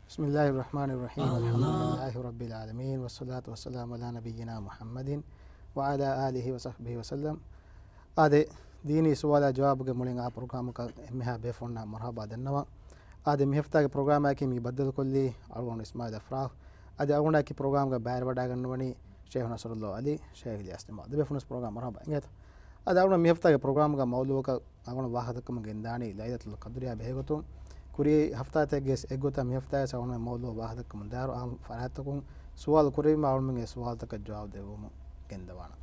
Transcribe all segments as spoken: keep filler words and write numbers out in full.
بسم الله الرحمن الرحيم. الحمد لله رب العالمين، والصلاة والسلام على نبينا محمد وعلى آله وصحبه وسلم. އާދެ، ދީނީ ސުވާލާ ޖަވާބުގެ މުޅިން އާ ޕްރޮގްރާމަކަށް އެންމެހާ ބޭފުޅުންނަށް މަރުޙަބާ ދަންނަވަން. އާދެ، މި ހަފްތާގެ ޕްރޮގްރާމާއެކީ މި ބައްދަލުކޮށްލީ އަޅުގަނޑު އިސްމާއިލް އަފްރާހް. އަދި އަޅުގަނޑާއެކީ ޕްރޮގްރާމްގަ ބައިވެރިވަޑައިގަންނަވަނީ ޝޭހުން ނަޞްރުﷲ ޢަލީ، ޝޭހް އިލްޔާސް ތިމާ. ދެބޭފުޅުން ޕްރޮގްރާމް މަރުޙަބާ އިނގޭތޯ. އަދި އަޅުގަނޑު މި ހަފްތާގެ ޕްރޮގްރާމްގަ މައުޟޫޢަކަށް އަޅުގަނޑު ވާހަކަދައްކަމުން ގެންދާނީ ލައިލަތުލް ޤަދްރިއާ ބެހޭގޮތުން. ކުރީ ހަފްތާތަކެއްގެ އެއްގޮތަށް މި ހަފްތާވެސް އަޅުގަނޑު މައުޟޫޢު ވާހަކަދައްކަމުން ދާއިރު އާންމު ފަރާތްތަކުން ސުވާލު ކުރެވީމަ އަޅުގަނޑުމެން އެ ސުވާލުތަކަށް ޖަވާބު ދެއްވަމުން ގެންދަވާނަން.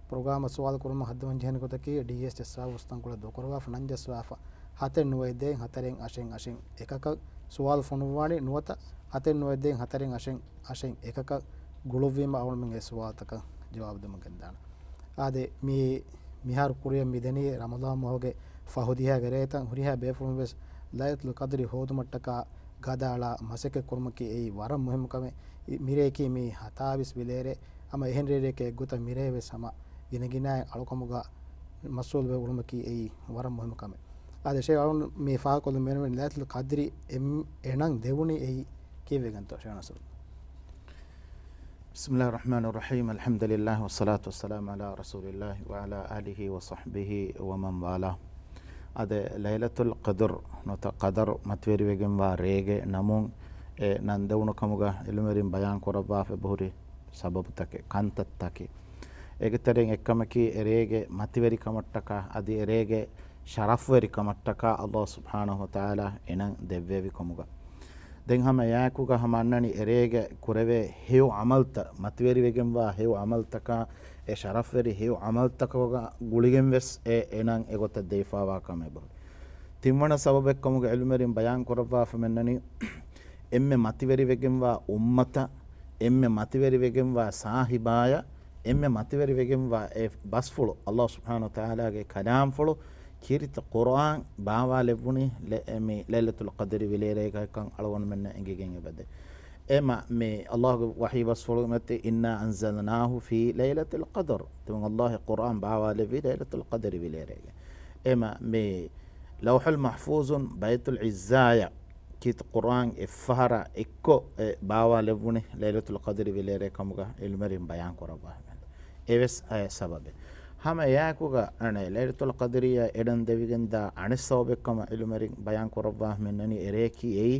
ޕްރޮގްރާމަށް ސުވާލު ކުރުމަށް ހައްދަވަން ޖެހޭނެ ގޮތަކީ، ޑީއެސް ޗެސް އާފިސް ތަންކޮޅެއް ދޫކުރައްވާފަ ނަން ޖައްސަވާފަ، ހަތެއް ނުވައެއް ދޭއް ހަތަރެއް އަށެއް އަށެއް އެކަކަށް ސުވާލު ފޮނުއްވާނީ ނުވަތަ ހަތެއް ނުވައެއް ދޭއް ހަތަރެއް އަށެއް އަށެއް އެކަކަށް ގުޅުއްވީމަ އަޅުގަނޑުމެން އެ ސުވާލުތަކަށް ޖަވާބު ދެމުން ގެންދާނަން. އާދެ، މި މިހާރު ކުރިއަށް މިދަނީ ރަމަޟާން މަހުގެ ފަހު ދިހަ ގެރޭތައް ހުރިހާ ބޭފުޅުން ވެސް ލައިލަތުލް ޤަދްރި ހޯދުމަށްޓަކާ ގަދައަޅާ މަސައްކަތް ކުރުމަކީ އެއީ ވަރަށް މުހިއްމު ކަމެއް. މިރޭއަކީ މީ ހަތާވީސް ވިލޭރޭ، ހަމަ އެހެން ރޭރެއަކަށް އެއްގޮތަށް މިރޭ ވެސް ހަމަ ގިނަގިނައިން އަޅުކަމުގަ މަޝްޣޫލުވެ އުޅުމަކީ އެއީ ވަރަށް މުހިއްމު ކަމެއް. އާދެ، ޝޭހް އަޅުން މި ފާހަގަކޮށްލަން ބޭނުންވެނީ ލައިލަތުލް ޤަދްރި އެ ނަން ދެވުނީ އެއީ ކީއްވެގެންތޯ ޝޭހް ނަޞްރު؟ بسم الله الرحمن الرحيم. الحمد لله والصلاة والسلام على رسول الله وعلى آله وصحبه ومن والاه. އާދެ، ލައިލަތުލް ޤަދްރު ނުވަތަ ޤަދަރު މަތިވެރިވެގެންވާ ރޭގެ ނަމުން އެ ނަން ދެވުނު ކަމުގަ ޢިލްމުވެރިން ބަޔާން ކުރައްވާފަ އެބަހުރި ސަބަބުތަކެއް، ކަންތައްތަކެއް. އޭގެ ތެރެއިން އެއްކަމަކީ އެރޭގެ މަތިވެރިކަމަށްޓަކާ އަދި އެރޭގެ ޝަރަފްވެރިކަމަށްޓަކާ ﷲ ސުބްޙާނަހޫ ވަތަޢާލާ އެނަން ދެއްވެވި ކަމުގަ. ދެން ހަމަ އެއާއެކުގަ ހަމަ އަންނަނީ އެރޭގެ ކުރެވޭ ހެޔޮ ޢަމަލްތައް، މަތިވެރިވެގެންވާ ހެޔޮ ޢަމަލްތަކާ، އެ ޝަރަފްވެރި ހެޔޮ ޢަމަލްތަކުގަ ގުޅިގެން ވެސް އެ އެނަން އެގޮތަށް ދެވިފާވާ ކަމެއް ބޮޑު. ތިންވަނަ ސަބަބެއްކަމުގަ ޢިލްމުވެރިން ބަޔާން ކުރައްވާފަ މިއަންނަނީ، އެންމެ މަތިވެރިވެގެންވާ އުއްމަތަށް، އެންމެ މަތިވެރިވެގެންވާ ސާހިބާޔަށް، އެންމެ މަތިވެރިވެގެންވާ އެ ބަސްފުޅު، ﷲ ސުބްޙާނަހޫ ވަތަޢާލާގެ ކަލާމްފުޅު، ކީރިތި ޤުރްއާން ބާވާލެއްވުނީ ލެ-، މި ލައިލަތުލް ޤަދްރި ވިލޭރޭގައިކަން އަޅުގަނޑުމެންނަށް އެނގިގެން އެބަދޭ. އެމަ މި ﷲގެ ވަޙީ ބަސްފުޅު މަތި، إنا أنزلناه في ليلة القدر. ތިމަން ﷲ ޤުރްއާން ބާވާލެއްވީ ލައިލަތުލް ޤަދްރި ވިލޭރޭގަ. އެމަ މި ލައުޙުލް މަޙްފޫޒުން ބައިތުލް ޢިއްޒާޔަށް ކީރިތި ޤުރްއާން އެއްފަހަރާ އެއްކޮށް އެ ބާވާލެއްވުނީ ލައިލަތުލް ޤަދްރި ވިލޭރޭ ކަމުގަ ޢިލްމުވެރިން ބަޔާން ކުރައްވާފަ. އެވެސް އެ ސަބަބެއް. ހަމަ އެއާއެކުގަ އަނެއް ލައިލަތުލް ޤަދްރިއަށް އެނަން ދެވިގެންދާ އަނެއް ސަބަބެއްކަމަށް ޢިލްމުވެރިން ބަޔާން ކުރައްވާފަ މިއަންނަނީ އެރެއަކީ އެއީ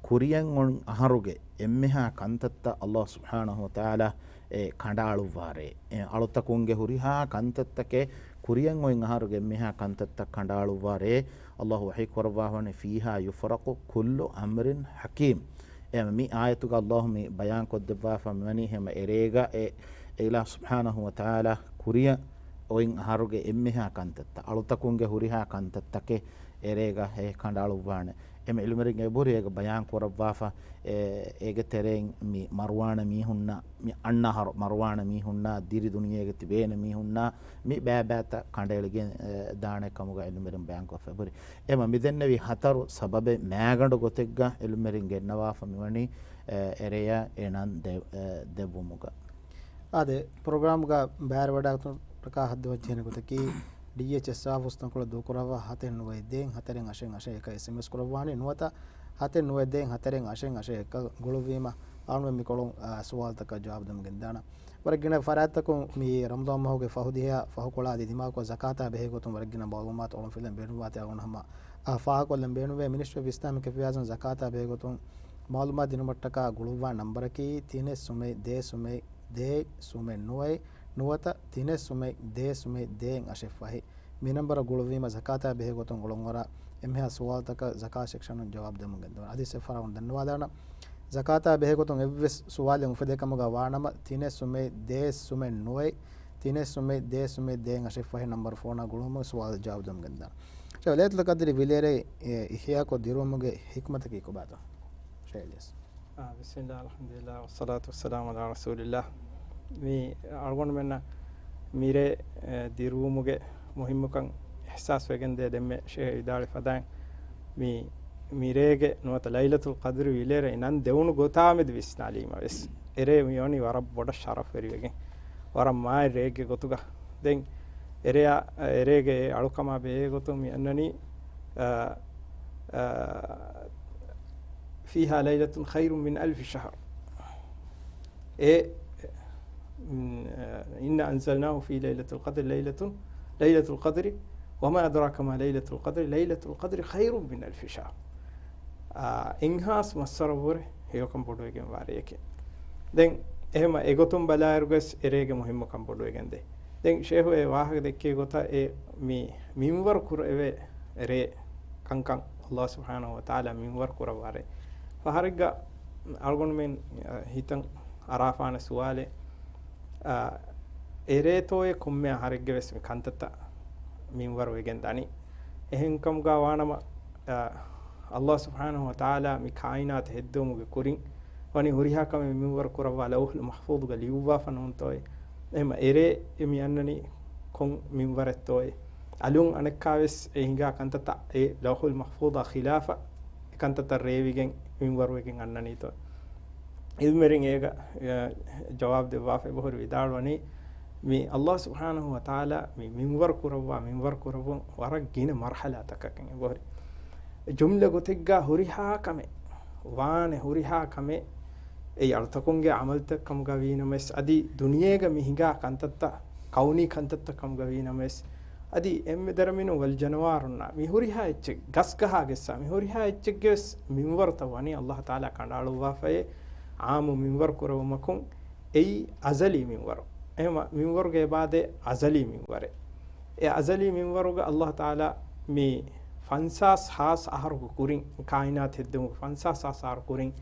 ކުރިއަށް އޮތް އަހަރުގެ އެންމެހާ ކަންތައްތައް ﷲ ސުބްޙާނަހޫ ވަތަޢާލާ އެ ކަނޑައަޅުއްވާ ރޭ. އެ އަޅުތަކުންގެ ހުރިހާ ކަންތައްތަކެއް ކުރިއަށް އޮތް އަހަރުގެ އެންމެހާ ކަންތައްތައް ކަނޑައަޅުއްވާ ރޭ. ﷲ ވަޙީ ކުރައްވާފަ ވަނީ، فيها يفرق كل أمر حكيم. އެ މި އާޔަތުގަ ﷲ މި ބަޔާން ކޮށްދެއްވާފަ މިވަނީ ހަމަ އެރޭގަ އެ އިލާހު ސުބްޙާނަހޫ ވަތަޢާލާ ކުރިއަށް އޮތް އަހަރުގެ އެންމެހާ ކަންތައްތައް، އަޅުތަކުންގެ ހުރިހާ ކަންތައްތަކެއް އެރޭގަ އެ ކަނޑައަޅުއްވާނެ. އެމެ ޢިލްމުވެރިން އެބަހުރި އޭގެ ބަޔާން ކުރައްވާފަ، އެ، އޭގެ ތެރެއިން މި މަރުވާނެ މީހުންނާ، މި އަންނަ އަހަރު މަރުވާނެ މީހުންނާ، ދިރި ދުނިޔޭގަ ތިބޭނެ މީހުންނާ، މި ބައިބައިތައް ކަނޑައެޅިގެން، އެ، ދާނެ ކަމުގަ ޢިލްމުވެރިން ބަޔާންކޮށްފަ އެބަހުރި. އެމަ މިދެންނެވި ހަތަރު ސަބަބެއް މައިގަނޑު ގޮތެއްގަ ޢިލްމުވެރިން ގެންނަވާފަ މިވަނީ، އެ، އެރެޔަށް އެ ނަން ދެ-، އެ، ދެއްވުމުގަ. އާދެ، ޕްރޮގްރާމްގަ ބައިވެރިވަޑައިގަތުމަށްޓަކާ ހައްދަވަންޖެހޭނެ ގޮތަކީ، ޑީއެޗްއެސް އާފިސް ތަންކޮޅެއް ދޫކުރައްވާ ހަތެއް ނުވައެއް ދޭއް ހަތަރެއް އަށެއް އަށެއް އެކަށް އެސްއެމްއެސް ކުރައްވާނީ ނުވަތަ ހަތެއް ނުވައެއް ދޭއް ހަތަރެއް އަށެއް އަށެއް އެކަށް ގުޅުއްވީމަ އަޅުގަނޑުމެން މިކޮޅުން، އާ، ސުވާލުތަކަށް ޖަވާބު ދެމުން ގެންދާނަން. ވަރަށް ގިނަ ފަރާތްތަކުން މި ރަމަޟާން މަހުގެ ފަހު ދިހަ ފަހުކޮޅާ އަދި ދިމާކޮށް ޒަކާތާ ބެހޭގޮތުން ވަރަށް ގިނަ މަޢުލޫމާތު އަޅުގަނޑު ފިލަން ބޭނުންވާތީ އަޅުގަނޑު ހަމަ، އާ، ފާހަގަކޮށްލަން ބޭނުންވޭ. މިނިސްޓްރީ އޮފް އިސްލާމިކް އެފެއާޒުން ޒަކާތާ ބެހޭގޮތުން މަޢުލޫމާތު ދިނުމަށްޓަކާ ގުޅުއްވާ ނަންބަރަކީ ތިނެއް ސުމެއް ދޭއް ސުމެއް ދޭއް ސުމެއް ނުވައެއް ނުވަތަ ތިނެއް ސުމެއް ދޭއް ސުމެއް ދޭއް އަށެއް ފަހެއް. މި ނަންބަރަށް ގުޅުއްވީމަ ޒަކާތާ ބެހޭގޮތުން އުޅުންއަރާ އެންމެހާ ސުވާލުތަކަށް ޒަކާތް ސެކްޝަނުން ޖަވާބު ދެމުން ގެންދަވާނެ. އަދި އެއްފަހަރާ އަޅުގަނޑު ދަންނަވާލާނަން، ޒަކާތާ ބެހޭގޮތުން އެއްވެސް ސުވާލެއް އުފެދޭ ކަމުގަ ވާނަމަ، ތިނެއް ސުމެއް ދޭއް ސުމެއް ނުވައެއް، ތިނެއް ސުމެއް ދޭއް ސުމެއް ދޭއް އަށެއް ފަހެއް ނަންބަރު ފޯނާ ގުޅުމުގެ ސުވާލު ޖަވާބު ދެމުން ގެންދާނަން. ޝޭޚް، ލައިލަތުލް ޤަދްރި ވިލޭރޭ އިޙްޔާކޮށް ދިރުވުމުގެ ޙިކްމަތަކީ ކޮބާތޯ؟ ޝޭޚް އިލްޔާސް. އާ، ބިސްމިއްލާ، އަލްޙަމްދުލިއްލާ، ވައްޞަލާތު ވައްސަލާމު ޢަލާ ރަސޫލިއްލާ. މި އަޅުގަނޑުމެންނަށް މިރޭ، އެ، ދިރުވުމުގެ މުހިއްމުކަން އިޙްސާސް ވެގެން ދޭ ދެންމެ ޝޭޚް ވިދާޅުވި ފަދައިން، މި މިރޭގެ ނުވަތަ ލައިލަތުލް ޤަދްރި ވިލޭރޭ ނަން ދެވުނު ގޮތާމެދު ވިސްނާލީމަ ވެސް، އެރޭ މިވަނީ ވަރަށް ބޮޑަށް ޝަރަފްވެރިވެގެން، ވަރަށް މާތް ރެއެއްގެ ގޮތުގަ. ދެން އެރެއާ، އެރޭގެ އެ އަޅުކަމާ ބެހޭގޮތުން މި އަންނަނީ، އަ، އަ، فيها ليلة خير من ألف شهر. އެ، މް، إنا أنزلناه في ليلة القدر، ليلة، ليلة القدر، وما أدراك ما ليلة القدر، ليلة القدر خير من ألف شهر. އާ، އެއްހާސް މައްސަރަށްވުރެ ހެޔޮކަން ބޮޑުވެގެންވާ ރެއެކޭ. ދެން އެހެމަ އެގޮތުން ބަލާއިރުގަސް އެރޭގެ މުހިއްމުކަން ބޮޑުވެގެންދޭ. ދެން ޝޭހު އެ ވާހަކަ ދެއްކޭ ގޮތަށް އެ މި މިންވަރު ކުރެވޭ ރޭ ކަންކަން އައްލާހު ސުބްޙާނަހު ވަތަޢާލާ މިންވަރު ކުރައްވާ ރޭ. ފަހަރެއްގަ އަޅުގަނޑުމެން، އަ، ހިތަށް އަރާފާނެ ސުވާލެއް، އަ، އެރޭތޯއޭ ކޮންމެ އަހަރެއްގެ ވެސް މި ކަންތައްތައް މިންވަރު ވެގެން ދަނީ؟ އެހެންކަމުގަ ވާނަމަ، އަ، އައްލާހު ސުބްޙާނަހު ވަތަޢާލާ މި ކާއިނާތު ހެއްދެވުމުގެ ކުރިން ވަނީ ހުރިހާ ކަމެއް މިންވަރު ކުރައްވާ ލައުޙުލް މަޙްފޫޡުގަ ލިޔުއްވާފަ ނޫންތޯއޭ؟ އެހެމަ އެރޭ މި އަންނަނީ ކޮން މިންވަރެއްތޯއޭ؟ އަލުން އަނެއްކާވެސް އެ ހިނގާ ކަންތައްތައް އެ ލައުޙުލް މަޙްފޫޡާ ޚިލާފަށް އެ ކަންތައްތައް ރޭވިގެން މިންވަރުވެގެން އަންނަނީތޯ؟ ޢިލްމުވެރިން އޭގަ، އެ، ޖަވާބު ދެއްވާފަ އެބަހުރި ވިދާޅުވަނީ، މި އައްލާހު ސުބްޙާނަހު ވަތަޢާލާ މި މިންވަރު ކުރައްވާ، މިންވަރު ކުރައްވުން ވަރަށް ގިނަ މަރްޙަލާތަކަކަށް އެބަހުރި. ޖުމްލަ ގޮތެއްގަ ހުރިހާ ކަމެއް، ވާނެ ހުރިހާ ކަމެއް، އެއީ އަޅުތަކުންގެ ޢަމަލުތައް ކަމުގަ ވީނަމަވެސް، އަދި ދުނިޔޭގަ މި ހިނގާ ކަންތައްތައް، ކައުނީ ކަންތައްތައް ކަމުގަ ވީނަމަވެސް، އަދި އެންމެ ދަރަމިނު ވަލް ޖަނަވާރުންނާ މި ހުރިހާ އެއްޗެއް، ގަސްގަހާގެއްސާ މި ހުރިހާ އެއްޗެއްގެވެސް މިންވަރުތައް ވަނީ އައްލާހު ތަޢާލާ ކަނޑައަޅުއްވާފައޭ ޢާއްމު މިންވަރު ކުރެވުމަކުން، އެއީ އަޒަލީ މިންވަރު. އެހެމަ މިންވަރުގެ އެބާދޭ އަޒަލީ މިންވަރެއް. އެ އަޒަލީ މިންވަރުގަ އައްލާހު ތަޢާލާ މި ފަންސާސް ހާސް އަހަރުގެ ކުރިން، ކާއިނާތު ހެއްދެވުމުގެ ފަންސާސް ހާސް އަހަރު ކުރިން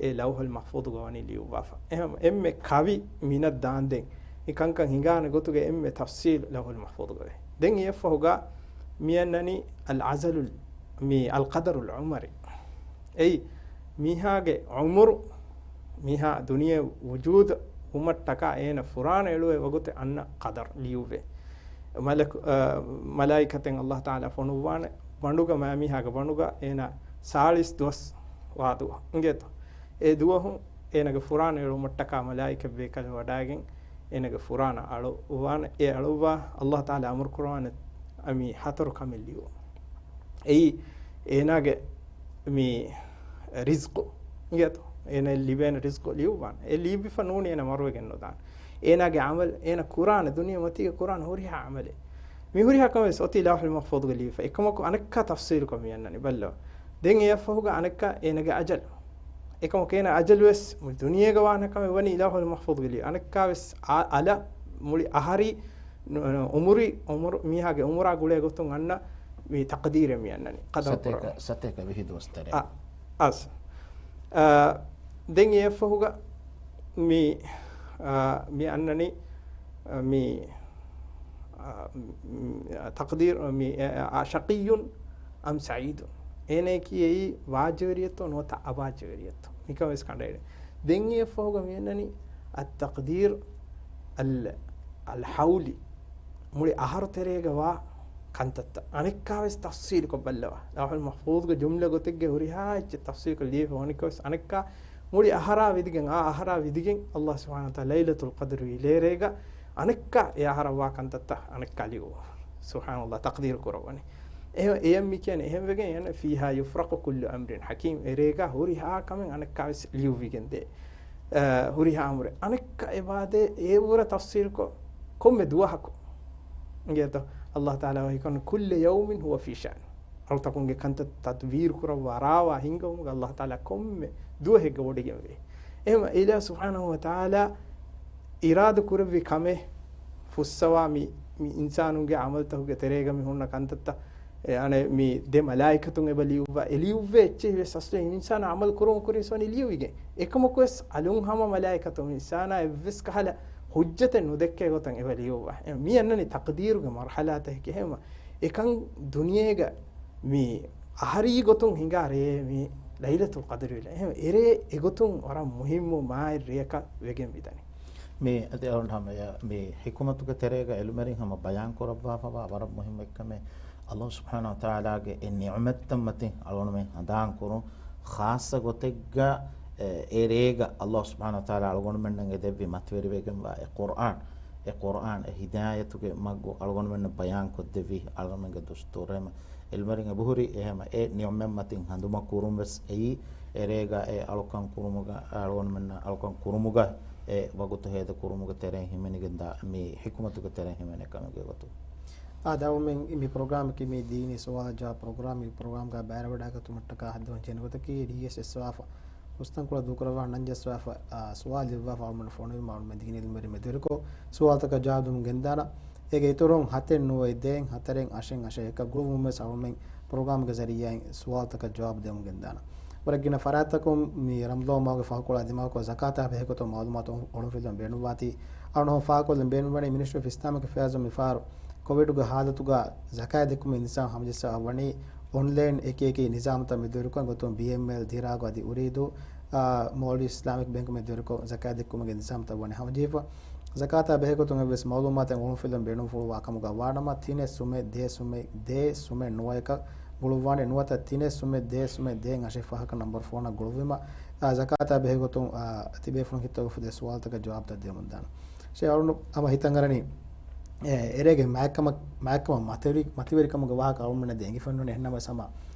އެ ލައުޙުލް މަޙްފޫޡުގަ ވަނީ ލިޔުއްވާފަ. އެހެން އެންމެ ކަވި މިނަށް ދާންދެން މި ކަންކަން ހިނގާނެ ގޮތުގެ އެންމެ ތަފްޞީލު ލައުޙުލް މަޙްފޫޡުގަ ވޭ. ދެން އެއަށްފަހުގަ މި އަންނަނީ އަލް އަޒަލުލް، މި އަލް ޤަދަރުލް ޢުމަރީ. އެއީ މީހާގެ ޢުމުރު، މީހާ ދުނިޔެ ވުޖޫދު ވުމަށްޓަކާ އޭނަ ފުރާނަ އެޅުވޭ ވަގުތެއް އަންނަ ޤަދަރު ލިޔުއްވޭ. މަލަކު-، އަ، މަލާއިކަތެއް އައްލާހު ތަޢާލާ ފޮނުއްވާނެ ބަނޑުގަ މާމީހާގެ ބަނޑުގަ އޭނަ ސާޅީސް ދުވަސް ވާ ދުވަހު އިނގޭތޯ. އެ ދުވަހު އޭނަގެ ފުރާނަ އެޅުމަށްޓަކާ މަލާއިކަތް ބޭކަލެއް ވަޑައިގެން އޭނަގެ ފުރާނަ އަޅުއްވާނެ. އެ އަޅުއްވާ އައްލާހު ތަޢާލާ އަމުރު ކުރައްވާނެ މި ހަތަރު ކަމެއް ލިޔުވުން. އެއީ އޭނާގެ މި ރިޒްޤު އިނގޭތޯ؟ އޭނަ ލިބޭނެ ރިޒްޤު ލިޔުއްވާނެ. އެ ލިޔުއްވިފަ ނޫނީ އޭނަ މަރުވެގެން ނުދާނެ. އޭނާގެ ޢަމަލު، އޭނަ ކުރާނެ، ދުނިޔެ މަތީގަ ކުރާނެ ހުރިހާ ޢަމަލެއް، މި ހުރިހާ ކަމެއް އޮތީ ލައުޙުލް މަޙްފޫޡުގަ ލިޔެފަ. އެކަމަކު އަނެއްކާ ތަފްޞީލުކޮށް މި އަންނަނީ ބައްލަވާ. ދެން އެއަށްފަހުގަ އަނެއްކާ އޭނަގެ އަޖަލު. އެކަމަކު އޭނަ އަޖަލުވެސް މުޅި ދުނިޔޭގަ ވާނެ ކަމެއް ވަނީ ލައުޙުލް މަޙްފޫޡުގަ ލިޔު. އަނެއްކާވެސް އަ-، އަލަށް މުޅި އަހަރީ ނު-، ނު-، އުމުރީ، އުމުރު، މީހާގެ އުމުރާ ގުޅޭ ގޮތުން އަންނަ މި ތަޤްދީރެއް މި އަންނަނީ. ޤަދަރު ސަތޭކަ، ކުރަން. ސަތޭކަ ވިހި ދުވަސް ތެރޭ. އަ، އަސް. އަ، ދެން އެއަށްފަހުގަ މި، އަ، މި އަންނަނީ، އަ، މި، އަ، މް، ތަޤްދީރު، މި، އަ، އަ، ޝަޤިއްޔުން އަމް ސަޢީދުން. އޭނައަކީ އެއީ ވާޖިވެރިއެއްތޯ ނުވަތަ އަވާޖިވެރިއެއްތޯ؟ މިކަން ވެސް ކަނޑައެޅި. ދެން އެއަށްފަހުގަ މި އަންނަނީ އައްތަޤްދީރު އަލް، އަލް ޙައުލީ. މުޅި އަހަރު ތެރޭގަ ވާ ކަންތައްތައް އަނެއްކާވެސް ތަފްޞީލުކޮށް ބައްލަވާ. ލައުޙުލް މަޙްފޫޡުގެ ޖުމްލަ ގޮތެއްގެ ހުރިހާ އެއްޗެއް ތަފްޞީލުކޮށް ލިޔެފަ ވަނިކޮށް ވެސް އަނެއްކާ މުޅި އަހަރާ ވިދިގެން، އާ އަހަރާ ވިދިގެން އައްލާހު ސުބްޙާނަހު ވަތަޢާލާ ލައިލަތުލް ޤަދްރު ވީ ރޭގަ އަނެއްކާ އެ އަހަރަށް ވާ ކަންތައްތައް އަނެއްކާ ލިޔުއްވާ. ސުބްޙާނަﷲ، ތަޤްދީރު ކުރައްވަނީ. އެހެން، އެޔަށް މި ކިޔަނީ އެހެން ވެގެން އެން ފީހާ ޔުފްރަޤު ކުއްލު އަމްރިން ޙަކީމް. އެ ރޭގަ ހުރިހާ ކަމެއް އަނެއްކާ ވެސް ލިޔުއްވިގެން ދޭ. އަ، ހުރިހާ އަމުރެއް. އަނެއްކާ އެބާދޭ އެ ވުރެ ތަފްޞީލުކޮށް ކޮންމެ ދުވަހަކު. އިނގޭތޯ؟ ﷲ ތަޢާލާ ވަޙީކުރަން، ކުއްލަ ޔައުމިން ހުވަ ފީ ޝައުން. އަޅުތަކުންގެ ކަންތައް ތަދްބީރު ކުރައްވާ ރާވާ ހިންގަވުމުގަ ﷲ ތަޢާލާ ކޮންމެ ދުވަހެއްގަ ވޮޑިގެންވޭ. އެހެން އިލާހު ސުބްޙާނަހު ވަތަޢާލާ އިރާދަ ކުރެއްވި ކަމެއް ފުއްސަވާ މި، މި އިންސާނުންގެ ޢަމަލުތަކުގެ ތެރޭގަ މި ހުންނަ ކަންތައްތައް، އެ، އަނެއް މި ދެ މަލާއިކަތުން އެބަ ލިޔުއްވާ، އެ ލިޔުއްވޭ އެއްޗެހި ވެސް އަސްލު އިންސާނާ ޢަމަލު ކުރުމުގެ ކުރިން ވެސް ވަނީ ލިޔުއްވިގެން. އެކަމަކު ވެސް އަލުން ހަމަ މަލާއިކަތުން އިންސާނާ އެއްވެސް ކަހަލަ ޙުއްޖަތެއް ނުދެއްކޭ ގޮތަށް އެބަ ލިޔުއްވާ. އެ، މި އަންނަނީ ތަޤްދީރުގެ މަރްޙަލާތަކެކޭ. އެހެންވީމަ އެކަން ދުނިޔޭގަ މި އަހަރީ ގޮތުން ހިނގާ ރޭ މި ލައިލަތުލް ޤަދްރު ވިލާ. އެހެން އެރޭ އެގޮތުން ވަރަށް މުހިއްމު މާތް ރެއަކަށް ވެގެން މިދަނީ. މި އަދި އަޅުގަނޑު ހަމަ އެ، މި ޙިކުމަތުގެ ތެރޭގަ ޢިލްމުވެރިން ހަމަ ބަޔާން ކުރައްވާފަވާ ވަރަށް މުހިއްމު އެއްކަމެއް، ﷲ ސުބްޙާނަހު ވަތަޢާލާގެ އެ ނިޢުމަތްތައް މަތިން އަޅުގަނޑުމެން ހަނދާން ކުރުން، ޚާއްޞަ ގޮތެއްގަ، އެ، އެ ރޭގަ ﷲ ސުބްޙާނަހު ވަތަޢާލާ އަޅުގަނޑުމެންނަށް އެ ދެއްވި މަތިވެރިވެގެންވާ އެ ޤުރްއާން، އެ ޤުރްއާން އެ ހިދާޔަތުގެ މަގު އަޅުގަނޑުމެންނަށް ބަޔާން ކޮށްދެއްވީ އަޅުގަނޑުމެންގެ ދުސްތޫރު. އެހެމަ އިލްމުވެރިން އެބަހުރި އެހެމަ އެ ނިޢުމަތް މަތިން ހަނދުމަ ކުރުން ވެސް އެއީ، އެރޭގަ އެ އަޅުކަން ކުރުމުގަ، އަޅުގަނޑުމެންނަށް އަޅުކަން ކުރުމުގަ އެ ވަގުތު ހޭދަ ކުރުމުގެ ތެރެއިން ހިމެނިގެންދާ މި ޙިކުމަތުގެ ތެރެއިން ހިމެނޭ ކަމެއްގެ ގޮތުން. އާ، ދައުމެން މި ޕްރޮގްރާމަކީ މި ދީނީ ސުވާލު ޖަވާބު ޕްރޮގްރާމް. މި ޕްރޮގްރާމްގަ ބައިވެރިވެވަޑައިގަތުމަށްޓަކާ ހައްދަވަން ޖެހޭނެ ގޮތަކީ ޑީއެސް އެއްސަވާފަ ހުސްތަންކޮޅަށް ދޫކުރައްވާ ނަންޖައްސަވާފަ، އާ، ސުވާލު ލިޔުއްވާފަ އަޅުގަނޑު ފޮނުވީމަ އަޅުގަނޑުމެން ދިގިން އިލްމުވެރިން މެދުވެރިކޮށް ސުވާލުތަކަށް ޖަވާބު ދެމުން ގެންދާނަ. އޭގެ އިތުރުން ހަތެއް ނުވައެއް ދޭއް ހަތަރެއް އަށެއް އަށެއް އެކަށް ގުޅުވުމުން ވެސް އަޅުގަނޑުމެން ޕްރޮގްރާމްގެ ޒަރީއާއިން ސުވާލުތަކަށް ޖަވާބު ދެމުން ގެންދާނަ. ވަރަށް ގިނަ ފަރާތްތަކުން މި ރަމަޟާން މަހުގެ ފަހުކޮޅާ ދިމާކޮށް ޒަކާތާ ބެހޭގޮތުން މައުލޫމާތު އޮޅުންފިލުން ބޭނުންވާތީ، އަޅުގަނޑު ފާހަގަކޮށްލަން ބޭނުންވަނީ މިނިސްޓްރީ އޮފް އިސްލާމިކް އެފެއާޒުން މިފަހަރު ކޮވިޑުގެ ހާލަތުގަ ޒަކާތް ދެއްކުމުގެ އިންތިޒާމް ހަމަޖައްސާ ވަނީ އޮންލައިން އެކި އެކި ނިޒާމުތައް މެދުވެރިކޮށް ގޮތުން ބީއެމްއެލް، ދިރާގު އަދި އުރީދޫ، އާ، މޯލްޑިވްސް އިސްލާމިކް ބޭންކް މެދުވެރިކޮށް ޒަކާތް ދެއްކުމުގެ ނިޒާމްތައް ވަނީ ހަމަޖެހިފަ. ޒަކާތާ ބެހޭގޮތުން އެއްވެސް މައުލޫމާތެއް އޮޅުންފިލުން ބޭނުންފުޅުވާ ކަމުގަ ވާނަމަ، ތިނެއް ސުމެއް ދޭއް ސުމެއް ދޭއް ސުމެއް ނުވައަކަށް ގުޅުއްވާނެ. ނުވަތަ ތިނެއް ސުމެއް ދޭއް ސުމެއް ދޭއް އަށެއް ފަހަކަށް ނަންބަރު ފޯނަށް ގުޅުއްވީމަ، އާ، ޒަކާތާ ބެހޭގޮތުން، އާ، ތިބޭފުޅުން ހިތަށް އުފުދޭ ސުވާލުތަކަށް ޖަވާބުތައް ދެމުންދާނެ. ޝޭޚް އަޅުގަނޑު ހަމަ ހިތަށް އަރަނީ، އެ، އެރޭގެ މާތްކަމަށް، މާތްކަމަށް މަތިވެރި، މަތިވެރިކަމުގެ ވާހަކަ އަޅުގަނޑުމެންނަށް ދެން އެނގިފައި ނޫނީ. އެހެންނަމަވެސް ހަމަ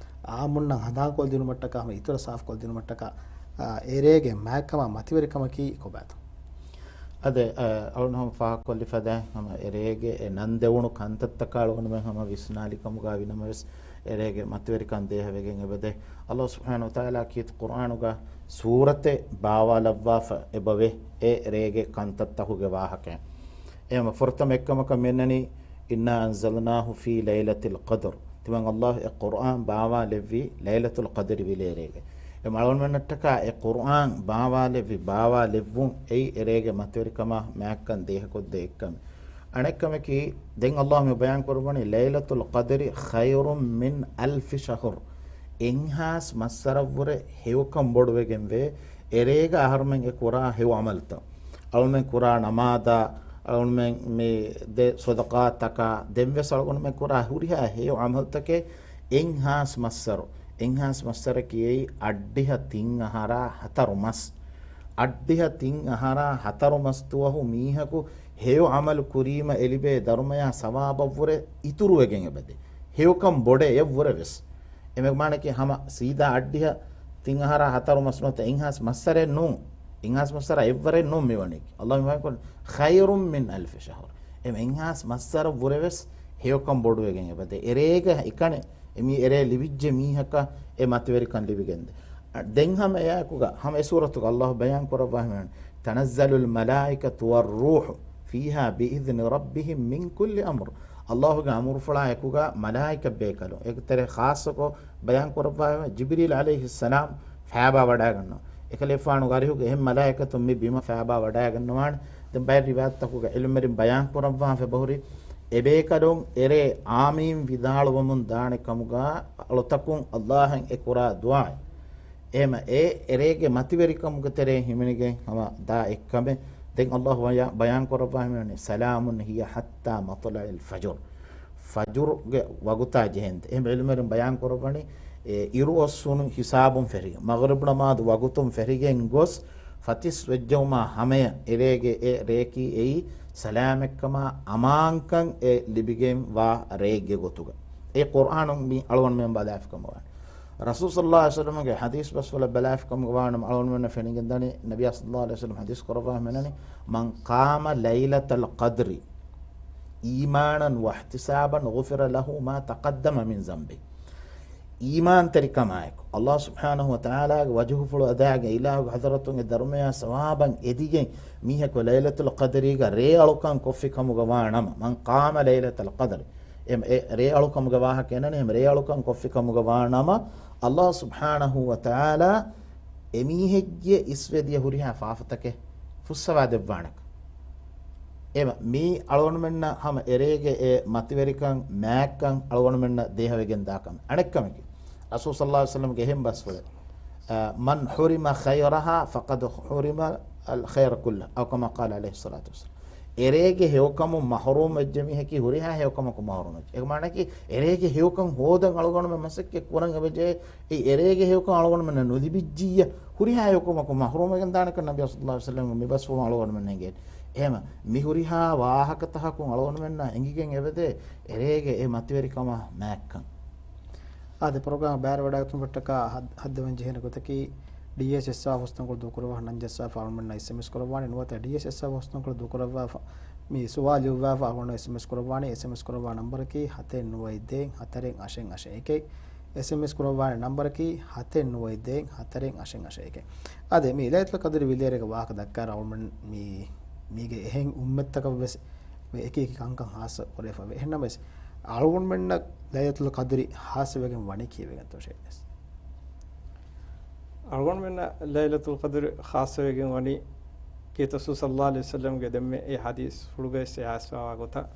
އާއްމުންނަށް ހަނދާންކޮށްދިނުމަށްޓަކާ، ހަމަ އިތުރަށް ސާފުކޮށްދިނުމަށްޓަކާ، އާ، އެރޭގެ މާތްކަމާ މަތިވެރިކަމަކީ ކޮބާތޯ؟ އަދި، އަ، އަޅުގަނޑު ހަމަ ފާހަގަކޮށްލި ފަދައިން ހަމަ އެރޭގެ އެ ނަން ދެވުނު ކަންތައްތަކާ އަޅުގަނޑުމެން ހަމަ ވިސްނާލި ކަމުގަ ވިނަމަވެސް، އެރޭގެ މަތިވެރިކަން ދޭހަވެގެން އެބަދޭ. ﷲ ސުބްޙާނަހޫ ވަތަޢާލާ ކީރިތި ޤުރްއާނުގަ ސޫރަތެއް ބާވާލައްވާފަ އެބަވޭ އެ ރޭގެ ކަންތައްތަކުގެ ވާހަކައެއް. އެހެން ފުރަތަމަ އެއްކަމަކަށް މިއަންނަނީ، إنا أنزلناه في ليلة القدر. ތިމަން ﷲ އެ ޤުރްއާން ބާވާލެއްވީ ލައިލަތުލް ޤަދްރި ވިލޭ ރޭގަ. އެ އަޅުގަނޑުމެންނަށްޓަކާ އެ ޤުރްއާން ބާވާލެއްވި، ބާވާލެއްވުން އެއީ އެރޭގެ މަތިވެރިކަމާ މާތްކަން ދޭހަކޮށްދޭ އެއްކަމެއް. އަނެއްކަމަކީ، ދެން ﷲ މި ބަޔާން ކުރައްވަނީ، ليلة القدر خير من ألف شهر. އެއްހާސް މައްސަރަށްވުރެ ހެޔޮކަން ބޮޑުވެގެންވޭ އެރޭގަ އަހަރުމެން އެ ކުރާ ހެޔޮ ޢަމަލުތައް. އަޅުމެން ކުރާ ނަމާދާ، އަޅުމެން މި ދޭ ޞަދަޤާތަކާ، ދެންވެސް އަޅުގަނޑުމެން ކުރާ ހުރިހާ ހެޔޮ ޢަމަލުތަކެއް އެއްހާސް މައްސަރު. އެއްހާސް މައްސަރަކީ އެއީ އަށްޑިހަ ތިން އަހަރާ ހަތަރު މަސް. އަށްޑިހަ ތިން އަހަރާ ހަތަރު މަސް ދުވަހު މީހަކު ހެޔޮ ޢަމަލު ކުރީމަ އެ ލިބޭ ދަރުމަޔާ ސަވާބަށްވުރެ އިތުރުވެގެން އެބަދޭ. ހެޔޮކަން ބޮޑޭ އެއްވުރެ ވެސް. އެމެ މާނަކީ ހަމަ ސީދާ އަށްޑިހަ ތިން އަހަރާ ހަތަރު މަސް ނުވަތަ އެއްހާސް މައްސަރެއް ނޫން. އެއްހާސް މައްސަރާ އެއްވަރެއް ނޫން މިވަނީ. ﷲ މި ބަޔާން ކުރަނީ، خير من ألف شهر. އެމެ އެއްހާސް މައްސަރަށް ވުރެ ވެސް ހެޔޮކަން ބޮޑުވެގެން އެބަދޭ. އެރޭގަ އެކަނި އެމީ އެރޭ ލިބިއްޖެ މީހަކަށް އެ މަތިވެރިކަން ލިބިގެންދޭ. ދެން ހަމަ އެއާއެކުގަ، ހަމަ އެ ސޫރަތުގަ ﷲ ބަޔާން ކުރައްވާ ހިމެނޭ، تنزل الملائكة والروح فيها بإذن ربهم من كل أمر. ﷲ ގެ އަމުރުފުޅާ އެކުގަ މަލާއިކަ ބޭކަލުން. އޭގެ ތެރޭ ޚާއްޞަކޮށް ބަޔާން ކުރައްވާ ހިމެނޭ، ޖިބްރީލް ޢަލައިހިއްސަލާމް ފައިބާ ވަޑައިގަންނަވާ. އެކަލޭފާނު އަރިހުގެ އެހެން މަލާއިކަތުން މި ބިމަށް ފައިބާ ވަޑައިގަންނަވާނެ. ދެން ބައެއް ރިވާޔަތްތަކުގަ ޢިލްމުވެރިން ބަޔާން ކުރައްވާފަ އެބަހުރި، އެބޭކަލުން އެރޭ އާމީން ވިދާޅުވަމުން ދާނެ ކަމުގަ އަޅުތަކުން ﷲ އަށް އެ ކުރާ ދުޢާއެއް. އެހެމަ އެ އެރޭގެ މަތިވެރިކަމުގެ ތެރެއިން ހިމެނިގެން ހަމަ ދާ އެއްކަމެއް. ދެން ﷲ ބަޔާ-، ބަޔާން ކުރައްވާ ހިމެނެނީ، سلام هي حتى مطلع الفجر. ފަޖުރުގެ ވަގުތާ ޖެހެންދެ. އެހެން ޢިލްމުވެރިން ބަޔާން ކުރައްވަނީ، އެ، އިރު އޮއްސުނު ހިސާބުން ފެށިގެން، މަޣްރިބް ނަމާދު ވަގުތުން ފެށިގެން ގޮސް، ފަތިސް ވެއްޖައުމާ ހަމަޔަށް އެރޭގެ އެ ރެޔަކީ އެއީ ސަލާމަތްކަމާ އަމާންކަން އެ ލިބިގެން ވާ ރެއެއްގެ ގޮތުގަ. އެ ޤުރްއާނުން މި އަޅުގަނޑުމެން ބަލާފިކަމަށް ވާނެ. ރަސޫލު ޞައްލައްލާހު ޢަލައިހި ވަސައްލަމަގެ ޙަދީޘް ބަސްފުޅަށް ބަލާފިކަމުގަ ވާނަމަ، އަޅުގަނޑުމެންނަށް ފެނިގެންދަނީ، ނަބިއްޔާ ޞައްލައްލާހު ޢަލައިހި ވަސައްލަމަ ޙަދީޘް ކުރައްވާ ހިމެނެނީ، من قام ليلة القدر إيمانا واحتسابا غفر له ما تقدم من ذنبه. އީމާންތެރިކަމާއެކު، ﷲ ސުބްޙާނަހޫ ވަތަޢާލާގެ ވަޖުހުފުޅު އަދާގެ އިލާހުގެ ޙަޟްރަތުން އެ ދަރުމަޔާ ސަވާބަށް އެދިގެން މީހަކު ލައިލަތުލް ޤަދްރީގަ ރޭ އަޅުކަން ކޮށްފި ކަމުގަ ވާނަމަ، من قام ليلة القدر، އެ، އެ ރޭ އަޅުކަމުގެ ވާހަކަ އެނަނީ، އެ ރޭ އަޅުކަން ކޮށްފި ކަމުގަ ވާނަމަ، ﷲ ސުބްޙާނަހޫ ވަތަޢާލާ އެމީހެއްގެ އިސްވެދިޔަ ހުރިހާ ފާފަތަކެއް ފުއްސަވާ ދެއްވާނެކަން. އެމަ، މީ އަޅުގަނޑުމެންނަށް ހަމަ އެރޭގެ އެ މަތިވެރިކަން، މާތްކަން އަޅުގަނޑުމެންނަށް ދޭހަވެގެން ދާކަމެއް. އަނެއްކަމަކީ، ރަސޫލު ޞައްލައްލާހު ޢަލައިހި ވަސައްލަމަގެ އެހެން ބަސްފުޅެއް، އަ، من حرم خيرها فقد حرم الخير كله، أو كما قال عليه الصلاة والسلام. އެރޭގެ ހެޔޮކަމުން މަޙްރޫމް ވެއްޖެ މީހަކީ ހުރިހާ ހެޔޮކަމަކުން މަޙްރޫމް ވެއްޖެ. އޭގެ މާނައަކީ، އެރޭގެ ހެޔޮކަން ހޯދަން އަޅުގަނޑުމެން މަސައްކަތް ކުރަން އެބަޖެހޭ. އެ އެރޭގެ ހެޔޮކަން އަޅުގަނޑުމެންނަށް ނުލިބިއްޖިއްޔާ، ހުރިހާ ހެޔޮކަމަކުން މަޙްރޫމްވެގެން ދާނެކަން ނަބިއްޔާ ޞައްލައްލާހު ޢަލައިހި ވަސައްލަމަ މި ބަސްފުޅުން އަޅުގަނޑުމެންނަށް އެނގޭނެ. އެހެމަ މި ހުރިހާ ވާހަކަތަކުން އަޅުގަނޑުމެންނަށް އެނގިގެން އެވެދޭ އެރޭގެ އެ މަތިވެރިކަމާ މާތްކަން. އާދެ، ޕްރޮގްރާމް ބައިވެރިވަޑައިގަތުމަށްޓަކާ ހައްދަވަން ޖެހޭނެ ގޮތަކީ، ޑީއެސް އެސްއާ ހުސްތަންކޮޅު ދޫކުރައްވާ ނަންޖައްސާފަ އަޅުމެންނަށް އެސްއެމްއެސް ކުރައްވާނެ. ނުވަތަ ޑީއެސް އެސްއާ ހުސްތަންކޮޅު ދޫކުރައްވާފަ މި ސުވާލު ލިޔުއްވާފަ އަޅުމެންނަށް އެސްއެމްއެސް ކުރައްވާނެ. އެސްއެމްއެސް ކުރައްވާ ނަންބަރަކީ ހަތެއް ނުވައެއް ދޭއް ހަތަރެއް އަށެއް އަށެއް އެކެއް. އެސްއެމްއެސް ކުރައްވާނެ ނަންބަރަކީ ހަތެއް ނުވައެއް ދޭއް ހަތަރެއް އަށެއް އަށެއް އެކެއް. އާދެ، މި ލައިލަތުލް ޤަދްރި ވިލޭރޭގެ ވާހަކަ ދައްކާއިރު އަޅުމެން މި، މީގެ އެހެން އުއްމަތްތަކަށް ވެސް މި އެކި އެކި ކަންކަން ހާއްސަ ކުރެވިފައިވޭ. އެހެންނަމަވެސް، އަޅުގަނޑުމެންނަށް ލައިލަތުލް ޤަދްރި ހާއްސަވެގެން ވަނީ ކީއްވެގެންތޯ ޝޭޚް؟ އަޅުގަނޑުމެންނަށް ލައިލަތުލް ޤަދްރި ޚާއްޞަވެގެން ވަނީ، ކީރިތި ރަސޫލު ޞައްލައްލާހު ޢަލައިހި ވަސައްލަމްގެ ދެންމެ އެ ޙަދީޘްފުޅުގައި އައިސްފައިވާ ގޮތަށް،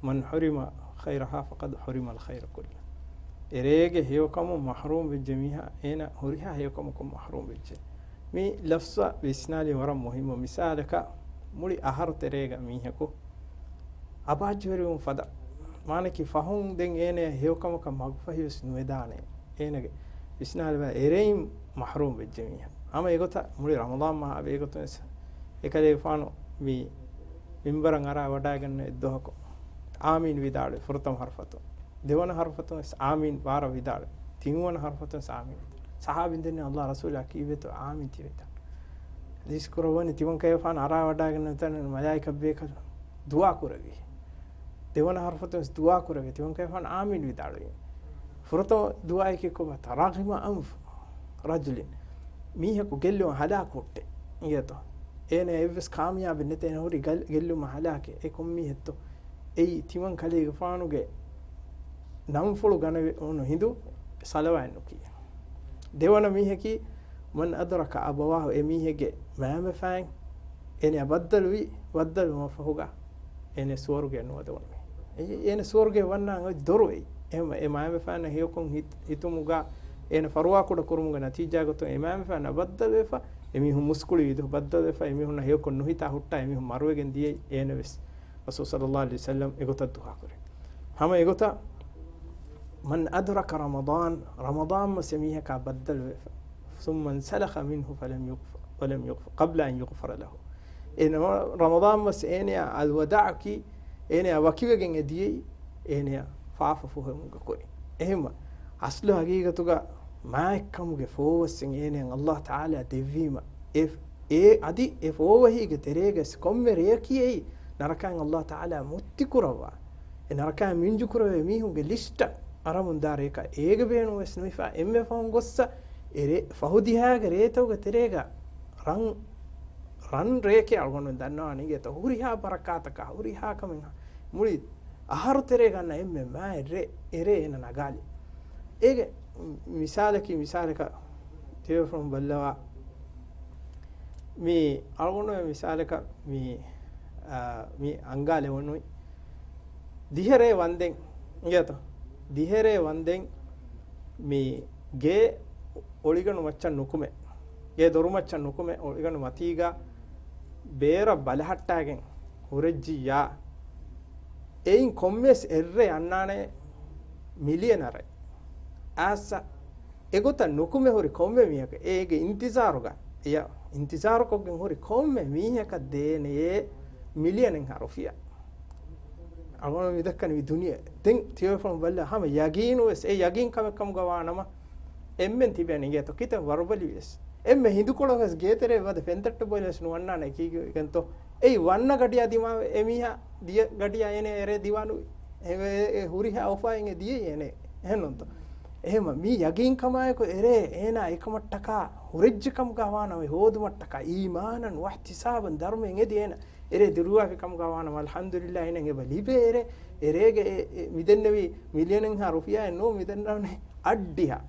"من حرم خيرها فقد حرم الخير كله." އެރޭގެ ހެޔޮކަމުން މަޙްރޫމް ވެއްޖެ މީހާ، އޭނަ ހުރިހާ ހެޔޮކަމަކުން މަޙްރޫމް ވެއްޖެ. މި ލަފްޒަށް ވިސްނާލީ ވަރަށް މުހިއްމު. މިސާލަކަށް، މުޅި އަހަރު ތެރޭގަ މީހަކު އަބާއްޖަވެރިވުން ފަދަ، މާނައަކީ ފަހުން ދެން އޭނަ ހެޔޮކަމަކަށް މަގުފަހިވެސް ނުވެދާނެ. އޭނަގެ ވިސްނާލަބަ އެރެއިން މަޙްރޫމް ވެއްޖެ މީހާ. ހަމަ އެގޮތަށް މުޅި ރަމަޟާން މަހާ އެގޮތުން ވެސް އެކަލޭގެފާނު މި މިންބަރަށް އަރާ ވަޑައިގަންނަ އެއްދުވަހަކު އާމީން ވިދާޅުވި ފުރަތަމަ ހަރުފަތުން. ދެވަނަ ހަރުފަތުން ވެސް އާމީން ބާރަށް ވިދާޅުވި. ތިންވަނަ ހަރުފަތުން ވެސް އާމީން. ޞަޙާބީން ދެންނެވި ﷲ ރަސޫލާ ކީއްވެތޯ އާމީން ތިބެތަން. ޙަދީޘް ކުރައްވަނީ ތިމަންކަލޭގެފާނު އަރާ ވަޑައިގަންނަ ތަނުން މަލާއިކަ ބޭކަލުން ދުޢާ ކުރެއްވި. ދެވަނަ ހަރުފަތުން ވެސް ދުޢާ ކުރެއްވި. ތިމަންކަލޭގެފާނު އާމީން ވިދާޅުވި. ފުރަތަމަ ދުޢާއަކީ ކޮބާތޯ؟ "رغم أنف رجل." މީހަކު ގެއްލުމަށް ހަލާކު ހުއްޓޭ. އިނގޭތޯ؟ އޭނަ އެއްވެސް ކާމިޔާބެއް ނެތޭ، އޭނަ ހުރީ ގަލް-، ގެއްލުމަށް ހަލާކެއް. އެ ކޮން މީހެއްތޯ؟ އެއީ ތިމަން ކަލޭގެފާނުގެ ނަންފުޅު ގަނެވުނު ހިނދު ޞަލަވާތް ނުކިޔާ. ދެވަނަ މީހަކީ، "من أدرك أبواه." އެ މީހެއްގެ މައިންބަފައިން އޭނަ ބައްދަލުވި، ބައްދަލުވުމަށްފަހުގަ އޭނަ ސުވަރުގެ ނުވަދެވުނު މީހެއް. އެ-، އޭނަ ސުވަރުގެ ވަންނާން އޮތް ދޮރު އެއީ. އެ މަ-، އެ މައިންބަފައިންނަށް ހެޔޮކޮން ހިތް-، ހިތުމުގަ އޭނަ ފަރުވާކުޑަ ކުރުމުގެ ނަތީޖާގޮތުން އެ މައިންބަފައިންނަށް ބައްދަލުވެފަ، އެމީހުން މުސްކުޅިވި ދު-، ބައްދަލުވެފަ، އެމީހުންނަށް ހެޔޮކޮށް ނުހިތާ ހުއްޓާ އެމީހުން މަރުވެގެން ދިޔައީ އޭނަ ވެސް. ރަސޫލު ޞައްލައްލާހު ޢަލައިހި ވަސައްލަމް އެގޮތަށް ދުޢާ ކުރޭ. ހަމަ އެގޮތަށް، "من أدرك رمضان." ރަމަޟާން މަސް އެމީހަކާ ބައްދަލުވެފަ، "ثم انسلخ منه فلم يغفر، ولم يغفر، قبل أن يغفر له." އެ ނަމަ-، ރަމަޟާން މަސް އޭނަޔާ އަލްވަދާޢަކީ، އޭނަޔާ ވަކިވެގެން އެ ދިޔައީ، އޭނަޔާ ފާފަ ފުހެވުމުގެ ކުރިން. އެހެންމަ، އަސްލު ހަގީގަތުގަ މާތްކަމުގެ ފޯވައްސެއް އޭނަޔަށް ﷲ ތަޢާލާ ދެއްވީމަ، އެ، އެ އަދި އެ ފޯވަހީގެ ތެރޭގަސް ކޮންމެ ރެޔަކީ އެއީ ނަރަކައިން ﷲ ތަޢާލާ މުއްތި ކުރައްވާ، އެ ނަރަކައިން މިންޖު ކުރެވޭ މީހުންގެ ލިސްޓަށް އަރަމުން ދާ ރެޔަކަށް އޭގެ ބޭނުން ވެސް ނުވިފާ އެންމެ ފަހުން ގޮއްސަ އެ ރޭ، ފަހު ދިހައިގެ ރޭތަކުގެ ތެރޭގަ ރަން، ރަން ރެޔަކޭ އަޅުގަނޑު ދަންނަވާނީ އިނގޭތޯ ހުރިހާ ބަރަކާތަކާ، ހުރިހާ ކަމެއް މުޅި އަހަރު ތެރޭގަ އަންނަ އެންމެ މާތް ރޭ، އެ ރޭ އޭނަ ނަގާލި. އޭގެ މިސާލަކީ، މިސާލަކަށް ތިޔަފުޅުން ބައްލަވާ، މި އަޅުގަނޑު މިސާލަކަށް މި، އާ، މި އަންގާލެވުނު ދިހަ ރޭ ވަންދެން އިނގޭތޯ؟ ދިހަ ރޭ ވަންދެން މި ގޭ އޮޅިގަނޑު މައްޗަށް ނުކުމެ، ގޭ ދޮރުމައްޗަށް ނުކުމެ، އޮޅިގަނޑު މަތީގަ ބޭރަށް ބަލަހައްޓާގެން ހުރެއްޖިއްޔާ، އެއިން ކޮންމެސް އެއްރޭ އަންނާނެ މިލިއަނަރެއް. އާސަ އެގޮތަށް ނުކުމެ ހުރި ކޮންމެ މީހަކަށް އޭގެ އިންތިޒާރުގަ، އެޔަށް އިންތިޒާރުކޮށްގެން ހުރި ކޮންމެ މީހަކަށް ދޭނެޔޭ މިލިއަނެއްހާ ރުފިޔާ. އަޅުގަނޑު މިދައްކަނީ މި ދުނިޔެ. ދެން ތިޔަފުޅުން ބައްލަ ހަމަ ޔަގީނު ވެސް، އެ ޔަގީން ކަމެއް ކަމުގަ ވާނަމަ، އެންމެން ތިބޭނެ އިނގޭތޯ ކިތަން ވަރުބަލި ވެސް. އެންމެ ހިނދުކޮޅަކަސް ގޭތެރޭ ވަދެ ފެންތައްޓެއް ބޮލެސް ނުވަންނާނެ ކީގެންތޯ. އެއީ ވަންނަ ގަޑިޔާ ދިމާވެ އެމީހާ ދިޔަ ގަޑިޔާ އޭނެ އެރޭ ދިވާނުވި. އެ، އެ، އެ ހުރިހާ އުފާއެއް އެ ދިޔައީ އޭނެ. އެހެންނުންތޯ؟ އެހެމަ މީ ޔަގީންކަމާއެކު އެރޭ އޭނާ އެކަމަށްޓަކާ ހުރެއްޖެކަމުގަ ވާނަމަ ހޯދުމަށްޓަކާ އީމާނަން ވައްތިސާބަން ދަރުމައިން އެދި އޭނަ އެރޭ ދިރުވާފި ކަމުގަ ވާނަމަ އަލްޙަމްދުލިއްލާ އޭނަ އެބަ ލިބޭ އެރޭ. އެރޭގެ އެ، އެ މިދެންނެވި މިލިއަނެއްހާ ރުފިޔާއެއް ނޫން މިދެންނެވުނީ އައްޑިހަ.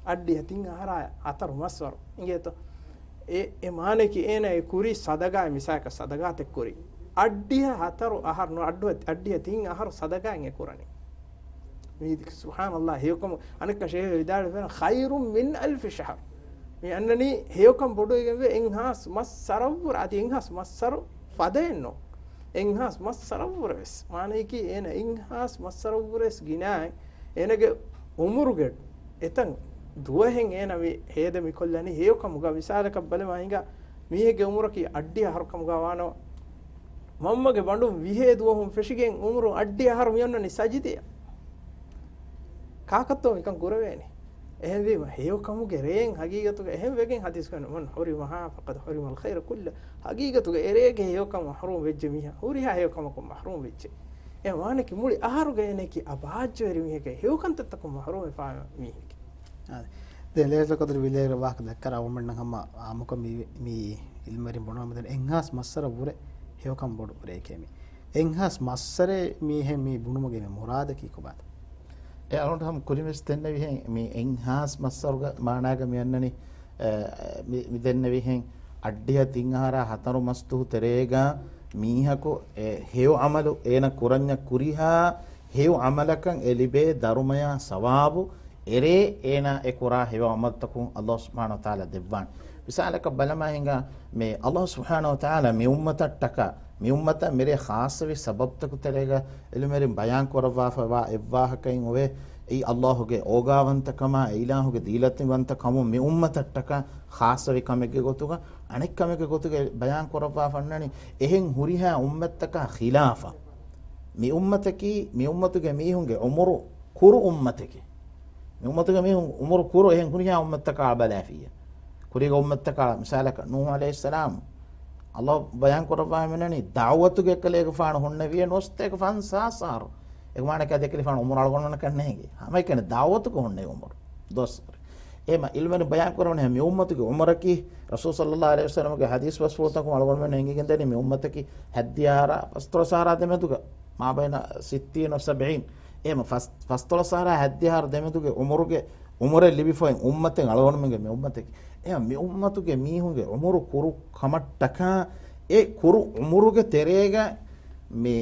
އައްޑިހަ ތިން އަހަރާ އަތަރު މަސްވަރު. އިނގޭތޯ؟ އެ، އެ މާނައަކީ އޭނަ އެ ކުރީ ސަދަގާ މިސާކަށް ސަދަގާތެއް ކުރީ. އައްޑިހަ ހަތަރު އަހަރު ނު، އައްޑު، އައްޑިހަ ތިން އަހަރު ސަދަގާއިން އެ ކުރަނީ. މީ ސުބްޙާނައްލާހް، ހެޔޮކަމު އަނެއްކާ ޝޭޚް ވިދާޅުވެފަ، "خير من ألف شهر." މި އަންނަނީ ހެޔޮކަން ބޮޑުވެގެންވެ އެއްހާސް މަސް ސަރަށްވުރެ، އަދި އެއްހާސް މަސް ސަރު ފަދައެއްނު. އެއްހާސް މަސް ސަރަށްވުރެ ވެސް. މާނައަކީ އޭނަ އެއްހާސް މަސް ސަރަށްވުރެ ވެސް ގިނައިން އޭނަގެ އުމުރުގެ އެތަން ދުވަހެއް އޭނަ މި ހޭދަ މިކޮށްލަނީ ހެޔޮކަމުގަ. މިސާލަކަށް ބަލަމާ ހިނގާ މީހެއްގެ އުމުރަކީ އައްޑިހަ އަހަރުކަމުގަ ވާނަމަ، މަންމަގެ ބަނޑުން ވިހޭ ދުވަހުން ފެށިގެން އުމުރުން އައްޑިހަ އަހަރު މިއޮންނަނީ ސަޖިދަޔަށް. ކާކަށްތޯ މިކަން ކުރެވޭނެ؟ އެހެންވީމަ ހެޔޮކަމުގެ ރެއެއް ހަގީގަތުގަ އެހެން ވެގެން ހަދީސްގަނޑު، "من حرم هذا فقد حرم الخير كله." ހަގީގަތުގަ އެރޭގެ ހެޔޮކަމަށް މަޙްރޫމް ވެއްޖެ މީހާ ހުރިހާ ހެޔޮކަމަކުން މަޙްރޫމް ވެއްޖެ. އެ ވާނެކި މުޅި އަހަރުގަ އޭނައަކީ އަބާއްޖަ ވެރި މީހެކޭ، ހެޔޮކަންތައްތަކުން މަޙްރޫމް ވެފާ މީހެކޭ. އާ، ދެން ލައިލަތުލް ޤަދްރި ވިލޭގެ ވާހަކަ ދައްކާ އަޅުގަނޑުމެންނަށް ހަމަ އާއްމުކޮށް މި، މި އިލްމުވެރިން ބުނަން މިދަނީ އެއްހާސް މައްސަރަ ވުރެ ހެޔޮކަން ބޮޑު ރެއެކޭ މީ. އެއްހާސް މައްސަރެއް މީހެއް މި ބުނުމުގެ މި މުރާދަކީ ކޮބާތަ؟ އެ އަޅުގަނޑު ހަމަ ކުރިންވެސް ދެންނެވިހެން މި އެއްހާސް މައްސަރުގެ މާނާގަ މި އަންނަނީ، އެ، މި، މި ދެންނެވިހެން އައްޑިހަ ތިން އަހަރާ ހަތަރު މަސްތުހު ތެރޭގަ މީހަކު އެ ހެޔޮ އަމަލު އޭނަ ކުރަންޏަށް ކުރިހާ ހެޔޮ އަމަލަކަށް އެ ލިބޭ ދަރުމަޔާ ސަވާބު އެރޭ އޭނާ އެ ކުރާ ހެޔޮ އަމަލުތަކުން އައްލާހު ސުބްޙާނަހު ވަތަޢާލާ ދެއްވާނެ. މިސާލަކަށް ބަލަމާ ހިނގާ މި އައްލާހު ސުބްޙާނަހު ވަތަޢާލާ މި އުއްމަތަށްޓަކާ، މި އުއްމަތަށް މިރޭ ޚާއްޞަވި ސަބަބުތަކު ތެރޭގަ އިލްމުވެރިން ބަޔާން ކުރައްވާފައިވާ އެއްވާހަކައިން އޮވޭ. އެއީ އައްލާހުގެ އޯގާވަންތަކަމާ، އެ އިލާހުގެ ދީލަތިވަންތަކަމުން މި އުއްމަތަށްޓަކާ ޚާއްޞަވި ކަމެއްގެ ގޮތުގަ، އަނެއް ކަމެއްގެ ގޮތުގަ ބަޔާން ކުރައްވާފަ އޮންނަނީ. އެހެން ހުރިހާ އުއްމަތްތަކާ ޚިލާފަށް މި އުއްމަތަކީ، މި އުއްމަތުގެ މީހުންގެ އުމުރު ކުރު އުއްމަތެކޭ. މި އުއްމަތުގެ މީހުން އުމުރު ކުރު އެހެން ހުރިހާ އުއްމަތްތަކާ ބަލާފިއްޔާ. ކުރީގެ އުއްމަތްތަކާ މިސާލަކަށް ނޫޙު ޢަލައިހިއްސަލާމް އައްލާހު ބަޔާން ކުރައްވާ މިނަނީ ދަޢުވަތުގެ އެކަލޭގެފާނު ހުންނެވިޔޭ ނުވަސަތޭކަ ފަންސާސް އަހަރު. އެ މާނައަކީ އަދި އެކަލޭގެފާނު އުމުރު އަޅުގަނޑުމެންނަކަށް ނޭނގެ. ހަމައެކަނި ދަޢުވަތުގަ ހުންނެވި އުމުރު ދުވަސްވަރެއް. އެހެމަ އިލްމުވެރިން ބަޔާން ކުރައްވަނީ މި އުއްމަތުގެ އުމުރަކީ ރަސޫލު ޞައްލައްލާހު ޢަލައިހި ވަސައްލަމަގެ ޙަދީޘް ބަސްފުޅުތަކުން އަޅުގަނޑުމެން އެނގިގެން ދަނީ މި އުއްމަތަކީ ހަތްދިހަ އަހަރާ ފަސްދޮޅަސް އަހަރާ ދެމެދުގަ މާ ބައިނަ ސިއްތީން ވަ ސަބްޢީން. އެހެމަ ފަސް، ފަސްދޮޅަސް އަހަރާ ހަތްދިހަ އަހަރު ދެމެދުގެ އުމުރުގެ، އުމުރެއް ލިބިފައި އުއްމަތެއް އަޅުގަނޑުމެންގެ މި އުއްމަތަކީ. އެހެމަ މި އުއްމަތުގެ މީހުންގެ އުމުރު ކުރު ކަމަށްޓަކާ އެ ކުރު އުމުރުގެ ތެރޭގަ މި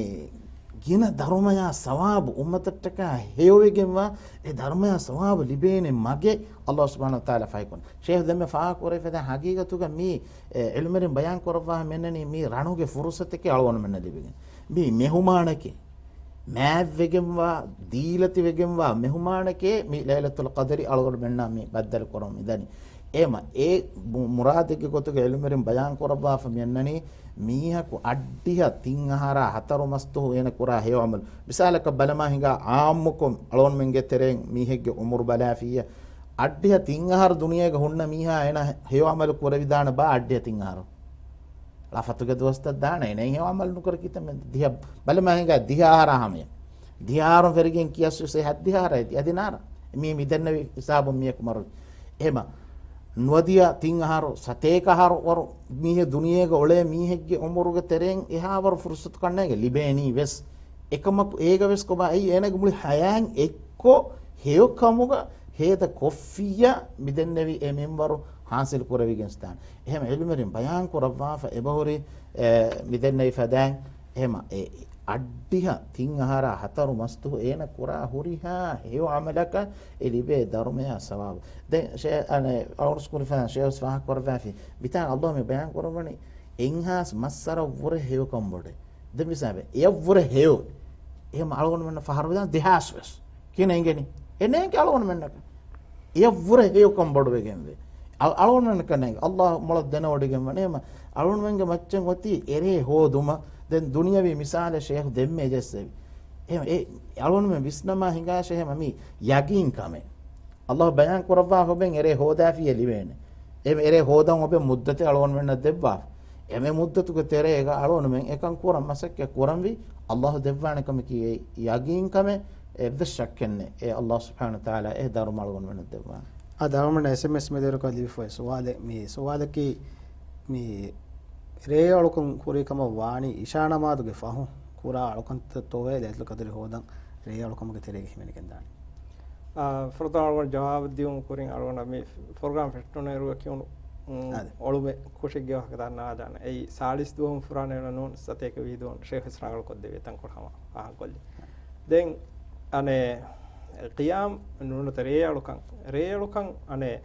ގިނަ ދަރުމަޔާ ސަވާބު އުއްމަތަށްޓަކާ ހެޔޮވެގެންވާ، އެ ދަރުމަޔާ ސަވާބު ލިބޭނެ މަގެއް އައްލާހު ސުބްޙާނަހު ވަތަޢާލާ ފަހިކޮށް. ޝޭޚް ދެންމެ ފާހަގަކުރެވިފަދަ ހަގީގަތުގަ މީ، އެ، އިލްމުވެރިން ބަޔާން ކުރައްވާ މިއަންނަނީ މީ ރަނުގެ ފުރުޞަތެކޭ އަޅުގަނޑުމެންނަށް ލިބިގެން. މީ މެހުމާނެކޭ. މާތްވެގެންވާ، ދީލަތިވެގެންވާ މެހުމާނެކޭ މި ލައިލަތުލް ޤަދްރި އަޅުގަނޑުމެންނާ މި ބައްދަލު ކުރަމުން މިދަނީ. އެހެމަ އެ މު-، މުރާދެއްގެ ގޮތުގަ އިލްމުވެރިން ބަޔާން ކުރައްވާފަ މިއަންނަނީ މީހަކު އައްޑިހަ ތިން އަހަރާ ހަތަރު މަސްތުހު އޭނަ ކުރާ ހެޔޮ އަމަލު. މިސާލަކަށް ބަލަމާ ހިނގާ އާއްމުކޮށް އަޅުގަނޑުމެންގެ ތެރެއިން މީހެއްގެ އުމުރު ބަލާފިއްޔާ. އައްޑިހަ ތިން އަހަރު ދުނިޔޭގަ ހުންނަ މީހާ އޭނަ ހެޔޮ އަމަލު ކުރެވިދާނެ ބާ އައްޑިހަ ތިން އަހަރު. ޅަފަތުގެ ދުވަސްތައް ދާނެ އޭނަ ހެޔޮ އަމަލު ނުކުރެ ކިތަންމެ ދިހަ ބަލަމާ ހިނގާ ދިހަ އަހަރާ ހަމަޔަށް. ދިހަ އަހަރުން ފެރިގެން ކިޔަސް ވެސް އެ ހައްދިހަ އަހަރާ އަދި ނާރާ. މީ މި ދެންނެވި ހިސާބުން މިޔަކު މަރުވި. އެހެމަ ނުވަދިހަ ތިން އަހަރު ސަތޭކަ އަހަރު ވަރު މީހެއް ދުނިޔޭގަ އުޅޭ މީހެއްގެ އުމުރުގެ ތެރެއިން އެހާވަރު ފުރުޞަތު ކަންނޭނގެ ލިބޭނީ ވެސް. އެކަމަކު އޭގަ ވެސް ކޮބާ އެއީ އޭނަގެ މުޅި ހަޔާތް އެއްކޮށް ހެޔޮ ކަމުގަ ހޭދަ ކޮށްފިއްޔާ މި ދެންނެވި އެ މިންވަރު ހާސިލް ކުރެވިގެން ސްތާން. އެހެމަ އިލްމުވެރިން ބަޔާން ކުރައްވާފަ އެބަހުރި، އެ، މި ދެންނެވި ފަދައިން އެހެމަ އެ އައްޑިހަ ތިން އަހަރާ ހަތަރު މަސްތުހު އޭނަ ކުރާ ހުރިހާ ހެޔޮ އަމަލަކަށް އެ ލިބޭ ދަރުމަޔާ ސަވާބު. ދެން ޝޭ-، އަނެ، އަޅުގަނޑު ކުރި ފަދަ ޝޭޚް ވެސް ފާހަގަ ކުރައްވާފި. މިތާނގަ އައްލާހު މި ބަޔާން ކުރައްވަނީ އެއްހާސް މައްސަރަ ވުރެ ހެޔޮ ކަން ބޮޑެ. ދެން މިސާބެ އެޔަށްވުރެ ހެޔޮ. އެހެމަ އަޅުގަނޑުމެންނަށް ފަހަރު ވެދާން ދެހާސް ވެސް. ކިހިނެއް އިނގެނީ؟ އެ ނޭނގެ އަޅުގަނޑުމެންނަކަށް. އެޔަށްވުރެ ހެޔޮކަން ބޮޑުވެގެންވޭ. އަ-، އަޅުގަނޑުމެންނަކަށް ނޭނގެ. އައްލާހު މޮޅަށް ދެނެވޮޑިގެންވަނީ. އެހެމަ އަޅުގަނޑުމެންގެ މައްޗަށް އޮތީ އެރޭ ހޯދުމަށް. ދެން ދުނިޔަވީ މިސާލެއް ޝޭޚް ދެންމެ ޖެއްސެވި. އެހެމަ އެ އަޅުގަނޑުމެން ވިސްނަމާ ހިނގާށޭ އެހެމަ މީ ޔަގީން ކަމެއް. އައްލާހު ބަޔާން ކުރައްވާފަ އޮބެން އެރޭ ހޯދާފިއްޔާ ލިބޭނެ. އެ އެރޭ ހޯދަން އޮބެން މުއްދަތެއް އަޅުގަނޑުމެންނަށް ދެއްވާފަ. އެ މި މުއްދަތުގެ ތެރޭގަ އަޅުގަނޑުމެން އެކަން ކުރަން މަސައްކަތް ކުރަންވީ. އައްލާހު ދެއްވާނެ ކަމަކީ އެ ޔަގީން ކަމެއް. އެއްވެސް ޝައްކެއް ނެތް. އެ އައްލާހު ސުބްޙާނަހު ވަތަޢާލާ އެ ދަރުމަ އަޅުގަނޑުމެންނަށް ދެއްވާނެ. އާ، ދަރުމަ އެސްއެމްއެސް މެދުވެރިކޮށް ލިބިފައި ސުވާލެއް. މި ސުވާލަކީ މި ރޭ އަޅުކަން ކުރި ކަމަށް ވާނީ އިޝާ ނަމާދުގެ ފަހު ކުރާ އަޅުކަންތައްތޯއޭ ލައިލަތުލް ޤަދްރި ހޯދަން ރޭ އަޅުކަމުގެ ތެރޭގަ ހިމެނިގެންދާނީ؟ އާ، ފުރަތަމަ އަޅުގަނޑު ޖަވާބު ދިޔުން ކުރިން އަޅުގަނޑަށް މި ފްރޮގްރާމް ފެއްޓުނުއިރު ކިޔުނު، އުން، އާދެ. އޮޅުމެއް ކުށެއްގެ ވާހަކަ ދަންނަވާލާނެ. އެއީ ސާޅީސް ދުވަހުން ފުރާނަ އެޅުނޫން ސަތޭކަ ވިހި ދުވަހުން ޝޭޚް ވެސް ރަނގަޅުކޮށްދެވޭ ތަންކޮޅު ހަމަ ފާހަގަކޮށްލި. ދެން އަނެއް ޤިޔާމް ނޫނަތަ ރޭ އަޅުކަން، ރޭ އަޅުކަން އަނެއް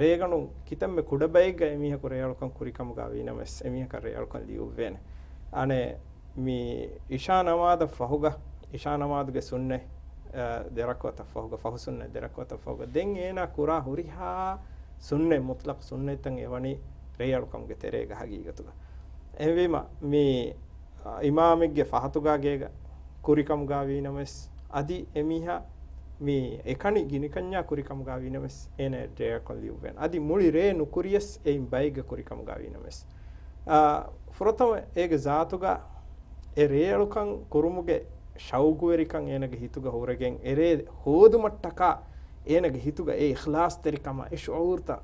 ރޭގަނޑު ކިތަންމެ ކުޑަ ބައެއްގަ އެމީހަކު ރޭ އަޅުކަން ކުރި ކަމުގަ ވީނަމަވެސް އެމީހަކަށް ރޭ އަޅުކަން ލިޔުއްވޭނެ. އަނެއް މި އިޝާ ނަމާދަށް ފަހުގަ، އިޝާ ނަމާދުގެ ސުންނަތް، އަ، ދެ ރަކުޢަތަށް ފަހުގަ، ފަހު ސުންނަތް ދެ ރަކުޢަތަށް ފަހުގަ، ދެން އޭނާ ކުރާ ހުރިހާ ސުންނަތް، މުތްލަޤް ސުންނަތްތައް އެވަނީ ރޭ އަޅުކަމުގެ ތެރޭގަ ހަގީގަތުގަ. އެހެންވީމަ، މި، އަ، އިމާމެއްގެ ފަހަތުގާ ގޭގަ ކުރިކަމުގާ ވީނަމަވެސް، އަދި އެމީހާ މި އެކަނި ގިނިކަންޏާ ކުރިކަމުގާ ވީނަމަވެސް، އޭނަ ރޭއަޅުކަން ލިޔުއްވޭނެ. އަދި މުޅި ރޭ ނުކުރިޔަސް އެއިން ބައެއްގަ ކުރިކަމުގާ ވީނަމަވެސް، އާ، ފުރަތަމަ އޭގެ ޒާތުގަ އެ ރޭއަޅުކަން ކުރުމުގެ ޝައުގުވެރިކަން އޭނަގެ ހިތުގަ ހުރެގެން، އެ ރޭ ހޯދުމަށްޓަކާ އޭނަގެ ހިތުގަ އެ އިޚްލާޞްތެރިކަމާ، އެ ޝުޢޫރުތައް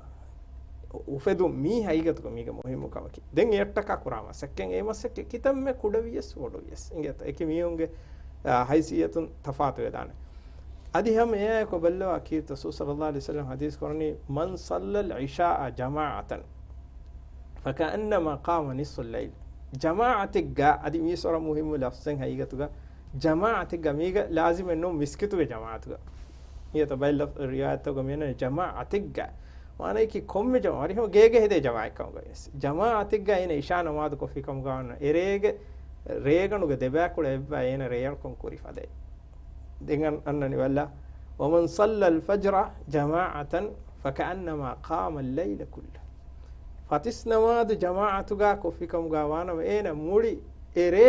އުފެދުން މީ ހަގީގަތުގަ މީގެ މުހިއްމު ކަމަކީ. ދެން އެއަށްޓަކާ ކުރާ މަސައްކަތް، އެ މަސައްކަތް ކިތަންމެ ކުޑަވިޔަސް ބޮޑުވިޔަސް އިނގޭތޯ. އެކި މީހުންގެ، އާ، ހައިސިއްޔަތުން ތަފާތުވެދާނެ. އަދި ހަމަ އެއާއެކު ބައްލަވާ ކީރިތި ރަސޫލު ޞައްލައްލާހު ޢަލައިހި ވަސައްލަމް ޙަދީޘް ކުރަނީ، "من صلى العشاء جماعة فكأنما قام نصف الليل." ޖަމާޢަތެއްގަ، އަދި މީސް ވަރަށް މުހިއްމު ލަފްޒެއް ހަގީގަތުގަ، ޖަމާޢަތެއްގަ މީގަ ލާޒިމެއް ނޫން މިސްކިތުގެ ޖަމާޢަތުގަ. އިނގޭތޯ ބައެއް ރިވާޔަތްތަކުގަ މިއަންނަނީ ޖަމާޢަތެއްގަ. މާނަޔަކީ ކޮންމެ ޖަމާ، ވަރިހަމަ ގޭގެ ހެދޭ ޖަމާޢަތްކަމުގަ ވެސް. ޖަމާޢަތެއްގަ އޭނަ އިޝާ ނަމާދު ކޮށްފި ކަމުގަ ވަންނަ އެރޭގެ ރޭގަނޑުގެ ދެބައިކުޅަ އެއްބަ އޭނަ ރޭއަޅުކަން ކުރި ފަދައި. ދެން އަން-، އަންނަނި ވައްލަ، "ومن صلى الفجر جماعة فكأنما قام الليل كله." ފަތިސް ނަމާދު ޖަމާޢަތުގަ ކޮށްފި ކަމުގަ ވާނަމަ އޭނަ މުޅި އެރޭ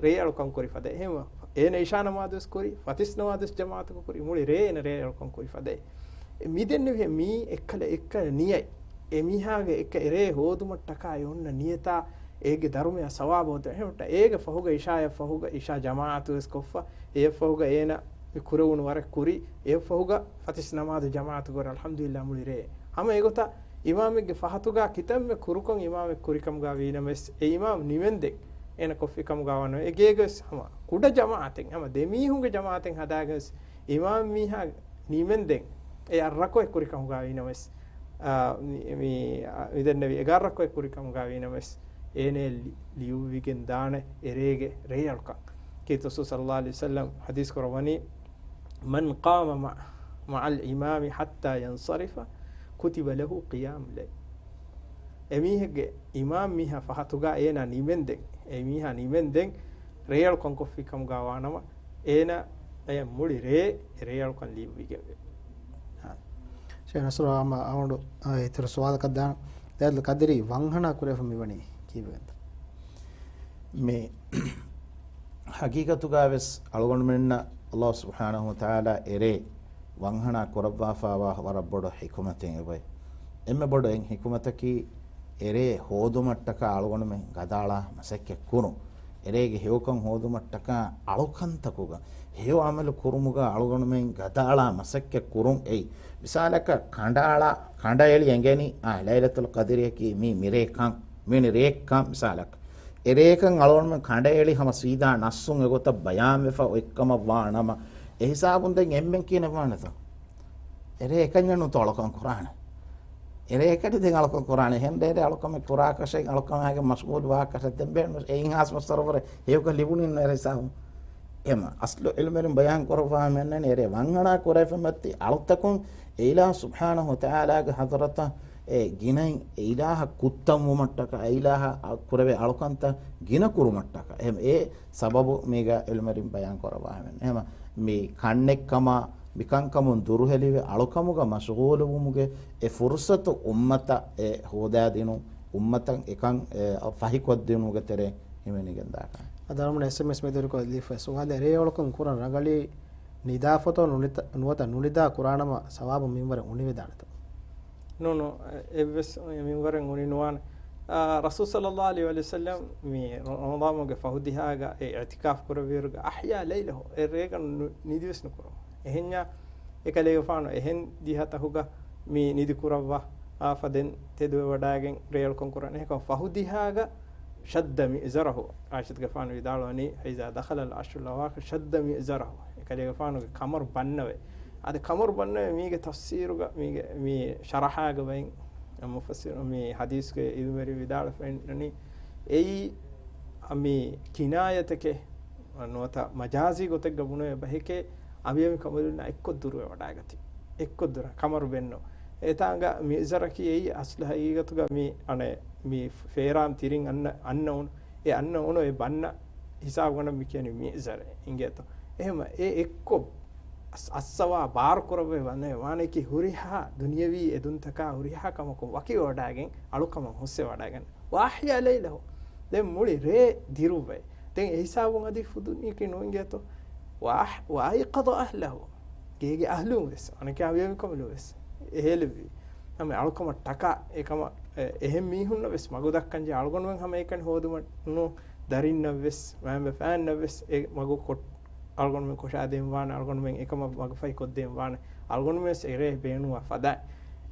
ރޭއަޅުކަން ކުރި ފަދަ. އެހެންވެ، އޭނަ އިޝާ ނަމާދުވެސް ކުރި، ފަތިސް ނަމާދުވެސް ޖަމާޢަތުގަ ކުރި، މުޅި ރޭ އޭނަ ރޭއަޅުކަން ކުރި ފަދަ. މިދެންނެވިހެ މީ އެއްކަލަ އެއްކަލަ ނިޔަތް. އެ މީހާގެ އެއްކަ އެރޭ ހޯދުމަށްޓަކާ އެ އޮންނަ ނިޔަތާ އޭގެ ދަރުމަޔާ ސަވާބު އޮތް. އެހެންވެ އޭގެ ފަހުގަ އިޝާޔަށް ފަހުގަ އިޝާ ޖަމާޢަތުވެސް ކޮށްފަ. އެއަށް ފަހުގަ އޭނަ މި ކުރެވުނު ވަރަށް ކުރި، އެއަށް ފަހުގަ ފަތިސް ނަމާދު ޖަމާޢަތު ކުރި، އަލްޙަމްދުލިއްލާހް މުޅި ރޭ. ހަމަ އެގޮތަށް އިމާމެއްގެ ފަހަތުގަ ކިތަންމެ ކުރުކޮށް އިމާމެއް ކުރިކަމުގަ ވީނަމަވެސް، އެ އިމާމް ނިމެންދެން އޭނަ ކޮށްފި ކަމުގަ ވަންނަ އެ ގޭގަވެސް ހަމަ ކުޑަ ޖަމާޢަތެއް، ހަމަ ދެމީހުންގެ ޖަމާޢަތެއް ހަދާގެންވެސް އިމާމް މީހާ ނިމެންދެން އެ އަށް ރަކުޢަތް ކުރިކަމުގަ ވީނަމަވެސް، އާ، މި، މި، އާ، މިދެންނެވި އެގާރަ ރަކުޢަތް ކުރިކަމުގަ ވީނަމަވެސް، އޭނަ ލި-، ލިޔުއްވިގެން ދާނެ އެރޭގެ ރޭއަޅުކަން. ކީރިތި ރަސޫލު ޞައްލައްލާހު ޢަލައިހި ވަސައްލަމް ޙަދީޘް ކުރައްވަނީ، "من قام مع، مع الإمام حتى ينصرف كتب له قيام ليل." އެމީހެއްގެ އިމާމް މީހާ ފަހަތުގަ އޭނާ ނިމެންދެން، އެ މީހާ ނިމެންދެން ރޭއަޅުކަން ކޮށްފި ކަމުގަ ވާނަމަ، އޭނަ އެ މުޅި ރޭ ރޭއަޅުކަން ލިޔުއްވިގެންވޭ. ޝޭޚް ނަޞްރު އާމަ އަޅުގަނޑު، އާ، އިތުރު ސުވާލަކަށް ދާން. ލައިލަތުލް ޤަދްރީ ވަންހަނާ ކުރެވިފަ މިވަނީ ކީއްވެގެންތަ؟ މި ޙަޤީޤަތުގަ ވެސް އަޅުގަނޑުމެންނަށް ﷲ ސުބްޙާނަހޫ ވަތަޢާލާ އެރޭ ވަންހަނާ ކުރައްވާފައިވާ ވަރަށް ބޮޑު ޙިކުމަތެއް އެބައި. އެންމެ ބޮޑު އެއް ޙިކުމަތަކީ އެރޭ ހޯދުމަށްޓަކާ އަޅުގަނޑުމެން ގަދައަޅާ މަސައްކަތް ކުރުން. އެރޭގެ ހެޔޮކަން ހޯދުމަށްޓަކާ އަޅުކަންތަކުގަ ހެޔޮ ޢަމަލު ކުރުމުގަ އަޅުގަނޑުމެން ގަދައަޅާ މަސައްކަތް ކުރުން އެއީ. މިސާލަކަށް ކަނޑައަޅާ، ކަނޑައެޅި އެނގެނީ، އާ، ލައިލަތުލް ޤަދްރިއަކީ މީ މިރޭ ކަން، މިވެނި ރޭ ކަން މިސާލަކަށް. އެރޭކަން އަޅުގަނޑުމެން ކަނޑައެޅި ހަމަ ސީދާ ނައްޞުން އެގޮތަށް ބަޔާންވެފަ އޮތްކަމަށް ވާނަމަ، އެހިސާބުން ދެން އެންމެން ކިޔަން ވާނެތޯ؟ އެރޭ އެކަންޏެއް ނޫންތޯ އަޅުކަން ކުރާނެ. އެރޭ އެކަނި ދެން އަޅުކަން ކުރާނެ. އެހެން ރޭ އަޅުކަމެއް ކުރާކަށެއް އަޅުކަމާގެ މަޝްޣޫލު ވާކަށެއް ދެން ބޭނުން އެއިން ހާސް މައްސަރަ ވަރެ ހެޔޮކަން ލިބުނީ ނުވެ ހިސާބު. އެމަ އަސްލު ޢިލްމެރިން ބަޔާން ކުރައްވާ މެންނަނީ އެރޭ ވަންހަނާ ކުރެފަ މަތި އަޅުތަކުން އެ އިލާހު ސުބްޙާނަހު ވަތަޢާލާގެ ޙަޟްރަތަށް އެ ގިނައިން އެ އިލާހަށް ކުއްތަންވުމަށްޓަކާ، އެ އިލާހަށް ކުރެވޭ އަޅުކަންތައް ގިނަ ކުރުމަށްޓަކާ. އެހެން އެ ސަބަބު މީގަ ޢިލްމެރިން ބަޔާން ކުރައްވާ މެން. އެހެމަ މި ކަންނެއްކަމާ، މިކަންކަމުން ދުރުހެލިވެ އަޅުކަމުގަ މަޝްޣޫލުވުމުގެ އެ ފުރުޞަތު އުއްމަތަށް އެ ހޯދާދިނުން، އުއްމަތަށް އެކަން އެ ފަހިކޮށްދިނުމުގެ ތެރޭ ހިމެނިގެންދާކަން. އަދި އަޅުގަނޑު އެސްއެމްއެސް މެދުވެރިކޮށް ލިޔެފަ ސުވާލެއް، ރޭއަޅުކަން ކުރަން ރަނގަޅީ ނިދާފަތޯ ނުނިތަ-، ނުވަތަ ނުނިދާ ކުރާނަމަ ސަވާބު މިންވަރެއް އުނިވެދާނެތަ؟ ނޫނު، އެއްވެސް މިންވަރެއް އުނި ނުވާނެ. އާ، ރަސޫލު ޞައްލައްލާހު ޢަލައިހި ވަސައްލަމް މި ރަމަޟާން މަހުގެ ފަހު ދިހާގަ އެ އިޢްތިކާފް ކުރެއްވިއިރުގަ އަޙްޔާ ލައިލަހު، އެ ރޭގަނޑު ނު-، ނިދިވެސް ނުކުރުން. އެހެންޏާ އެކަލޭގެފާނު އެހެން ދިހަ ތަހުގަ މި ނިދި ކުރައްވާ، އާ، ފަދައިން ތެދުވެވަޑައިގެން ރޭއަޅުކަން ކުރަން. އެހެންކަމުން ފަހު ދިހާގަ ޝައްދަ މިއުޒަރަހު، ޢާއިޝަތުގެފާނު ވިދާޅުވަނީ، ފައިޒާ ދަޚަލަލް ޢަޝްރުލް އަވާޚިރު ޝައްދަ މިއުޒަރަހު، އެކަލޭގެފާނުގެ ކަމަރު ބަންނަވެ. އަދި ކަމަރު ބަންނަވެ މީގެ ތަފްސީރުގަ، މީގެ މި ޝަރަޙާގަ ބައިން މުފައްސިރު، މި ޙަދީޘްގެ ޢިލްމުވެރިން ވިދާޅުވެފައި އިންނަނީ، އެއީ މި ކިނާޔަތެކޭ، ނުވަތަ މަޖާޒީ ގޮތެއްގަ ބުނެވޭ ބަހެކޭ، އަނބިޔަމި ކަމަލުންނާ އެއްކޮށް ދުރުވެވަޑައިގަތީ. އެއްކޮށް ދުރަ ކަމަރު ބެންނޯ. އެތާނގަ މިއުޒަރަކީ އެއީ އަސްލު ހަގީގަތުގަ މި އަނެ މި ފޭރާން ތިރިން އަންނަ، އަންނަ އުނު، އެ އަންނަ އުނު އެ ބަންނަ ހިސާބުގަނޑަށް މި ކިޔަނީ މިއުޒަރެއް އިނގޭތޯ. އެހެމަ އެ އެއްކޮށް އަސް-، އައްސަވާ ބާރު ކުރައްވައި ވަނެ ވާނެކީ ހުރިހާ ދުނިޔަވީ އެދުންތަކާ ހުރިހާ ކަމަކުން ވަކިވެވަޑައިގެން އަޅުކަމަށް ހުސްވެވަޑައިގެން. ވައަޙްޔާ ލައިލަހު. ދެން މުޅި ރޭ ދިރުއްވައި. ދެން އެ ހިސާބުން އަދި ފުދުނީކީ ނޫން އިނގޭތޯ؟ ވާ-، ވައައިޤަޟަ އަހްލަހު. ގޭގެ އަހްލުން ވެސް، އަނެކާ ބޭބެ ކަމުން ވެސް އެހެލެއްވި. ހަމަ އަޅުކަމަށް ޓަކާ އެކަމަށް، އެ، އެހެން މީހުންނަށް ވެސް މަގު ދައްކަން ޖެހޭ އަޅުގަނޑުމެން ހަމަ އެކަނި ހޯދުމަށް ނޫން، ދަރިންނަށް ވެސް، މައިންބަފައިންނަށް ވެސް އެ މަގު ކޮށް-، އަޅުގަނޑުމެން ކޮށާދޭން ވާނެ، އަޅުގަނޑުމެން އެކަމަށް މަގުފަހި ކޮށްދޭން ވާނެ، އަޅުގަނޑުމެން ވެސް އެރޭ ބޭނުންވާ ފަދައިން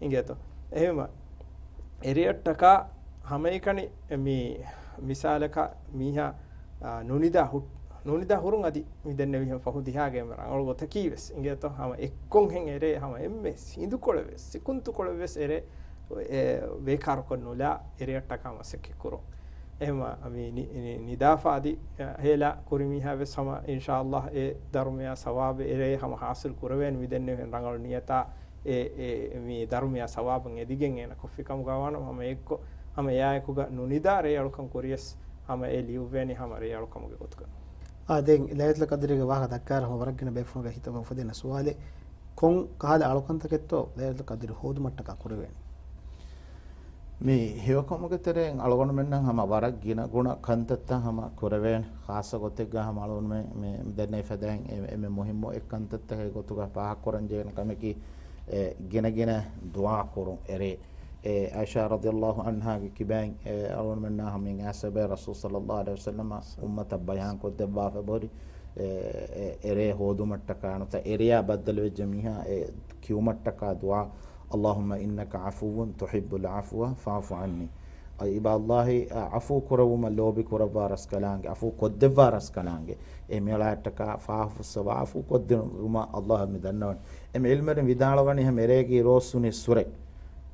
އިނގޭތޯ. އެހެންވީމަ، އެރެއަށްޓަކާ ހަމައެކަނި މި މިސާލަކަށް މީހާ، އާ، ނުނިދާ ހު-، ނުނިދާ ހުރުން އަދި މި ދެންނެވިހެން ފަހު ދިހާގެ ރަނގަޅު ގޮތަކީ ވެސް އިނގޭތޯ، ހަމަ އެއްކޮންހެން އެރޭ ހަމަ އެންމެ ސިނދުކޮޅެއް ވެސް، ސިކުންތުކޮޅެއް ވެސް އެރޭ، އެ، ބޭކާރުކޮށް ނުލާ އެރެއަށްޓަކާ މަސައްކަތް ކުރުން. އެހެންވީމަ މި ނި-، ނި-، ނިދާފަ އަދި، އެ، ހޭލާ ކުރި މީހާ ވެސް ހަމަ އިންޝާﷲ އެ ދަރުމަޔާ ސަވާބެއް އެރޭ ހަމަ ހާސިލް ކުރެވޭނެ މި ދެންނެވިހެން ރަނގަޅު ނިޔަތާ އެ، އެ، މި ދަރުމަޔާ ސަވާބުން އެދިގެން އޭނަ ކޮށްފި ކަމުގަ ވާނަމަ، ހަމަ އެއްކޮށް، ހަމަ އެއާއެކުގަ ނުނިދާ ރޭއަޅުކަން ކުރިޔަސް، ހަމަ އެ ލިޔުއްވޭނީ ހަމަ ރޭއަޅުކަމުގެ ގޮތުގަ. އާ، ދެން ލައިލަތުލް ޤަދްރީގެ ވާހަކަ ދައްކާއިރު ހަމަ ވަރަށް ގިނަ ބޭފުޅުންގެ ހިތުގަ އުފެދޭނެ ސުވާލެއް، ކޮން ކަހަލަ އަޅުކަންތަކެއްތޯ ލައިލަތުލް ޤަދްރި ހޯދުމަށްޓަކާ ކުރެވޭނެ؟ މި ހެޔޮކަމުގެ ތެރެއިން އަޅުގަނޑުމެންނަށް ހަމަ ވަރަށް ގިނަ ގުނަ ކަންތައްތައް ހަމަ ކުރެވޭނެ. ޚާއްޞަ ގޮތެއްގަ ހަމަ އަޅުގަނޑުމެން މި ދެންނެވި ފަދައިން އެ-، އެންމެ މުހިއްމު އެއް ކަންތައްތަކެއް ގޮތުގަ ފާހަގަކުރަން ޖެހޭނެ ކަމަކީ، އެ، ގިނަގިނަ ދުޢާ ކުރުން އެރޭ. އެ، ޢާއިޝާ ރަޟިޔަﷲ ޢަންހާގެ ކިބައިން، އެ، އަޅުގަނޑުމެންނާ ހަމަ އިން އާސަބެ ރަސޫލު ޞައްލަﷲ ޢަލައިހި ވަސައްލަމަ އުއްމަތަށް ބަޔާން ކޮށްދެއްވާފަ ބޮޑި، އެ، އެ، އެރޭ ހޯދުމަށްޓަކާ ނުތަ އެރެޔާ ބައްދަލުވެއްޖެ މީހާ އެ ކިޔުމަށްޓަކާ ދުޢާ، اللهم إنك عفو تحب العفو فاعف عني. އައިބާ ﷲ، އަ، ޢަފޫ ކުރެވުމަށް ލޯބި ކުރައްވާ ރަސްކަލާނގެ، ޢަފޫ ކޮށްދެއްވާ ރަސްކަލާނގެ، އެ މިއަޅާއަށްޓަކާ ފާފަފުއްސަވާ ޢަފޫ ކޮށްދިނުމަށް ﷲ މި ދަންނަވަނީ. އެ މި ޢިލްމުވެރިން ވިދާޅުވަނީ ހަމަ އެރޭގެ ރޯސް ހުނި ސުރެ.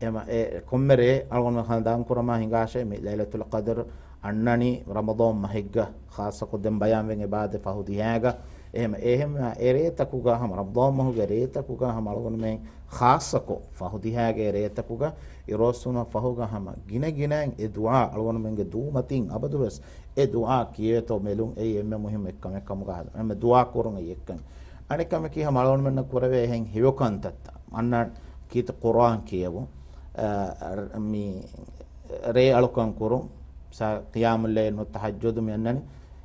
އެމަ އެ ކޮންމެ ރޭ އަޅުގަނޑު ހަނދާން ކުރަމާ ހިނގާށޭ މި ލައިލަތުލް ޤަދްރު އަންނަނީ ރަމަޟާން މަހެއްގަ ޚާއްޞަކޮށް ދެން ބަޔާންވެގެން އެބާދެ ފަހު ދިހާގަ. އެހެމަ އެހެމަ އެ ރޭތަކުގަ ހަމަ ރަމަޟާން މަހުގެ ރޭތަކުގަ ހަމަ އަޅުގަނޑުމެން ޚާއްޞަކޮށް ފަހު ދިހާގެ ރޭތަކުގަ އިރޯސުން ފަހުގަ ހަމަ ގިނަ ގިނައިން އެ ދުޢާ އަޅުގަނޑުމެންގެ ދޫމަތިން އަބަދުވެސް އެ ދުޢާ ކިޔޭތޯ މެލުން އެއީ އެންމެ މުހިއްމު އެއްކަމެއް ކަމުގަ ހަދަ. އެންމެ ދުޢާ ކުރުން އެއީ އެއްކަން. އަނެއް ކަމަކީ ހަމަ އަޅުގަނޑުމެންނަށް ކުރެވޭ އެހެން ހެޔޮ ކަންތައްތައް. އަންނަ ކީރިތި ޤުރުއާން ކިޔެވުން. އަ، މި ރޭ އަޅުކަން ކުރުން، ސާ-، ޤިޔާމުއްލައިލް ނު ތަހައްޖުދު މި އަންނަނީ.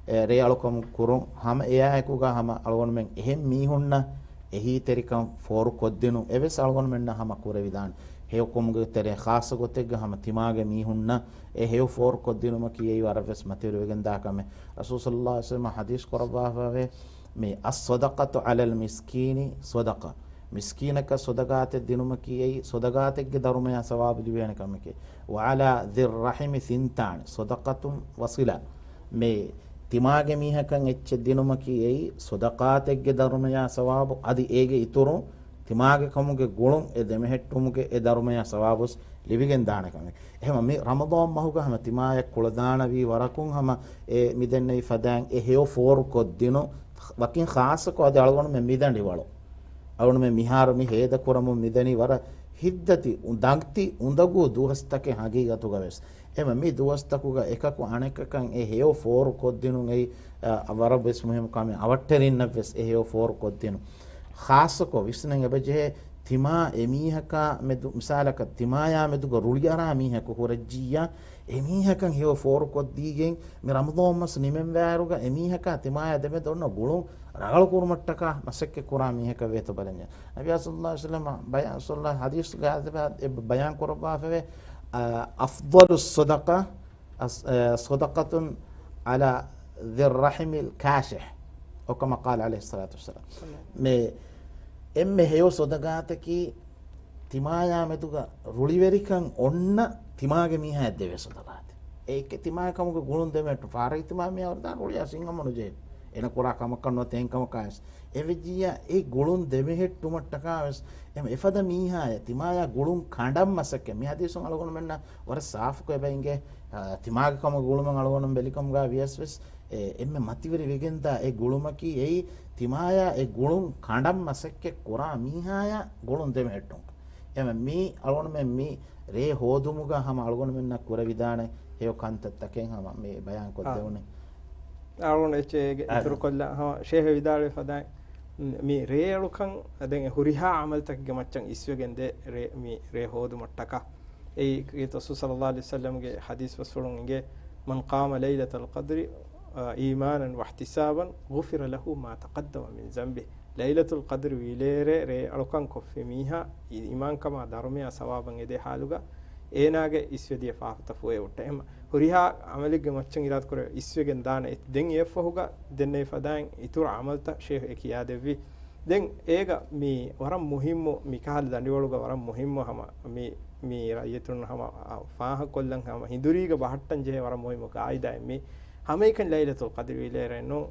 އެ، ރޭ އަޅުކަމު ކުރުން ހަމަ އެއާއެކުގަ ހަމަ އަޅުގަނޑުމެން އެހެން މީހުންނަށް އެހީތެރިކަން ފޯރުކޮށްދިނުން އެވެސް އަޅުގަނޑުމެންނަށް ހަމަ ކުރެވިދާނެ. ހެޔޮކަމުގެ ތެރޭ ޚާއްޞަ ގޮތެއްގަ ހަމަ ތިމާގެ މީހުންނަށް އެ ހެޔޮ ފޯރުކޮށްދިނުމަކީ އެއީ ވަރަށްވެސް މަތިވެރިވެގެންދާ ކަމެއް. ރަސޫލު ޞައްލަﷲ ޢަލައިހި ވަސައްލަމަ ޙަދީޘް ކުރައްވާފަވޭ، މި الصدقة على المسكين صدقة. މިސްކީނަކަށް ޞަދަޤާތެއް ދިނުމަކީ އެއީ ޞަދަޤާތެއްގެ ދަރުމަޔާ ސަވާބު ލިބޭނެ ކަމެކޭ. وعلى ذي الرحم ثنتان صدقة وصلة. މި ތިމާގެ މީހަކަށް އެއްޗެއް ދިނުމަކީ އެއީ ޞަދަޤާތެއްގެ ދަރުމަޔާ ސަވާބު، އަދި އޭގެ އިތުރުން ތިމާގެ ކަމުގެ ގުޅުން އެ ދެމެހެއްޓުމުގެ އެ ދަރުމަޔާ ސަވާބުސް ލިބިގެން ދާނެ ކަމެއް. އެހެމަ މި ރަމަޟާން މަހުގަ ހަމަ ތިމާޔަށް ކުޅަދާނަވީ ވަރަކުން ހަމަ އެ މިދެންނެވި ފަދައިން އެ ހެޔޮ ފޯރު ކޮށްދިނު ވަކިން ޚާއްޞަކޮށް އަދި އަޅުގަނޑުމެން މިދަނޑިވަޅު. އަޅުގަނޑުމެން މިހާރު މި ހޭދަ ކުރަމުން މިދަނީ ވަރަށް ހިތްދަތި އު-، ދަތި އުނދަގޫ ދުވަސްތަކެއް ހަގީގަތުގަ ވެސް. އެމަ މި ދުވަސްތަކުގަ އެކަކު އަނެކަކަށް އެ ހެޔޮ ފޯރު ކޮށްދިނުން އެއީ، އަ، ވަރަށް ވެސް މުހިއްމު ކަމެއް. އަވަށްޓެރިންނަށް ވެސް އެ ހެޔޮ ފޯރު ކޮށްދިނުން. ޚާއްޞަކޮށް ވިސްނަން އެބަޖެހޭ ތިމާ އެމީހަކާ މެދު، މިސާލަކަށް ތިމާޔާ މެދުގަ ރުޅިއަރާ މީހަކު ހުރެއްޖިއްޔާ، އެމީހަކަށް ހެޔޮ ފޯރުކޮށްދީގެން މި ރަމަޟާން މަސް ނިމެންވާއިރުގަ އެމީހަކާ ތިމާޔާ ދެމެދު އޮންނަ ގުޅުން ރަނގަޅުކުރުމަށްޓަކާ މަސައްކަތް ކުރާ މީހަކަށް ވޭތޯ ބަލަންޏާ. ނަބިއްޔާ ޞައްލަﷲ ޢަލައިހި ވަސައްލަމަ ބަޔާ-، ޞައްލަﷲ ޙަދީޘްގަ އެ ބަޔާން ކުރައްވާފަވޭ، އަ، أفضل الصدقة، އަ، صدقة على ذي الرحم الكاشح، أو كما قال عليه الصلاة والسلام. މި އެންމެ ހެޔޮ ޞަދަޤާތަކީ ތިމާޔާ މެދުގަ ރުޅިވެރިކަން އޮންނަ ތިމާގެ މީހާއަށް ދެވޭ ޞަދަޤާތެއް. އެއްކެ ތިމާގެ ކަމުގެ ގުޅުން ދެމެހެއްޓުން. ފާރަގި ތިމާ މީހާ ވަރަށް ދާން ރުޅިއައިސް ހިނގަމުނުޖެހޭ. އޭނަ ކުރާ ކަމަކަށް ނުވަތަ އެހެން ކަމަކާވެސް. އެވެއްޖިއްޔާ އެ ގުޅުން ދެމެހެއްޓުމަށްޓަކާވެސް އެމަ އެފަދަ މީހާޔަށް ތިމާޔާ ގުޅުން ކަނޑަން މަސައްކަތް. މި ޙަދީޘުން އަޅުގަނޑުމެންނަށް ވަރަށް ސާފުކޮށް އެބަ އިނގޭ، އާ، ތިމާގެ ކަމުގެ ގުޅުމެއް އަޅުގަނޑު ބެލިކަމުގަ ވިޔަސް ވެސް، އެ، އެންމެ މަތިވެރި ވެގެންދާ އެ ގުޅުމަކީ އެއީ ތިމާޔާ އެ ގުޅުން ކަނޑަން މަސައްކަތް ކުރާ މީހާޔާ ގުޅުން ދެމެހެއްޓުން. އެމަ މީ އަޅުގަނޑުމެން މި ރޭ ހޯދުމުގަ ހަމަ އަޅުގަނޑުމެންނަށް ކުރެވިދާނެ ހެޔޮ ކަންތައްތަކެއް ހަމަ މި ބަޔާން އާ. ކޮށްދެވުނީ. އަޅުގަނޑު އެއްޗެއް އޭގެ އަ، އިތުރުކޮށްލާ ހަމަ ޝޭހް ވިދާޅުވި ފަދައިން މި ރޭއަޅުކަން ދެން ހުރިހާ ޢަމަލުތަކެއްގެ މައްޗަށް އިސްވެގެން ދޭ ރޭ، މި ރޭ ހޯދުމަށްޓަކާ. އެއީ ރަސޫލު ޞައްލަﷲ ޢަލައިހި ވަސައްލަމްގެ ޙަދީޘް ބަސްފުޅުން އިނގޭ، من قام ليلة القدر، އާ، إيمانا واحتسابا غفر له ما تقدم من ذنبه. ލައިލަތުލް ޤަދްރު ވިލޭރޭ ރޭ އަޅުކަން ކޮށްފި މީހާ، އި-، އީމާންކަމާ ދަރުމަޔާ ސަވާބަށް އެދޭ ޙާލުގަ އޭނާގެ އިސްވެދިޔަ ފާފަތައް ފުއޭ އޮއްޓަ. އެހެން ހުރިހާ ޢަމަލެއްގެ މައްޗަށް އިރާދަކުރެ އިސްވެގެން ދާނެ. ދެން އެއަށްފަހުގަ ދެންނެވި ފަދައިން އިތުރު ޢަމަލްތައް ޝޭޚް އެ ކިޔާދެއްވި. ދެން އޭގަ މި ވަރަށް މުހިއްމު، މި ކަހަލަ ދަނޑިވަޅުގަ ވަރަށް މުހިއްމު ހަމަ މި، މި ރައްޔިތުން ހަމަ ފާހަގަކޮށްލަން ހަމަ ހިނދުރީގަ ބަހައްޓަން ޖެހޭ ވަރަށް މުހިއްމު ޤާޢިދާއެއް މި. ހަމައެކަނި ލައިލަތުލް ޤަދްރު ވިލޭރޭ ނޫން،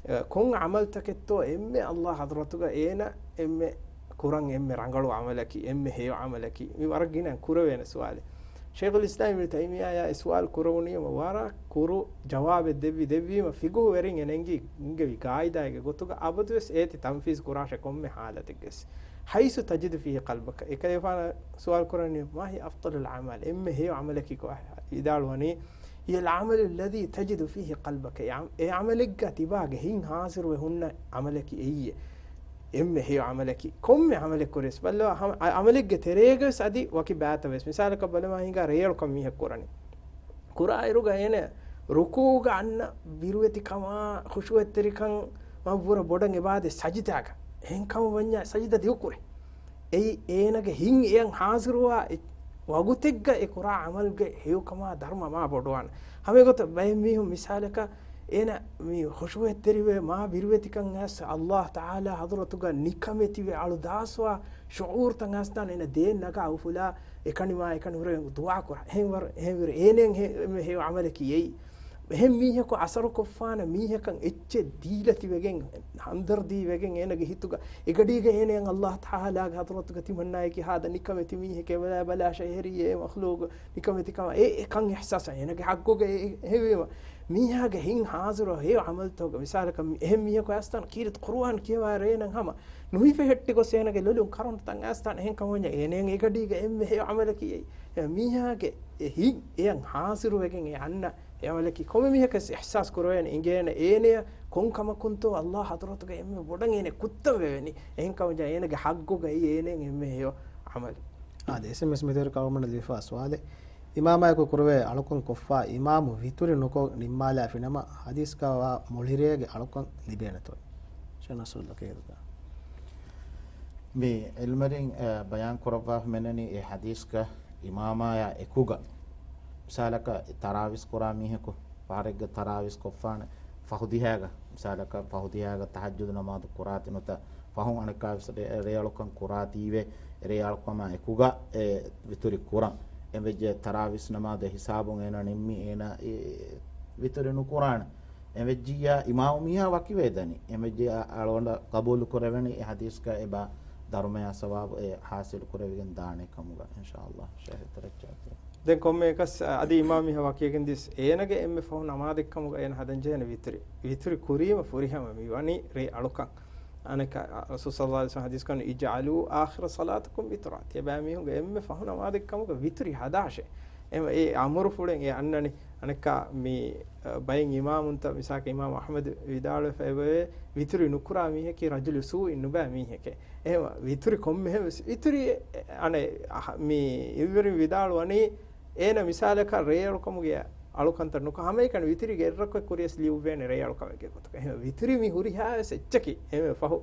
އަ، ކޮން ޢަމަލްތަކެއްތޯ އެންމެ ﷲ ޙަޟްރަތުގަ އޭނަ އެންމެ ކުރަން އެންމެ ރަނގަޅު ޢަމަލަކީ، އެންމެ ހެޔޮ ޢަމަލަކީ؟ މި ވަރަށް ގިނަ ކުރެވޭނެ ސުވާލެއް. ޝޭޚުލް އިސްލާމް އިބްނު ތައިމިއްޔާއާ އެ ސުވާލު ކުރެވުނީމަ ވަރަށް ކުރު ޖަވާބެއް ދެއްވި، ދެއްވީމަ ފިޤުހުވެރިން އެ ނެންގި އިނގެވި ގާއިދާއެއްގެ ގޮތުގަ އަބަދުވެސް އޭތި ތަންފީޒު ކުރާށޭ ކޮންމެ ޙާލަތެއްގެސް. حيث تجد فيه قلبك. އެކަލޭފާނަށް ސުވާލު ކުރަނީ، ما هي أفضل الأعمال؟ އެންމެ ހެޔޮ ޢަމަލަކީ ކޮބާ؟ ވިދާޅުވަނީ، هي العمل الذي تجد فيه قلبك. އެ ޢަމަ-، އެ ޢަމަލެއްގަ ތިބާގެ ހިތް ޙާޟިރުވެ ހުންނަ ޢަމަލަކީ އެއީ. އެންމެ ހެޔޮ ޢަމަލަކީ. ކޮންމެ ޢަމަލެއް ކުރިޔަސް ބައްލަވާ، ހަމަ-، ޢަ-، ޢަމަލެއްގެ ތެރޭގަވެސް އަދި ވަކި ބައިތައް ވެސް. މިސާލަކަށް ބަލަމާ ހިނގާ ރޭއަޅުކަން މީހަކު ކުރަނީ. ކުރާއިރުގަ އޭނަ ރުކޫޢުގަ އަންނަ ބިރުވެތިކަމާ ޚުޝޫޢަތްތެރިކަން މަށްވުރެ ބޮޑަށް އެބާދެ ސަޖިދާގަ. އެހެން ކަމަށް ވަންޏާ ސަޖިދާ ދިގުކުރޭ. އެއީ އޭނަގެ ހިތް އެޔަށް ޙާޟިރުވާ އެ-، ވަގުތެއްގަ އެ ކުރާ ޢަމަލުގެ ހެޔޮކަމާ ދަރުމަ މާ ބޮޑުވާނެ. ހަމައެގޮތަށް ބައެއް މީހުން މިސާލަކަށް އޭނަ މި ޚުޝޫޢަތްތެރިވެ މާ ބިރުވެތިކަން އައިސް ﷲ ތަޢާލާ ޙަޟްރަތުގަ ނިކަމެތިވެ އަޅު ދާސްވާ ޝުޢޫރުތައް އައިސްދާނެ އޭނަ ދޭން ނަގާ އުފުލާ އެކަނި މާ އެކަނި ހުރެ ދުޢާ ކުރާ. އެހެން ވަރު-، އެހެން ވެރި އޭނައަށް ހެ-، ހެޔޮ ޢަމަލަކީ އެއީ. އެހެން މީހަކު އަސަރުކޮށްފާނެ މީހަކަށް އެއްޗެއް ދީލަތިވެގެން، ހަމްދަރްދީވެގެން އޭނަގެ ހިތުގަ އެގަޑީގަ އޭނައަށް ﷲ ތަޢާލާގެ ޙަޟްރަތުގަ ތިމަންނާއެކީ ހާދަ ނިކަމެތި މީހެކޭ ބަލާ ބަލާށޭ ހެރީ އެ މަޚްލޫޤު ނިކަމެތިކަމަށް އެ އެކަން އިޙްސާސް އޭނަގެ ޙައްޤުގަ އެ-، އެ-، އެހެންވީމަ މީހާގެ ހިތް ޙާޟިރު ހެޔޮ ޢަމަލުތަކުގަ މިސާލަކަށް މި-، އެހެން މީހަކު އައިސްތާން ކީރިތި ޤުރުއާން ކިޔަވާއިރު އޭނަ ހަމަ ނުހިފެހެއްޓި ގޮސް އޭނަގެ ލޮލުން ކަރުނަތައް އައިސްތާން އެހެން ކަމަށް ވަންޏާ އޭނައަށް އެގަޑީގަ އެންމެ ހެޔޮ ޢަމަލަކީ އެއީ. އެ މީހާގެ އެ ހިތް އެޔަށް ޙާޟިރުވެގެން އެ އަންނަ އެ ޢަމަލަކީ ކޮންމެ މީހަކަސް އިޙްސާސް ކުރެވޭނެ އިނގޭނެ އޭނަޔަށް ކޮން ކަމަކުންތޯ ﷲ ޙަޟްރަތުގަ އެންމެ ބޮޑަށް އޭނަ ކުއްތަން ވެވެނީ. އެހެން ކަމަށް އޭނަގެ ޙައްޤުގައި އޭނައަށް އެންމެ ހެޔޮ ޢަމަލު. އާދެ، އެސްއެމްއެސް މެސެޖަރު ކައުމަން ލިޔެފާ ސުވާލެއް. އިމާމާއެކު ކުރެވޭ އަޅުކަން ކޮށްފަ އިމާމު ވިތުރި ނުކޮށް ނިންމާލާފިނަމަ ޙަދީޘްގަ ވާ މުޅިރޭގެ އަޅުކަން ލިބޭނެތޯ؟ ޝޭޚް ނަޞްރުﷲ ކޭދުގަ. މި ޢިލްމުވެރިން، އަ، ބަޔާން ކުރައްވާފަ މެނެނީ އެ ޙަދީޘްގަ އިމާމާޔާ އެކުގަ މިސާލަކަށް ތަރާވީސް ކުރާ މީހަކު ފަހަރެއްގަ ތަރާވީސް ކޮށްފާނެ ފަހު ދިހައިގަ، މިސާލަކަށް ފަހު ދިހައިގަ ތަހައްޖުދު ނަމާދު ކުރާތި ނުތަ ފަހުން އަނެއްކާވެސް ރޭ-، ރޭއަޅުކަން ކުރާތީވެ، ރޭއަޅުކަމާ އެކުގަ އެ ވިތުރި ކުރަން. އެންވެއްޖެ ތަރާވީސް ނަމާދު އެ ހިސާބުން އޭނަ ނިންމި އޭނަ އެ ވިތުރި ނުކުރާނެ. އެންވެއްޖިއްޔާ އިމާމު މީހާ ވަކިވެ ދަނީ. އެންވެއްޖިއްޔާ އަޅުގަނޑަށް ޤަބޫލު ކުރެވެނީ އެ ޙަދީޘްގަ އެބަ ދަރުމަޔާ ސަވާބު އެ ޙާޞިލު ކުރެވިގެން ދާނެ ކަމުގަ، އިންޝާﷲ. ޝޭޚް ތަރައްޖާތެރި. ދެން ކޮންމެއަކަސް އަދި އިމާމު މީހާ ވަކިވެގެން ދިޔަސް އޭނަގެ އެންމެ ފަހު ނަމާދެއްކަމުގަ އޭނަ ހަދަން ޖެހޭނެ ވިތުރި. ވިތުރި ކުރީމަ ފުރިހަމަ މި ވަނީ ރޭ އަޅުކަން. އަނެއްކާ، ރަސޫލު ޞައްލަﷲު ޢަލައިހި ވަސައްލަމަ ޙަދީޘް ކުރަނީ، اجعلوا آخر صلاتكم وترا. ތިޔަބައިމީހުންގެ އެންމެ ފަހު ނަމާދެއްކަމުގަ ވިތުރި ހަދާށޭ. އެ، އެ އަމުރުފުޅެއް އެ އަންނަނީ. އަނެއްކާ މި، އަ، ބައެއް އިމާމުންތައް މިސާލަކަށް އިމާމު އަޙްމަދު ވިދާޅުވެފަ އެބަވޭ، ވިތުރި ނުކުރާ މީހަކީ رجل سوء ނުބައި މީހެކޭ. އެހެންވެ، ވިތުރި ކޮންމެހެން ވެސް، ވިތުރި، އެ، އަނެއް، އަހަ، މި އިލްމުވެރިން ވިދާޅުވަނީ، އޭނަ މިސާލަކަށް ރޭއަޅުކަމުގެ އަޅުކަންތައް ނުކޮށް، ހަމައެކަނި ވިތުރީގެ އެއްރަކު ކުރިޔަސް ލިޔުއްވޭނެ ރޭއަޅުކަމެއްގެ ގޮތުގަ. އެހެން ވިތުރި މި ހުރިހާވެސް އެއްޗަކީ. އެހެންވެ ފަހު،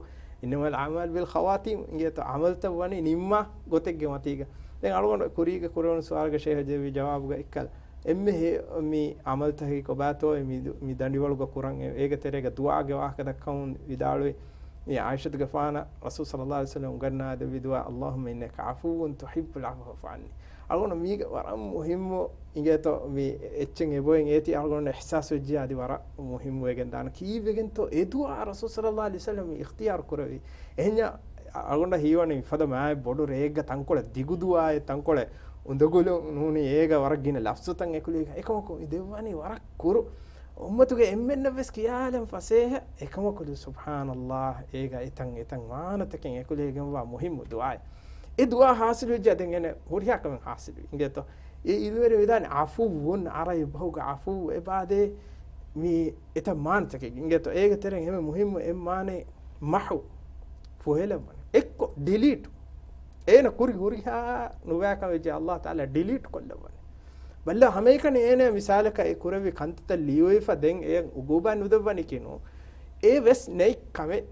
إنما الأعمال بالخواتيم އިނގޭތޯ، ޢަމަލުތައް ވަނީ ނިންމާ ގޮތެއްގެ މަތީގަ. ދެން އަޅުގަނޑު ކުރީގެ ކުރެވުނު ސުވާލުގެ ޝޭޚް ދެއްވި ޖަވާބުގަ އެއްކަލަ، އެންމެ ހެ-، މި ޢަމަލުތަކަކީ ކޮބާތޯ މި ދު-، މި ދަނޑިވަޅުގަ ކުރަން އެ-، އޭގެ ތެރޭގަ ދުޢާގެ ވާހަކަ ދައްކަމުން ވިދާޅުވި، މި ޢާއިޝަތުގެފާނަށް ރަސޫލު ޞައްލަﷲު ޢަލައިހި ވަސައްލަމަ އުނގަންނާ ދެއްވި ދުޢާ، اللهم إنك عفو تحب العفو فاعف عني. އަޅުގަނޑު މީގެ ވަރަށް މުހިއްމު އިނގޭތޯ، މި އެއްޗެއް އެބައޮތް އޭތި އަޅުގަނޑު އިޙްސާސް ވެއްޖެ އަދި ވަރަށް މުހިއްމު ވެގެން ދާނެ. ކީއްވެގެންތޯ އެ ދުޢާ ރަސޫލު ޞައްލަﷲު ޢަލައިހި ވަސައްލަމަ އިޚްތިޔާރު ކުރެއްވީ. އެހެންޏާ އަޅުގަނޑަށް ހީވަނީ މިފަދަ މާތް ބޮޑު ރެއެއްގަ ތަންކޮޅެއް ދިގު ދުޢާއެއް ތަންކޮޅެއް އުނދަގުލުން ނޫނީ އޭގަ ވަރަށް ގިނަ ލަފްޒުތައް އެކުލެވި. އެކަމަކު މި ދެއްވަނީ ވަރަށް ކުރު އުއްމަތުގެ އެންމެންނަށް ވެސް ކިޔާލަން ފަސޭހަ. އެކަމަކު ސުބްޙާނަﷲ، އޭގަ އެތަން އެތަން މާނަތަކެއް އެކުލެވިގެންވާ މުހިއްމު ދުޢާއެއް. އެ ދުޢާ ޙާޞިލުވެއްޖެ ދެން އޭނަ ހުރިހާ ކަމެއް ޙާޞިލުވި. އިނގޭތޯ؟ އެ އިލްމުވެރިން ވިދާޅުވި ޢަފުއްވުން، ޢަރަބި ބަހުގަ ޢަފުއްވު އެބާދޭ މި އެތައް މާނަތަކެއް. އިނގޭތޯ؟ އޭގެ ތެރެއިން އެންމެ މުހިއްމު އެއް މާނައެއް މަޙު، ފުހެލައްވަން. އެއްކޮށް، ޑިލީޓް. އޭނަ ކުރި ހުރިހާ ނުބައިކަން ވެއްޖެ ﷲ ތަޢާލާ ޑިލީޓް ކޮށްލައްވަން. ބައްލަ ހަމައެކަނި އޭނަ މިސާލަކަށް އެ ކުރެއްވި ކަންތައްތައް ލިޔުވެފަ ދެން އެ އުގޫބާ ނުދެއްވަނީކީ ނޫން. އެ ވެސް ނެތް ކަމެއް.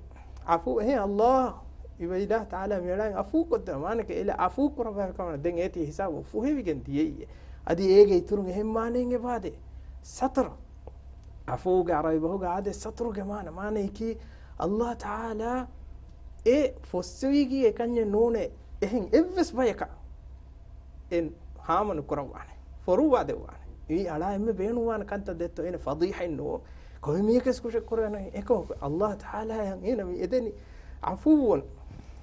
އަފޫ އެހެން އައްލާހް އިބައިލާ ތަޢާލާ މިއަޅާ އަފޫ ކޮށްދެ މާނަކަ އެލަ އަފޫ ކުރައްވާ ކަމަށް ދެން އޭތި ހިސާބު ފުހެވިގެން ދިޔައީ. އަދި އޭގެ އިތުރުން އެހެން މާނައެއް އެބާދެ ސަތުރު. އަފޫގެ އަރަބި ބަހުގަ އާދެ ސަތުރުގެ މާނަ. މާނައަކީ އައްލާހް ތަޢާލާ އެ ފޮއްސެވީގީ އެކަންޏެއް ނޫނޭ އެހެން އެއްވެސް ބަޔަކަށް އެ ހާމަ ނުކުރައްވާނެ، ފޮރުއްވާ ދެއްވާނެ. މި އަޅާ އެންމެ ބޭނުންވާނެ ކަންތައް ދެއްތޯ އޭނަ ފަޟީޙައެއް ނޫން. ކޮންމެ މީހަކަސް ކުށެއް ކުރާނެ އެކަމަކު އައްލާހް ތަޢާލާއަށް އޭނަ މި އެދެނީ ޢަފޫވުން.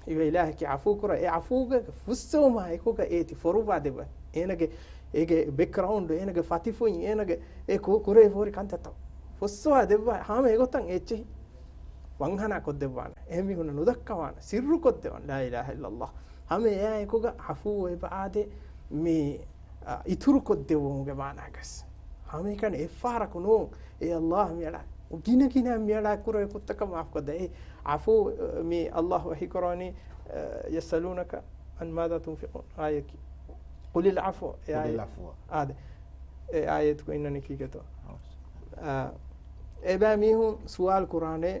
އިބަ އިލާހަކީ ޢަފޫ ކުރާ. އެ ޢަފޫގެ ފުއްސެވުމާ އެކުގަ އޭތި ފޮރުއްވާ ދެއްވާ. އޭނަގެ، އޭގެ ބެކްގްރައުންޑް، އޭނަގެ ފަތިފުށް، އޭނަގެ އެ ކު-، ކުރެވިފަހުރި ކަންތައްތައް ފުއްސަވާ ދެއްވާ. ހަމަ އެގޮތަށް އެއްޗެހި ވަންހަނާ ކޮށްދެއްވާނެ. އެހެން މީހުންނަށް ނުދައްކަވާނެ. ސިއްރު ކޮށްދެވާނެ. ލާ އިލާހަ އިއްލައްލާހް. ހަމަ އެއާ އެކުގަ ޢަފޫ އެބަ އާދޭ މި، އަ، އިތުރު ކޮށްދެއްވުމުގެ މާނައަކަސް. ހަމައެކަނި އެއްފަހަރަކު ނޫން. އޭ އައްލާހް މިއަޅާ، ގިނަ ގިނަ މިއަޅާ ކުރެވޭ ކުށްތަކަށް މާފުކޮށްދޭ. އެ ޢަފޫ، މި އައްލާހް ވަޙީކުރަވަނީ، އަ، يسألونك عن ماذا تنفقون އާޔަކީ. قل العفو. އެ އާޔަ-، އާދެ. އެ އާޔަތުގަ އިންނަނީ ކީކޭތޯ؟ އަ، އެބައި މީހުން ސުވާލު ކުރާނެ،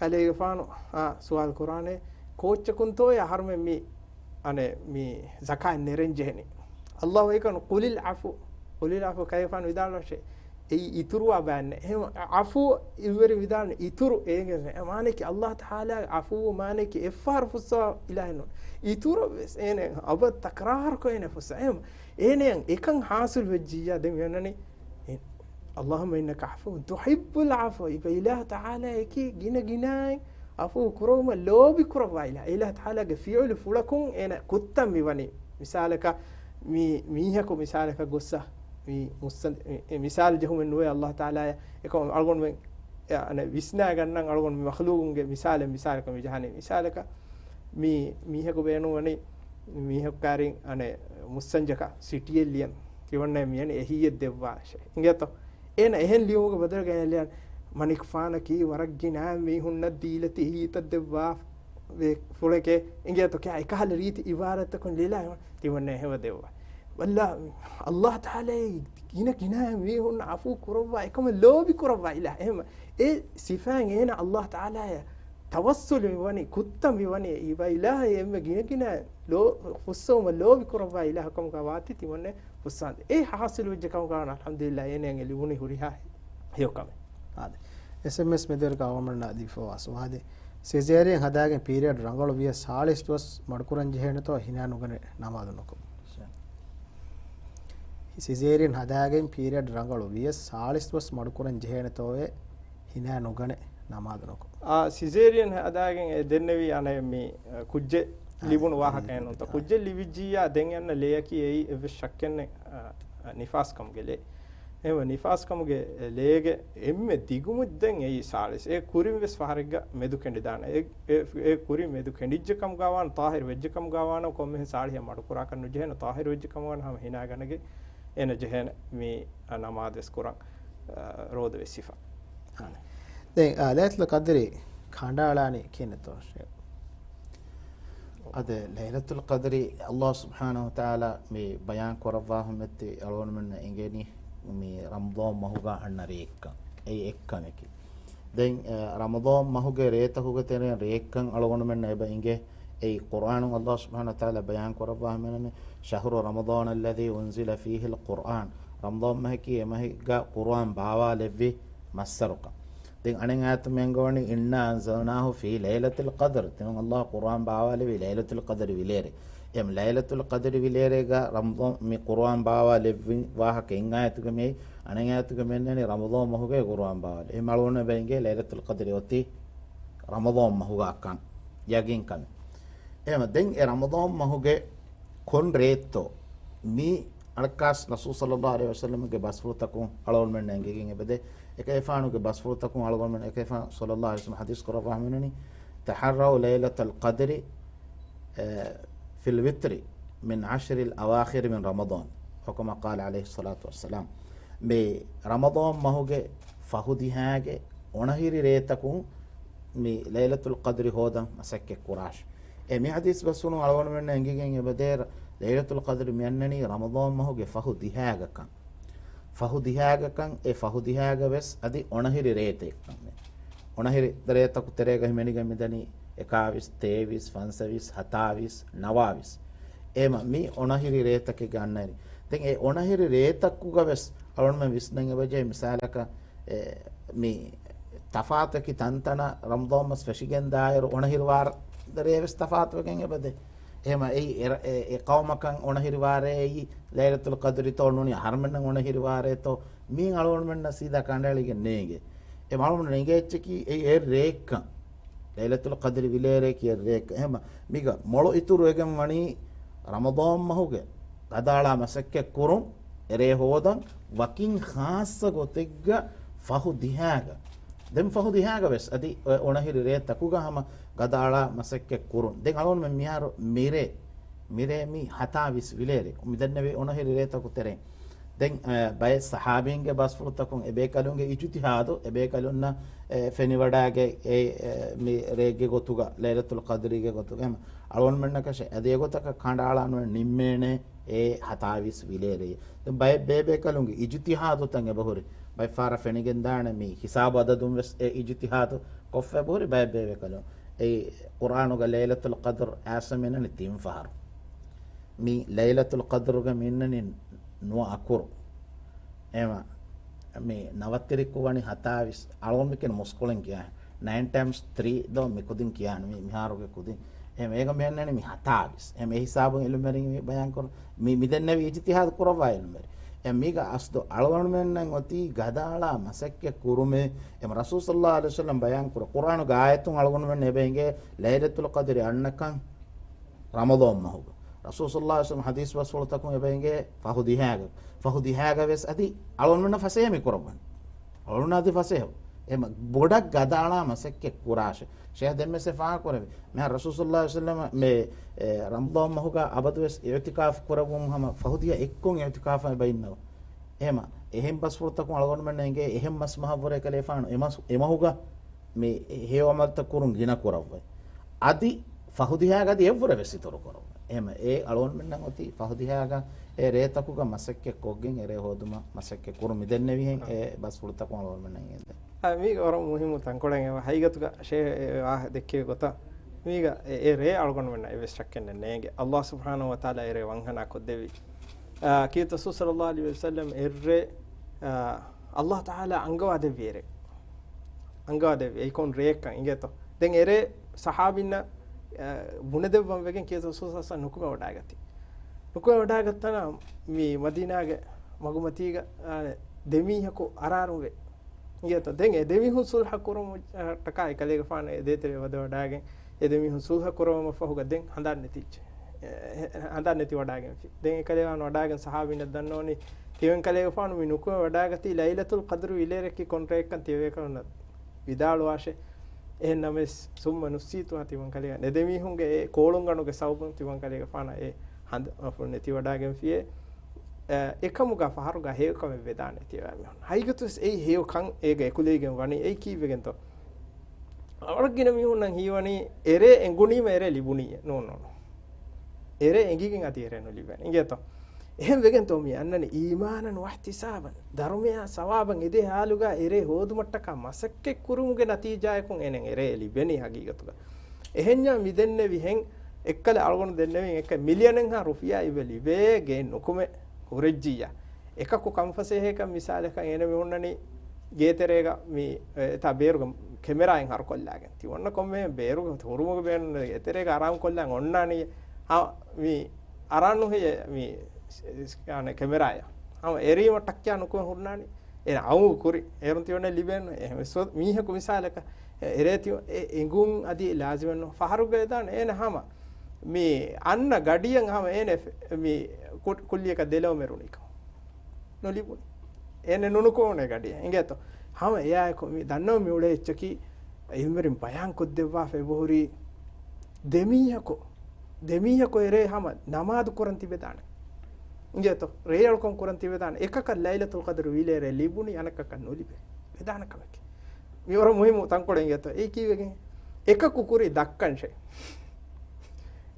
ކަލޭގެފާނު، އާ، ސުވާލު ކުރާނެ، ކޯއްޗަކުންތޯއޭ އަހަރުމެން މި، އަނެއް، މި ޒަކާތް ނެރެން ޖެހެނީ؟ އައްލާހް ވަޙީކުރަނީ، قل العفو، قل العفو، ކަލޭގެފާނު ވިދާޅުވާށޭ، އެއީ އިތުރުވާ ބަޔަށް ނެތް. އެހެން ޢަފޫ އިއްވެރިން ވިދާޅުވަނީ އިތުރު އޭގެ ނެތް. މާނައަކީ އައްލާހް ތަޢާލާ ޢަފޫ މާނައަކީ އެއްފަހަރު ފުއްސަވާ އިލާހެއް ނޫން. އިތުރަށް ވެސް އޭނަ އަބަދު ތަކްރާރުކޮށް އޭނަ ފުއްސަވާ. އެހެން އޭނައަށް އެކަން ޙާޞިލު ވެއްޖިއްޔާ ދެން މި އަންނަނީ، އެ، اللهم إنك عفو تحب العفو، އިބަ އިލާހު ތަޢާލާއަކީ ގިނަ ގިނައިން ޢަފޫ ކުރުމަށް ލޯބި ކުރައްވާ އިލާހު. އެ އިލާހު ތަޢާލާގެ ފިޢުލު ފުޅަކުން އޭނަ ކުއްތަން މިވަނީ. މިސާލަކަށް މި މީހަކު މިސާލަކަށް ގޮއްސަ މި މުއްސަން-، މި، މި މިސާލު ޖެހުމެއް ނުވޭ އައްލާހު ތަޢާލާއަށް. އެކަމަ އަޅުގަނޑުމެން އެ، އަނެއް ވިސްނާގަންނަން އަޅުގަނޑު މި މަޚްލޫގުންގެ މިސާލެއް، މިސާލަކަށް މި ޖަހާނީ. މިސާލަކަށް މި މީހަކު ބޭނުންވަނީ މީހަކު ކާރިން އަނެއް މުއްސަންޖަކަށް ސިޓީއެއް ލިޔަން. ތިމަންނަ މިޔަނި އެހީއެއް ދެއްވާށޭ. އިނގޭތޯ؟ އޭނަ އެހެން ލިޔުމުގެ ބަދަލުގަ އޭނަ ލިޔަން، މަނިކުފާނަކީ ވަރަށް ގިނަ މީހުންނަށް ދީލަތި އެހީތައް ދެއްވާ ފުޅެކޭ. އިނގޭތޯ؟ ކިޔާ އެކަހަލަ ރީތި އިބާރާތްތަކުން ލިޔާ ތިމަންނަ އެހެންވެ ދެއްވާ. ވައްލާ، އައްލާހު ތަޢާލާ ގިނަ ގިނަ މީހުން ޢަފޫ ކުރައްވާ، އެކަމަށް ލޯބި ކުރައްވާ އިލާހު. އެހެން އެ ސިފައިން އޭނަ އައްލާހު ތަޢާލާއަށް ތަވައްސުލު މިވަނީ، ކުއްތަން މިވަނީ، އިބަ އިލާހަށް އެންމެ ގިނަގިނަ ލޯ-، ފުއްސަވުމަށް ލޯބި ކުރައްވާ އިލާހު ކަމުގަ ވާތީ ތިމަންނަ ފުއްސާނދެ. އެ ޙާޞިލު ވެއްޖެ ކަމުގަ އަލްޙަމްދުލިއްލާހް އޭނައަށް އެ ލިބުނީ ހުރިހާ ހެޔޮ ކަމެއް. އާދެ. އެސްއެމްއެސް މެދުވެރިކޮށް އަޅުގަނޑުމެންނަށް ލިބިފައިވާ ސުވާލެއް. ސިޒޭރިއަން ހަދާގެން ޕީރިއަޑް ރަނގަޅު ވިޔަސް ސާޅީސް ދުވަސް މަޑުކުރަން ޖެހޭނެތޯ ހިނާ ނުގަނެ ނަމާދު ނުކޮށް. ސިޒޭރިއަން ހަދާގެން ޕީރިއަޑް ރަނގަޅު ވިޔަސް ސާޅީސް ދުވަސް މަޑުކުރަން ޖެހޭނެތޯއޭ ހިނާ ނުގަނެ ނަމާދު ނުކޮށް. އާ، ސިޒޭރިއަން ހަދާގެން އެ ދެންނެވީ އަނެއް މި، އަ، ކުއްޖެއް އާ، ލިބުނު އާ، ވާހަކައެއް ނޫންތަ؟ އާ. ކުއްޖެއް ލިބިއްޖިއްޔާ ދެން އަންނަ ލެޔަކީ އެއީ އެއްވެސް ޝައްކެއް ނެތް، އަ، އަ، ނިފާސްކަމުގެ ލެ. އެހެންވެ ނިފާސްކަމުގެ ލޭގެ އެންމެ ދިގުމުއްދެން އެއީ ސާޅީސް. އެ ކުރިން ވެސް ފަހަރެއްގަ މެދު ކެނޑިދާނެ. އެ، އެ، އެ ކުރިން މެދު ކެނޑިއްޖެ ކަމުގަ ވާން، ޠާހިރު ވެއްޖެ ކަމުގަ ވާން، ކޮންމެހެން ސާޅީހެއް މަޑުކުރާކަށް ނުޖެހޭނެ. ޠާހިރު ވެއްޖެ ކަމުގަ ވާން ހަމަ ހިނާ ގަނެގެން އޭނަ ޖެހޭނެ މި، އަ، ނަމާދު ވެސް ކުރަން، އަ، ރޯދަ ވެސް ހިފަން. އާނ. ދެން، އާ، ލައިލަތުލް ޤަދްރި ކަނޑައަޅާނީ ކިހިނެއްތޯ ޝޭޚް؟ އާދެ، ލައިލަތުލް ޤަދްރި ﷲ ސުބްޙާނަހޫ ވަތަޢާލާ މި ބަޔާން ކުރައްވާ ހުންނަތީ އަޅުގަނޑުމެންނަށް އެނގެނީ މި ރަމަޟާން މަހުގަ އަންނަ ރެއެއްކަން. އެއީ އެއްކަމެކޭ. ދެން، އަ، ރަމަޟާން މަހުގެ ރޭތަކުގެ ތެރެއިން ރެއެއްކަން އަޅުގަނޑުމެންނަށް އެބަ އިނގޭ. އެއީ ޤުރްއާނުން ﷲ ސުބްޙާނަހޫ ވަތަޢާލާ ބަޔާން ކުރައްވާ ހަމައިން، شهر رمضان الذي أنزل فيه القرآن. ރަމަޟާން މަހަކީ އެ މަހެއްގަ ޤުރްއާން ބާވާލެއްވި މައްސަރުކަން. ދެން އަނެއް އާޔަތު މެންގޮވަނީ إنا أنزلناه في ليلة القدر. ތިމަން ﷲ ޤުރްއާން ބާވާލެއްވީ ލައިލަތުލް ޤަދްރި ވިލޭރޭ. އެމް ލައިލަތުލް ޤަދްރި ވިލޭރޭގަ ރަމަޟާން މި ޤުރްއާން ބާވާލެއްވި ވާހަކަ އެއް އާޔަތުގަ މިއައީ، އަނެއް އާޔަތުގަ މިއަންނަނީ ރަމަޟާން މަހުގައި ޤުރްއާން ބާވާލެއްވި. އެ މަޅުވަން އެބަ އިނގޭ ލައިލަތުލް ޤަދްރި އޮތީ ރަމަޟާން މަހުގަ ކަން ޔަގީން ކަމެއް. އެހެންވެ ދެން އެ ރަމަޟާން މަހުގެ ކޮން ރޭއްތޯ މި އަޅަކާސް ރަސޫލު ޞައްލައްލާހު ޢަލައިހި ވަސައްލަމްގެ ބަސްފުޅުތަކުން އަޅުގަނޑުމެންނަށް އެނގިގެން އެބަދޭ. އެކަލޭގެފާނުގެ ބަސްފުޅުތަކުން އަޅުގަނޑުމެން އެކަލޭގެފާނު ޞައްލައްލާހު ޢަލައިހި ވަސައްލަމް ޙަދީޘް ކުރައްވާ ހަމައިން، تحروا ليلة القدر، އެ، في الوتر من العشر الأواخر من رمضان، أو كما قال عليه الصلاة والسلام. މި ރަމަޟާން މަހުގެ ފަހު ދިހާގެ އޮނަހިރި ރޭތަކުން މި ލައިލަތުލް ޤަދްރި ހޯދަން މަސައްކަތް ކުރާށި. އެ މި ޙަދީޘް ބަސްފުޅުން އަޅުގަނޑުމެންނަށް އެނގިގެން އެބަދޭ، ލައިލަތުލް ޤަދްރު މިއަންނަނީ ރަމަޟާން މަހުގެ ފަހު ދިހާގަކަން. ފަހު ދިހާގަކަން، އެ ފަހު ދިހާގަ ވެސް އަދި އޮނަހިރި ރޭތަކަކަން. އޮނަހިރި ރޭތަކު ތެރޭގަ ހިމެނިގެން މިދަނީ އެކާވީސް، ތޭވީސް، ފަންސަވީސް، ހަތާވީސް، ނަވާވީސް. އެހެމަ މި އޮނަހިރި ރޭތަކެއްގެ އަންނަނީ. ދެން އެ އޮނަހިރި ރޭތަކުގަ ވެސް އަޅުގަނޑުމެން ވިސްނަން އެބަޖެހޭ މިސާލަކަށް، އެ، މި ތަފާތަކި ތަންތަނަށް ރަމަޟާން މަސް ފެށިގެން ދާއިރު އޮނަހިރު ވާރަ ދަރޭ ވެސް ތަފާތުވެގެން އެބަދޭ. އެހެމަ އެއީ އެ، އެ، އެ ޤައުމަކަށް އޮނަހިރު ވާރޭ އެއީ ލައިލަތުލް ޤަދްރިތޯ ނޫނީ އަހަރުމެންނަށް އޮނަހިރު ވާރޭތޯ މީން އަޅުގަނޑުމެންނަށް ސީދާ ކަނޑައެޅިގެން ނޭނގޭ. އެ އަޅުގަނޑު ނޭނގޭ އެއްޗަކީ އެ، އެ ރޭއަކަށް. ލައިލަތުލް ޤަދްރި ވިލޭރޭ ކިޔަ ރޭއަކަށް. އެހެމަ މީގަ މޮޅު އިތުރުވެގެން ވަނީ ރަމަޟާން މަހުގެ ގަދައަޅާ މަސައްކަތް ކުރުން، އެރޭ ހޯދަން ވަކިން ޚާއްޞަ ގޮތެއްގަ ފަހު ދިހާގަ. ދެން ފަހު ދިހާގަ ވެސް އަދި އޮ-، އޮނަހިރި ރޭ ތަކުގަ ހަމަ ގަދައަޅާ މަސައްކަތް ކުރުން. ދެން އަޅުގަނޑުމެން މިހާރު މިރޭ، މިރޭ މި ހަތާވީސް ވިލޭރޭ. މި ދެންނެވި އޮނަހިރި ރޭ ތަކު ތެރޭ. ދެން، އަ، ބައެއް ޞަޙާބީންގެ ބަސްފުޅުތަކުން އެބޭކަލުންގެ އިޖުތިހާދު، އެބޭކަލުންނަށް، އެ، ފެނިވަޑާގެ އެ، އެ، މި ރޭގެ ގޮތުގަ، ލައިލަތުލް ޤަދްރީގެ ގޮތުގަ އެހެމަ އަޅުގަނޑުމެންނަކަށެއް އަދި އެގޮތަކަށް ކަނޑައަޅާނު ނިންމޭނެ އެ ހަތާވީސް ވިލޭރޭ. ދެން ބައެއް ބޭބޭކަލުންގެ އިޖުތިހާދުތައް އެބަހުރި. ބައެއް ފަހަރަށް ފެނިގެންދާނެ މި ހިސާބު އަދަދުން ވެސް އެ އިޖުތިހާދު ކޮށްފަ އެބަހުރި ބައެއް ބޭބޭކަލުން. އެ ޤުރްއާނުގަ ލައިލަތުލް ޤަދްރު އާސަމިނަނި ތިން ފަހަރު. މި ލައިލަތުލް ޤަދްރުގަ މި އިންނަނީ ނުވަ އަކުރު. އެހެމަ މި ނަވަތިރިކު ވަނީ ހަތާވީސް. އަޅުގަނޑު މިކަން މުސްކުޅެން ކިޔާ. ނައިން ޓައިމްސް ތްރީ ދޯ މި ކުދިން ކިޔާނެ މި، މިހާރުގެ ކުދިން. އެހެމަ އޭގަ މި އަންނަނީ މި ހަތާވީސް. އެހެމަ އެ ހިސާބުން އިލްމުވެރިން މި ބަޔާން ކުރުން. މި، މި ދެންނެވި އިޖުތިހާދު ކުރައްވާ އިލްމުވެރި. އެ މީގަ އަސްލު އަޅުގަނޑުމެންނަށް އޮތީ ގަދައަޅާ މަސައްކަތް ކުރުމޭ. އެހެމަ ރަސޫލު ޞައްލައްލާހު ޢަލައިހި ވަސައްލަމް ބަޔާން ކުރަ ޤުރްއާނުގެ އާޔަތުން އަޅުގަނޑުމެން އެބަ އިނގޭ ލައިލަތުލް ޤަދްރި އަންނަކަން ރަމަޟާން މަހުގަ. ރަސޫލު ޞައްލައްލާހު ޢަލައިހި ވަސައްލަމް ޙަދީޘް ބަސްފުޅުތަކުން އެބަ އިނގޭ ފަހު ދިހާގަ. ފަހު ދިހާގަ ވެސް އަދި އަޅުގަނޑުމެންނަށް ފަސޭހަ މި ކުރައްވަން. އަޅުގަނޑު އަދި ފަސޭހަ. އެ މަ-، ބޮޑަށް ގަދައަޅާ މަސައްކަތް ކުރާށޭ. ޝޭޚް ދެންމެސް ފާހަގަ ކުރެވި. މިހާރު ރަސޫލު ޞައްލައްލާހު ޢަލައިހި ވަސައްލަމަ މެ، އެ، ރަމަޟާން މަހުގަ އަބަދުވެސް އިޢުތިކާފު ކުރައްވުން ހަމަ ފަހު ދިހަ އެއްކޮށް އިޢުތިކާފަށް އެބަ އިންނަވަ. އެހެމަ އެހެން ބަސްފުޅުތަކުން އަޅުގަނޑުމެންނަށް އެނގޭ އެހެން މަސް މަހަށްވުރެ ކަލޭފާނު އެ މަސް، އެ މަހުގަ މި ހެޔޮ ޢަމަލުތައް ކުރުން ގިނަ ކުރައްވައި. އަދި ފަހު ދިހާގަ އަދި އެއްވުރެ ވެސް އިތުރު ކުރައްވައި. އެހެމަ އެ އަޅުގަނޑުމެންނަށް އޮތީ ފަހު ދިހާގަ އެ ރޭތަކުގަ މަސައްކަތް ކޮށްގެން އެ ރޭ ހޯދުމަށް މަސައްކަތް ކުރުން. މި ދެންނެވިހެން އެ ބަސްފުޅުތަކުން އަޅުގަނޑުމެންނަށް އެނގޭ. އާ، މީ ވަރަށް މުހިއްމު ތަންކޮޅެއް. ހަގީގަތުގަ ޝޭ، އެ، ވާހަ ދެއްކެވި ގޮތަށް މީގަ އެ، އެ ރޭ އަޅުގަނޑުމެންނަށް އެއްވެސް ޝައްކެއް ނެތް ނޭނގެ. އައްލާހު ސުބްޙާނަހު ވަތަޢާލާ އެ ރޭ ވަންހަނާ ކޮށްދެއްވި. އާ، ކީރިތި ރަސޫލު ޞައްލައްލާހު ޢަލައިހި ވަސައްލަމް އެއްރޭ، އާ، އައްލާހު ތަޢާލާ އަންގަވާ ދެއްވި އެރޭ. އަންގަވާ ދެއްވި. އެއީ ކޮން ރެއެއްކަން އިނގޭތޯ. ދެން އެރޭ ޞަޙާބީންނަށް، އާ، ބުނެދެއްވަން ވެގެން ކީރިތި ރަސޫލު ޞައްލައްލާހު ޢަލައިހި ވަސައްލަމް ނުކުމެ ވަޑާގަތީ. ނުކުމެ ވަޑާގަތްތަނާ މި މަދީނާގެ މަގުމަތީގަ، އާ، ދެމީހަކު އަރާރުންވެ. އިނގޭތޯ. ދެން އެ ދެމީހުން ސުލްހަ ކުރުމަށްޓަކާ އެކަލޭގެފާނު އެ ދޭތެރޭ ވަދެވަޑާގެން، އެ ދެމީހުން ސުލްހަ ކުރައްވުމަށްފަހުގަ ދެން ހަނދާން ނެތިއްޖެ. އެ، އެ، ހަނދާން ނެތި ވަޑާގެންފި. ދެން އެކަލޭގެފާނު ވަޑާގެން ޞަޙާބީންނަށް ދަންނަވަނީ، ތިމަން ކަލޭގެފާނު މި ނުކުމެ ވަޑާގަތީ ލައިލަތުލް ޤަދްރު ވިލޭރެއްކި ކޮން ރެއެއްކަން ތިޔަބޭކަލުންނަށް ވިދާޅުވާށޭ. އެހެން ނަމަވެސް، ސުއްމަ ނުސީތުހާ ތިމަން ކަލޭގެފާނު. އެ ދެމީހުންގެ އެ ކޯޅުންގަނޑުގެ ސަބަބުން ތިމަން ކަލޭގެފާނަށް އެ ހަނދާންފުޅު ނެތިވަޑާގެންފިއޭ. އެ، އެކަމުގަ ފަހަރުގަ ހެޔޮކަމެއް ވެދާނެ ތިޔަބައިމީހުން. ހަގީގަތުވެސް އެއީ ހެޔޮކަން އޭގަ އެކުލެވިގެން ވަނީ. އެއީ ކީއްވެގެންތޯ؟ ވަރަށް ގިނަ މީހުންނަށް ހީވަނީ އެރޭ އެނގުނީމަ އެރޭ ލިބުނީއޭ. ނޫން، ނޫން. އެރޭ އެނގިގެން އަދި އެރޭ ނުލިބޭނެ. އިނގޭތޯ؟ އެހެން ވެގެންތޯ މި އަންނަނީ އީމާނަން ވައްޙްތިސާބަން، ދަރުމަޔާ ސަވާބަން އެދޭ ހާލުގަ އެރޭ ހޯދުމަށްޓަކާ މަސައްކަތް ކުރުމުގެ ނަތީޖާޔަކުން އޭނަ އެރޭ ލިބެނީ ހަގީގަތުގަ. އެހެންޏާ މި ދެންނެވިހެން އެއްކަލަ އަޅުގަނޑު ދެންނެވިން އެއްކަ މިލިޔަނެއްހާ ރުފިޔާ އިވެ ލިބޭ ގެއެއް ނުކުމެ ހުރެއްޖިއްޔާ. އެކަކު ކަންފަސޭހައަކަށް މިސާލަކަށް އޭނަ މި ހުންނަނީ ގޭތެރޭގަ މި، އެ، ތާ ބޭރުގަ ކެމެރާއެއް ހަރުކޮށްލާގެން. ތި އޮންނަ ކޮންމެ ބޭރުގަ ހުރުމުގެ ބޭނުން ގޭތެރޭގަ އަރާމް ކޮށްލާން އޮންނާނީ. ހަ، މި އަރާން ނުހެޔޭ މި، އާނެ، ކެމެރާޔާ. ހަމަ އެރީމަ ޓައްކިޔާ ނުކުމެ ހުންނާނީ. އޭނަ އައު ކުރި. އޭރުން ތި އޮންނަ ލިބޭން. އެހެން ވެސް މީހަކު މިސާލަކަށް އެ، އެރޭ ތި އެ އެނގުން އަދި ލާޒިމެއް ނޫން. ފަހަރުގަ ދާނެ އޭނަ ހަމަ މި އަންނަ ގަޑިއަށް ހަމަ އޭނަ މި ކު-، ކުއްލިއަކަށް ދެލޯ މެރުނީކަން ނުލިބުނީ. އޭނަ ނުނުކުމުނޭ ގަޑިއަށް. އިނގޭތޯ؟ ހަމަ އެއާއެކު މި ދަންނަވަން މި އުޅޭ އެއްޗަކީ އިލްމުވެރިން ބަޔާން ކޮށްދެއްވާފަ އެބަހުރީ ދެމީހަކު، ދެމީހަކު އެރޭ ހަމަ ނަމާދު ކުރަން ތިބެދާނެ. އިނގޭތޯ؟ ރޭއަޅުކަން ކުރަން ތިބެދާނެ. އެކަކަށް ލައިލަތުލް ޤަދްރު ވިލޭރޭ ލިބުނީ، އަނެކަކަށް ނުލިބޭ. ވެދާނެ ކަމެކޭ. މި ވަރަށް މުހިއްމު ތަންކޮޅެއް އިނގޭތޯ؟ އެއީ ކީއްވެގެން؟ އެކަކު ކުރި ދައްކަންށޭ.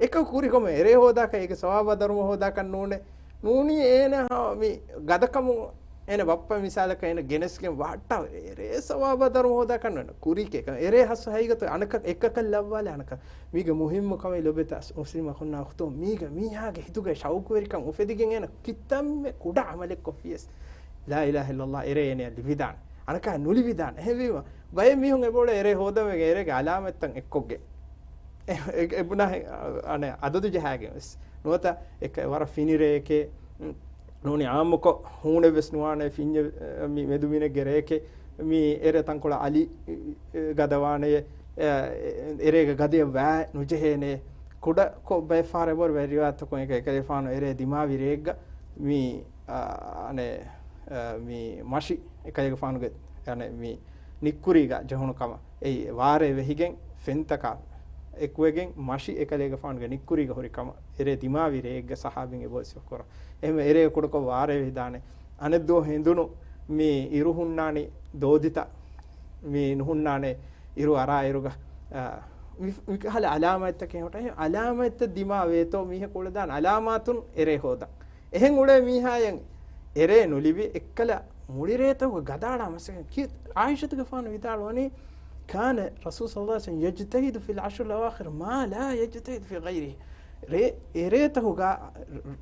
އެކަން ކުރިކޮމެ އެރޭ ހޯދާކަށް އޭގެ ސަވާބާ ދަރުމަ ހޯދާކަށް ނޫނޭ. ނޫނީ އޭނަ ހަ-، މި ގަދަކަމުން އޭނަ ބައްޕަ މިސާލަކަށް އޭނަ ގެނެސްގެން ވައްޓާ އެރޭ ސަވާބާ ދަރުމަ ހޯދާކަށް ނޫނޭ. ކުރީކޭ އެކަން އެރޭ ހަސް ހައިގަތު އަނަކަ އެއްކަކަށް ލައްވާލެ އަނަކަ. މީގެ މުހިއްމު ކަމެއް ލޮބެތަ މުސްލިމް އަޚުންނާ އުޚްތުން މީގެ މީހާގެ ހިތުގައި ޝައުޤުވެރިކަން އުފެދިގެން އޭނަ ކިތަންމެ ކުޑަ ޢަމަލެއް ކޮށްފިޔަސް ލާ އިލާހަ އިއްލައްލާހް އެރޭ އޭނަޔަށް ލިބިދާނެ. އަނަކަ ނުލިބިދާނެ. އެހެންވީމަ ބައެއް މީހުން އެބައުޅޭ އެރޭ ހޯދަމޭގެ އެރޭގެ އަލާމަތްތައް އެއްކޮށްގެން. އެ-، އެ-، އެބުނާ ހެ-، އަނެއް އަދަދު ޖަހާގެން ވެސް. ނުވަތަ އެ ވަރަށް ފިނި ރެއެކޭ، ނޫނީ އާއްމުކޮށް ހޫނެއް ވެސް ނުވާނެ ފިންޏެއް، މި މެދުމިނެއްގެ ރެއެކޭ، މި އެރޭ ތަންކޮޅަށް އަލި ގަދަވާނެޔޭ، އެ-، އެރޭގެ ގަދަޔަށް ވައި ނުޖެހޭނެ. ކުޑަކޮށް ބައެއް ފަހަރަށް އެބަހުރި ވަރަށް ރިވާޔަތްތަކުން އެކަ އެކަލޭގެފާނު އެރޭ ދިމާވި ރެއެއްގަ މި، އާ، އަނެއް، އާ، މި މަށި އެކަލޭގެފާނުގެ، އަނެއް، މި ނިއްކުރީގަ ޖެހުނު ކަމަށް. އެއީ ވާރޭ ވެހިގެން ފެންތަކާ އެކުވެގެން މަށި އެކަލޭގެފާނުގެ ނިއްކުރީގަ ހުރި ކަމަށް އެރޭ ދިމާވި ރެއެއްގަ ސަހާބީން އެބަ ވަސްފުކުރަން. އެހެންވެ އެރޭ ކުޑަކޮށް ވާރޭ ވެހިދާނެ. އަނެއްދުވަހު ހެނދުނު މި އިރު ހުންނާނީ ދޯދިތައް މި ނުހުންނާނެ އިރު އަރާ އިރުގަ، އާ، މި، މިކަހަލަ އަލާމަތްތަކެއް ހޮޓަ. އެ އަލާމަތްތައް ދިމާވޭތޯ މީހަކު އުޅެދާނެ އަލާމާތުން އެރޭ ހޯދަން. އެހެން އުޅޭ މީހާޔަށް އެރޭ ނުލިބި އެއްކަލަ މުޅި ރޭތަކުގަ ގަދައަޅާ މަސައްކަތް ކި-، ޢާއިޝަތުގެފާނު ވިދާޅުވަނީ، كان رسول صلى الله عليه وسلم يجتهد في العشر الأواخر ما لا يجتهد في غيره. ރޭ-، އެރޭތަކުގަ،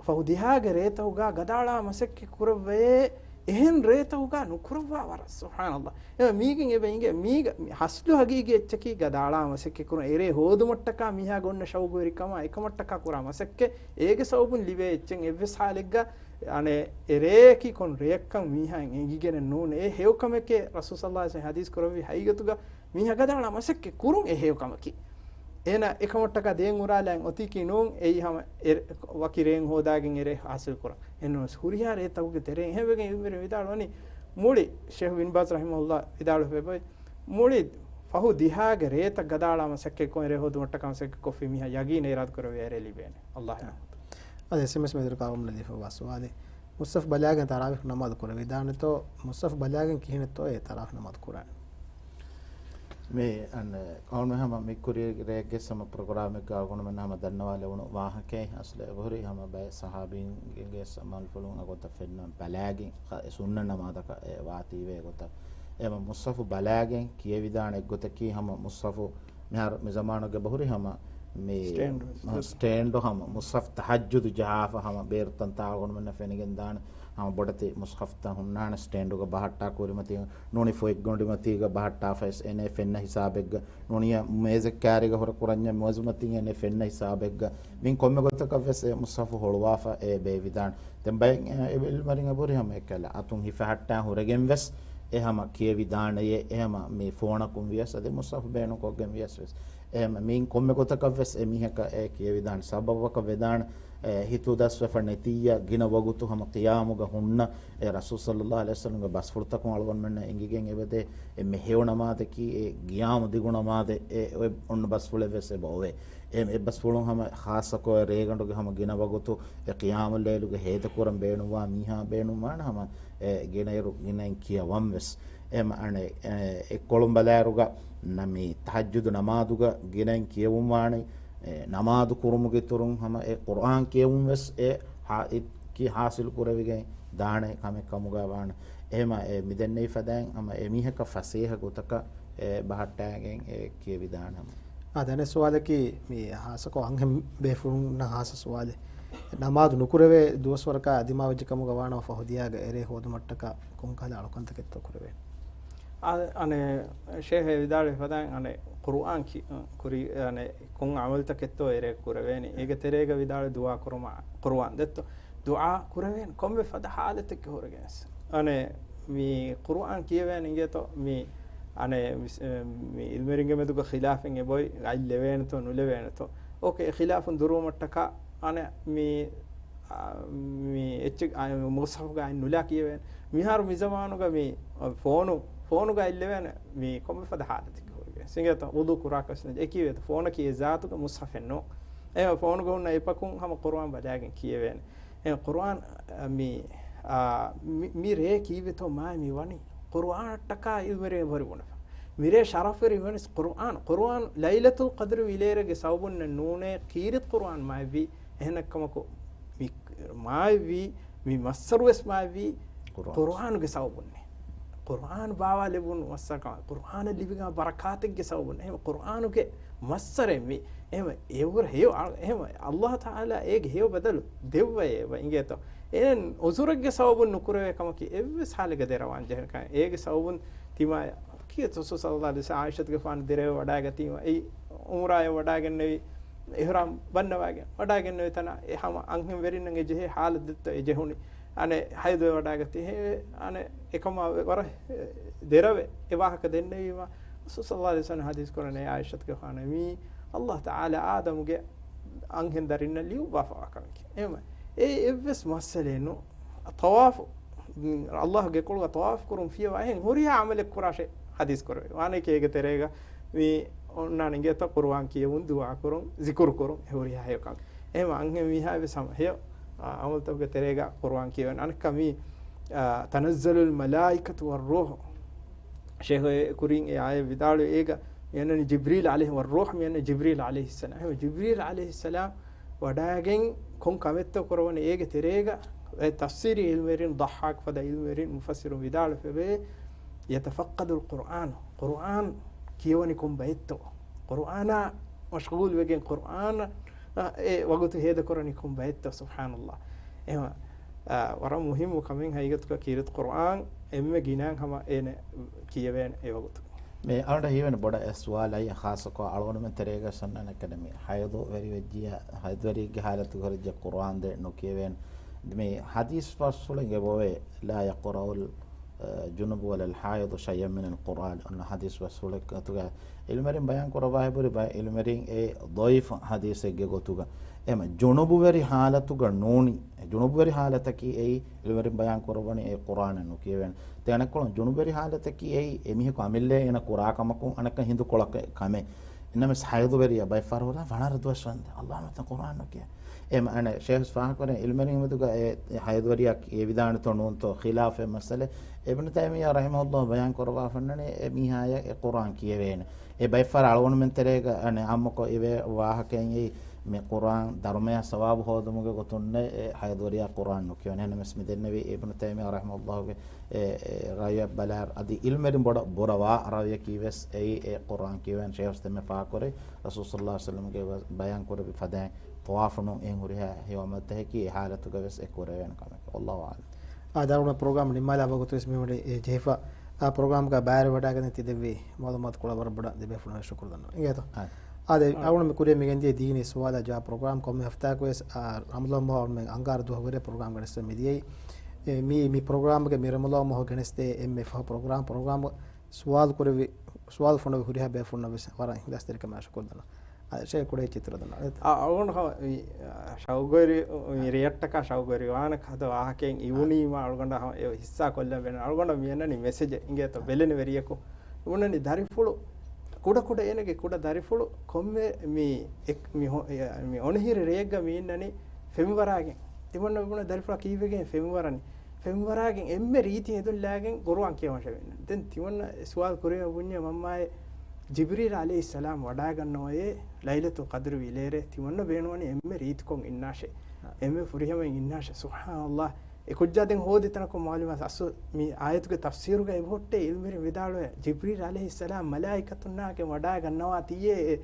ފަހު ދިހާގެ ރޭތަކުގަ ގަދައަޅާ މަސައްކަތް ކުރައްވައޭ، އެހެން ރޭތަކުގަ ނުކުރައްވާ ވަރަށް. ސުބްޙާނަﷲ. އެ މީގެން އެބަ އިނގޭ، މީގަ ހަސްލު ހަގީގީ އެއްޗަކީ ގަދައަޅާ މަސައްކަތް ކުރުން. އެރޭ ހޯދުމަށްޓަކާ މީހާގެ އޮންނަ ޝައުގުވެރިކަމާ އެކަމަށްޓަކާ ކުރާ މަސައްކަތް. އޭގެ ސަބަބުން ލިބޭ އެއްޗެއް އެއްވެސް ހާލެއްގަ އަނެއް އެރޭއަކީ ކޮން ރެއެއްކަން މީހާއަށް އެނގިގެނެއް ނޫން. އެ ހެޔޮކަމެކޭ ރަސޫލު ޞައްލަﷲ ޢަލައިހި ވަސައްލަމަ ޙަދީޘް ކުރެއްވި ހަގީގަތުގަ މީހާ ގަދައަޅާ މަސައްކަތް ކުރުން އެ ހެޔޮކަމަކީ. އޭނަ އެކަމަށްޓަކާ ދޭން އުރާލާން އޮތީކީ ނޫން. އެއީ ހަމަ އެ-، ވަކި ރެއެއް ހޯދާގެން އެރޭ ޙާޞިލް ކުރަން. އެހެންނަމަވެސް ހުރިހާ ރޭތަކުގެ ތެރެއިން އެހެންވެގެން އިލްމުވެރިން ވިދާޅުވަނީ މުޅި ޝޭޚް ބިން ބާޒް ރަޙިމަހުﷲ ވިދާޅުވެފައި މުޅި ފަހު ދިހާގެ ރޭތައް ގަދައަޅާ މަސައްކަތްކޮށް އެރޭ ހޯދުމަށްޓަކާ މަސައްކަތްކޮށްފި މީހާ ޔަގީން އިރާދަ ކުރެވޭ އެރޭ ލިބޭނެ. އައްލާހް ރަޙްމަތު. އަދި އެސްއެމްއެސް މެދުވެރިކޮށް އަޅުގަނޑުމެންނަށް ލިބިފައިވާ ސުވާލެއް. މުޞްޙަފް ބަލާގެން ތަރާވީޙް ނަމާދު ކުރެވިދާނެތޯ؟ މުޞްޙަފް ބަލާގެން ކިހިނެއްތޯ އެ ތަރާވީޙް ނަމާދު ކުރާނެ؟ މި އަން އަޅުގަނޑު ހަމަ މި ކުރީގެ ރެއެއްގެ ހަމަ ޕްރޮގްރާމެއްގަ އަޅުގަނޑުމެން ހަމަ ދަންނަވާލެވުނު ވާހަކައެއް އަސްލު އެބަހުރި ހަމަ ބައެއް ސަހާބީންގެ މަންފުޅުން އެގޮތަށް ފެންނަ ބަލާގެން ސުންނަ ނަމާދަކަށް އެ ވާތީވެ އެގޮތަށް އެ ހަމަ މުޞްޙަފު ބަލާގެން ކިޔެވިދާނެ އެއްގޮތަކީ ހަމަ މުޞްޙަފު މިހާރު މި ޒަމާނުގެ އެބަހުރި ހަމަ މި ސްޓޭންޑް. ސްޓޭންޑު ހަމަ މުޞްޙަފް ތަހައްޖުދު ޖަހާފަ ހަމަ ބޭރު ތަންތާ އަޅުގަނޑުމެންނަށް ފެނިގެން ދާނެ. ހަމަ ބޮޑެތި މުޞްޙަފްތައް ހުންނާނެ ސްޓޭންޑުގަ ބަހައްޓާ ކުރިމަތީގަ ނޫނީ ފޮތްގަނޑުމަތީގަ ބަހައްޓާފަ ވެސް އޭނަ ފެންނަ ހިސާބެއްގަ ނޫނީ މޭޒެއް ކާރީގަ ހުރެ ކުރަންޏާ މޭޒުމަތީ އޭނަ ފެންނަ ހިސާބެއްގަ މިން ކޮންމެ ގޮތަކަށް ވެސް އެ މުޞްޙަފު ހޮޅުވާފަ އެ ބޭއްވިދާނެ. ދެން ބައެއް އިލްމުވެރިން އެބަހުރި ހަމަ އެކަލަ އަތުން ހިފަހައްޓާ ހުރެގެން ވެސް އެ ހަމަ ކިޔެވިދާނެޔޭ. އެ ހަމަ މި ފޯނަކުން ވިޔަސް އަދި މުޞްޙަފު ބޭނުންކޮށްގެން ވިޔަސް ވެސް އެ މިން ކޮންމެ ގޮތަކަށް ވެސް އެ މީހަކަށް އެ ކިޔެވިދާނެ. ސަބަބަކަށް ވެދާނެ އެ ހިތުދަސްވެފަ ނެތިއްޔާ ގިނަ ވަގުތު ހަމަ ޤިޔާމުގަ ހުންނަ އެ ރަސޫލު ޞައްލަﷲ ޢަލައިހި ވަސައްލަމްގެ ބަސްފުޅުތަކުން އަޅުގަނޑުމެންނަށް އެނގިގެން އެބަދޭ އެ މެހެޔޮ ނަމާދަކީ އެ ޤިޔާމު ދިގު ނަމާދެއް އެ އޮތް އޮންނަ ބަސްފުޅެއް ވެސް އެބަ އޮވޭ. އެ އެއްބަސްފުޅުން ހަމަ ޚާއްޞަކޮށް ރޭގަނޑުގެ ހަމަ ގިނަ ވަގުތު އެ ޤިޔާމުއްލައިލުގެ ހޭދަކުރަން ބޭނުންވާ މީހާ ބޭނުންވާނެ ހަމަ އެ ގިނައިރު ގިނައިން ކިޔަވަން ވެސް. އެ މަ-، އަނެއް، އެ، އެއްކޮޅުން ބަލާއިރުގަ ނަ-، މި ތަހައްޖުދު ނަމާދުގަ ގިނައިން ކިޔެވުން ވާނެ، އެ، ނަމާދު ކުރުމުގެ އިތުރުން ހަމަ އެ ޤުރުއާން ކިޔެވުން ވެސް އެ ހާ-، އެ ކި ޙާޞިލު ކުރެވިގެން ދާނެ ކަމެއް ކަމުގަ ވާނެ. އެހެމަ އެ މި ދެންނެވި ފަދައިން ހަމަ އެ މީހަކަށް ފަސޭހަ ގޮތަކަށް އެ ބަހައްޓާގެން އެ ކިޔެވިދާނެ ހަމަ. އާ، ދެން އެއް ސުވާލަކީ، މި ހާއްސަކޮށް އަންހެން ބޭފުޅުންނަށް ހާއްސަ ސުވާލެއް. ނަމާދު ނުކުރެވޭ ދުވަސްވަރަކާ ދިމާވެއްޖެ ކަމުގަ ވާނަމަ، ފަހު ދިޔާގަ އެރޭ ހޯދުމަށްޓަކާ ކޮންކަހަލަ އަޅުކަންތަކެއްތޯ ކުރެވޭނެ؟ އާ، އަނެއް، ޝޭހެ ވިދާޅުވި ފަދައިން، އަނެއް، ޤުރުއާން ކި-، ކުރި، އަނެއް، ކޮން ޢަމަލުތަކެއްތޯ އެރޭ ކުރެވޭނެ؟ އޭގެ ތެރޭގަ ވިދާޅުވި ދުޢާ ކުރުމާ، ޤުރުއާން ދެއްތޯ؟ ދުޢާ ކުރެވޭނެ ކޮންމެ ފަދަ ޙާލަތެއްގެ ހުރެގެން ވެސް. އަނެއް، މި ޤުރުއާން ކިޔެވޭނެ އިނގޭތޯ؟ މި، އަނެއް، މި، މި ޢިލްމުވެރިންގެ މެދުގަ ޚިލާފެއް އެބައޮތް، އަތް ލެވޭނެތޯ ނުލެވޭނެތޯ؟ އޯކޭ، އެ ޚިލާފުން ދުރުވުމަށްޓަކާ، އަނެއް، މި، އާ، މި އެއްޗެއް، އާ، މުޞްޙަފުގަ އަތް ނުލާ ކިޔެވޭނެ. މިހާރު މި ޒަމާނުގަ މި، އާ، ފޯނު، ފޯނުގަ އަތް ލެވޭނެ މި ކޮންމެ ފަދަ ޙާލަތެއްގެ ހުރެގެން ވެސް. އިނގޭތޯ؟ ވުޟޫ ކުރާކަށް ވެސް ނެތް. އެކީ ވޭތޯ؟ ފޯނަކީ އެ ޒާތުގަ މުޞްޙަފެއް ނޫން. އެ ފޯނުގަ ހުންނަ އެޕަކުން ހަމަ ޤުރުއާން ބަލާގެން ކިޔެވޭނެ. އެ ޤުރުއާން، އަ، މި، އާ، މި، މި ރޭ ކީއްވެތޯ މާތް މި ވަނީ؟ ޤުރުއާނަށްޓަކާ ޢިލްމުވެރިން އެބަހުރި ބުނެފަ. މިރޭ ޝަރަފުވެރި ވަނީސް ޤުރުއާން. ޤުރުއާން ލައިލަތުލް ޤަދްރު ވިލޭރޭގެ ސަބަބުންނެއް ނޫނޭ، ކީރިތި ޤުރުއާން މާތްވީ. އެހެނެއްކަމަކު، މި މާތްވީ، މި މައްސަރުވެސް މާތްވީ ޤުރުއާން. ޤުރުއާނުގެ ސަބަބުންނޭ. ޤުރުއާން ބާވާލެވުނު މައްސަރަކަމާ، ޤުރުއާނަށް ލިބިގާ ބަރަކާތެއްގެ ސަބަބުން. އެހެން ޤުރުއާނުގެ މައްސަރެއް މި. އެހެން އެވަރު ހެޔޮ، އެހެން އައްލާހު ތަޢާލާ އޭގެ ހެޔޮ ބަދަލު ދެއްވައޭ އިނގޭތޯ. އެހެން ޢުޛުރެއްގެ ސަބަބުން ނުކުރެވޭ ކަމަކީ އެއްވެސް ޙާލެއްގަ ދެރަވާން ޖެހޭ ކަމެއް. އޭގެ ސަބަބުން ތިމާ ކީއްތޯ ރަސޫލު ޞައްލައްލާހު ޢަލައިހި ވަސައްލަމަ ޢާއިޝަތުގެފާނު ދެރަވެ ވަޑާގަތީމަ، އެއީ ޢުމްރާއަށް ވަޑާގެންނެވި، އިޙްރާމް ބަންނަވާގެން ވަޑާގެންނެވި ތަނާ، އެ ހަމަ އަންހެން ވެރިންނަށް އެ ޖެހޭ ޙާލަތް ދެއްތޯ އެ ޖެހުނީ. އަނެއް ޙައިޟުވެ ވަޑާގަތީ ހޭ، އަނެއް އެކަމާ ވަރަށް ދެރަވެ އެ ވާހަކަ ދެންނެވީމަ، ރަސޫލު ޞައްލައްލާހު ޢަލައިހި ވަސައްލަމަ ޙަދީޘް ކުރަނީ ޢާއިޝަތުގެފާނު މީ އައްލާހު ތަޢާލާ އާދަމުގެ އަންހެން ދަރިންނަށް ލިޔުއްވާފަވާ ކަމެކޭ. އެހެންވެ، އެ އެއްވެސް މައްސަލައެއް ނޫން. ޠަވާފު، އައްލާހުގެ ކޮޅުގަ ޠަވާފު ކުރުން ފިޔަވާ އެހެން ހުރިހާ ޢަމަލެއް ކުރާށޭ ޙަދީޘް ކުރެވޭ. ވާނެ އޭގެ ތެރޭގަ މި އޮންނާނެ އިނގޭތޯ ޤުރުއާން ކިޔެވުން، ދުޢާ ކުރުން، ޒިކުރު ކުރުން، އެ ހުރިހާ ހެޔޮ ކަމެއް. އެހެންވެ އަންހެން މީހާ ވެސް ހަމަ ހެޔޮ، އާ، ޢަމަލުތަކުގެ ތެރޭގަ ޤުރުއާން ކިޔެވެން. އަނެއްކާ މީ، އާ، تنزل الملائكة والروح. ޝޭޚު އެ ކުރިން އެ އާޔަތް ވިދާޅުވި އޭގަ މިއަންނަނީ ޖިބްރީލް ޢަލައިހި، والروح މިއަންނަނީ ޖިބްރީލް ޢަލައިހިއްސަލާމް. އެހެންވެ ޖިބްރީލް ޢަލައިހިއްސަލާމް ވަޑާގެން ކޮން ކަމެއްތޯ ކުރަވަނީ އޭގެ ތެރޭގަ؟ އެ ތަފްސީރީ ޢިލްމުވެރިން ޟައްޙާޤް ފަދަ ޢިލްމުވެރިން މުފައްސިރުން ވިދާޅުވެފައިވޭ، يتفقد القرآن، ޤުރުއާން ކިޔަވަނީ ކޮން ބައެއްތޯ؟ ޤުރުއާނާ މަޝްޣޫލުވެގެން ޤުރުއާނަށް އެ ވަގުތު ހޭދަކުރަނީ ކޮން ބައެއްތޯ؟ ސުބްޙާނައްލާހް. އެހެންވެ، އާ، ވަރަށް މުހިއްމު ކަމެއް ހަގީގަތުގަ ކީރިތި ޤުރުއާން އެންމެ ގިނައިން ހަމަ އޭނަ ކިޔެވޭނެ އެ ވަގުތު. މި އަޅުގަނޑަށް ހީވޭނެ ބޮޑަށް އެއް ސުވާލަކީ ޚާއްޞަކޮށް އަޅުގަނޑުމެން ތެރޭގަ ސަންނަން އެކަޑެމީ ޙައިޟު ވެރިވެއްޖިޔާ، ޙައިޟުވެރިއެއްގެ ޙާލަތުގަ ހުރެއްޖެ ޤުރުއާން ދެ ނުކިޔެވޭނެ. މި ޙަދީޘް ބަސްފުޅެއް އެބައޮވޭ، لا يقرأ الجنب ولا الحائض شيئا من القرآن. އޮންނަ ޙަދީޘް ބަސްފުޅެއް ގޮތުގަ ޢިލްމުވެރިން ބަޔާން ކުރައްވާ ހިބުރި ބައެއް ޢިލްމުވެރިން އެ ޟަޢީފު ޙަދީޘެއްގެ ގޮތުގަ. އެހެންވެ ޖުނުބުވެރި ޙާލަތުގަ ނޫނީ، ޖުނުބުވެރި ޙާލަތަކީ އެއީ ޢިލްމުވެރިން ބަޔާން ކުރައްވަނީ އެ ޤުރުއާނެއް ނުކިޔެވޭނެ. ތި އަނެއްކޮޅުން ޖުނުބުވެރި ޙާލަތަކީ އެއީ އެމީހަކު އަމިއްލައަށް އޭނަ ކުރާ ކަމަކުން އަނެއްކާ ހިނދުކޮޅަކަށް ކަމެއް. އެންނަމެސް ޙައިޟުވެރިޔާ ބައެއް ފަހަރު ވަރަށް ދުވަސް ވަންދެން އައްލާހު ނުކިޔޭ. އެ މަ-، އަނެއް ޝޭޚް ފާހަގަކުރެން ޢިލްމުވެރިން މެދުގަ އެ ޙައިޟުވެރިޔާ ކިޔެވިދާނެތޯ ނޫންތޯ ޚިލާފެއް މައްސަލަ. އިބްނު ތައިމިއްޔާ ރަޙިމަހުﷲ ބަޔާން ކުރައްވާފައި އޮންނަނީ އެ މީހާޔަށް އެ ޤުރުއާން ކިޔެވޭނެ. އެ ބައެއް ފަހަރު އަޅުގަނޑުމެން ތެރޭގަ އަނެއް ޢާއްމުކޮށް އިވޭ ވާހަކައެއް އެއީ މި ޤުރުއާން ދަރުމަޔާ ސަވާބު ހޯދުމުގެ ގޮތުންނޭ އެ ޙައިޟުވެރިޔާ ޤުރުއާން ނުކިޔެވޭނެ. އެހެންނަމަވެސް މި ދެންނެވީ އިބްނު ތައިމިއްޔާ ރަޙިމަހުﷲގެ އެ، އެ ރައުޔަށް ބަލާއިރު، އަދި ޢިލްމުވެރިން ބޮޑަށް ބުރަވާ ރައުޔަކީ ވެސް އެއީ އެ ޤުރުއާން ކިޔެވޭނެ. ޝޭޚް އުސްތާޛު ފާހަގަކުރި ރަސޫލު ޞައްލައްލާހު ޢަލައިހި ވަސައްލަމްގެ ބަ-، ބަޔާން ކުރެއްވި ފަދައިން ޠަވާފު ނޫން އެހެން ހުރިހާ ހެޔޮ ޢަމަލުތަކަކީ އެ ޙާލަތުގަ ވެސް އެ ކުރެވޭނެ ކަމެކޭ. ވައްލާހު އަޢްލަމް. އާ، ދަރުނަ ޕްރޮގްރާމް ނިންމާލާ ވަގުތު ވެސް މި ވަނީ އެ ޖެހިފަ. އާ، ޕްރޮގްރާމްގަ ބައިވެރިވެވަޑައިގަތް ތި ދެއްވި މަޢުލޫމާތު ކޮޅަށް ވަރަށް ބޮޑަށް ދެބޭފުޅުންނަށް ޝުކުރު ދަންނަވަން. އިނގޭތޯ؟ އާ. އާދެ، އާ. އަޅުގަނޑު މި ކުރިއަށް މި ގެންދިޔަ ދީނީ ސުވާލާ ޖަވާބު ޕްރޮގްރާމް ކޮންމެ ހަފްތާއަކު ވެސް، އާ، ރަމަޟާން މަހު އަޅުގަނޑުމެން އަންގާރަ ދުވަހު ވެރި ޕްރޮގްރާމް ގެނެސްދެން މި ދިޔައީ. އެ، މި، މި ޕްރޮގްރާމްގެ މި ރަމަޟާން މަހު ގެނެސްދޭ އެންމެ ފަހު ޕްރޮގްރާމް، ޕްރޮގްރާމް ސުވާލު ކުރެއްވި، ސުވާލު ފޮނުވި ހުރިހާ ބޭފުޅުންނަށް ވެސް ވަރަށް އިޚްލާޞްތެރިކަމާ ޝުކުރު ދަންނަވަން. އާ، ޝޭޚް ކުޑަ އެއްޗިއްތަރަ ދަންނަވަން. އާ، އަޅުގަނޑު ހަމަ މި، އާ، ޝައުގުވެރި، މި ރެއަކްޓަކާ ޝައުގުވެރި ވާނެ ކަހަލަ ވާހަކައެއް އިވުނީމާ އަޅުގަނޑަށް ހަމަ އެ ހިއްސާ ކޮށްލަން ބޭނުން. އަޅުގަނޑަށް މި އަންނަނީ މެސެޖެއް އިނގޭތޯ ބެލެނިވެރިޔަކު. އިވުނަނީ ދަރިފުޅު، ކުޑަ ކުޑަ އޭނަގެ ކުޑަ ދަރިފުޅު ކޮންމެ މި އެ-، މި ހޮ-، އެ-، މި އޮނިހިރި ރެއެއްގަ މި އިންނަނީ ފެންވަރާގެން. ތިމަންނަ އިވުނަ ދަރިފުޅާ ކީއްވެގެން ފެންވަރަނީ؟ ފެންވަރާގެން އެންމެ ރީތި ހެދުން ލާގެން ޤުރުއާން ކިޔަވަން ޝަވިން. ދެން ތިމަންނަ ސުވާލު ކުރިއަށް ބުންޏޭ މަންމާއޭ ޖިބްރީލް ޢަލައިހިއްސަލާމް ވަޑާގަންނަވައޭ ލައިލަތުލް ޤަދްރު ވިލޭރޭ ތިމަންނަ ބޭނުންވަނީ އެންމެ ރީތިކޮށް އިންނާށޭ. އެންމެ ފުރިހަމައިން އިންނާށޭ. ސުބްޙާނައްލާހް. އެ ކުއްޖާ ދެން ހޯދި ތަނަކު މަޢުލޫމާތު އަސްލު މި އާޔަތުގެ ތަފްސީރުގައި އެބަހުއްޓޭ ޢިލްމުވެރިން ވިދާޅުވޭ، ޖިބްރީލް ޢަލައިހިއްސަލާމް މަލާއިކަތުންނާގެން ވަޑާގަންނަވާ ތިޔޭ އެ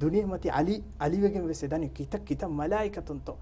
ދުނިޔެމަތި އަލި، އަލިވެގެން ވެސް އެދަނީ ކިތައް ކިތައް މަލާއިކަތުންތޯ.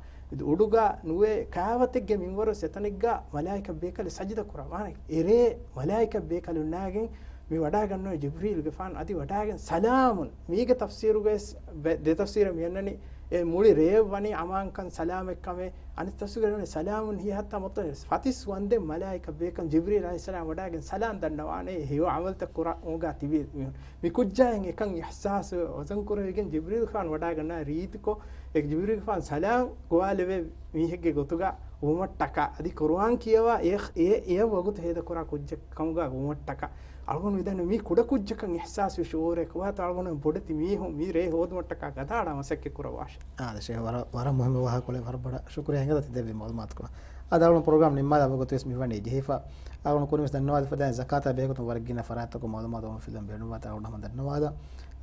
އުޑުގަ ނުވެ ކާވަތެއްގެ މިންވަރު ސެތަނެއްގަ މަލާއިކަ ބޭކަލެއް ސަޖިދަ ކުރާ ވާނެ. އެރޭ މަލާއިކަ ބޭކަލުންނާގެން މި ވަޑާގަންނަވަނީ ޖިބްރީލްގެފާނު އަދި ވަޑާގެން ސަލާމުން. މީގެ ތަފްސީރުގައި ވެސް ބެ-، ދެ ތަފްސީރަށް މި އަންނަނީ. އެ މުޅި ރޭ ވަނީ އަމާންކަން ސަލާމެއްކަމެއް. އަނެއް ތަފްސީރުގައި ވަނީ ސަލާމުން ހިޔަ ހަތްތާ މޮތަ ފަތިސް ވަންދެން މަލާއިކަ ބޭކަލުން ޖިބްރީލް ޢަލައިހިއްސަލާމް ވަޑާގެން ސަލާމް ދަންނަވާނެ ހެޔޮ ޢަމަލުތައް ކުރާ އުނގާ ތިބި މީހުން. މި ކުއްޖާއިން އެކަން އިޙްސާސް ވަޒަން ކުރެވިގެން ޖިބްރީލް ޚާން ވަޑާގަންނަ ރީތިކޮށް، އެ ޖިބްރީލް ޚާން ސަލާމް ގޮވާލެވޭ މީހެއްގެ ގޮތުގަ ވުމަށްޓަކާ، އަދި ޤުރުއާން ކިޔަވާ އެ، އެ، އެ ވަގުތު ހޭދަކުރާ ކުއްޖެއް ކަމުގަ ވުމަށްޓަކާ. އަޅުގަނޑު މިދަނީ މީ ކުޑަކުއްޖަކަށް އިޙްސާސްވި ޝުޢޫރެއް ކޮބާތޯ އަޅުގަނޑު ބޮޑެތި މީހުން މި ރޭ ހޯދުމަށްޓަކާ ގަދައަޅާ މަސައްކަތް ކުރައްވާށޭ. އާދެ ޝޭޚް، ވަރަށް، ވަރަށް މުހިއްމު ވާހަކަކޮޅެއް، ވަރަށް ބޮޑަށް ޝުކުރިއްޔާ ހިނގަތަ ތި ދެއްވި މަޢުލޫމާތުކޮޅަށް. އަދި އަޅުގަނޑު ޕްރޮގްރާމް ނިންމާލާ ވަގުތުވެސް މިވަނީ ޖެހިފަ. އަޅުގަނޑު ކުރިންވެސް ދަންނަވާލަފަ ދާނެ ޒަކާތާ ބެހޭގޮތުން ވަރަށް ގިނަ ފަރާތްތަކުން މަޢުލޫމާތު އޮންނަ ފިލުވަން ބޭނުންވާތީ އަޅުގަނޑު ހަމަ ދަންނަވާލަން.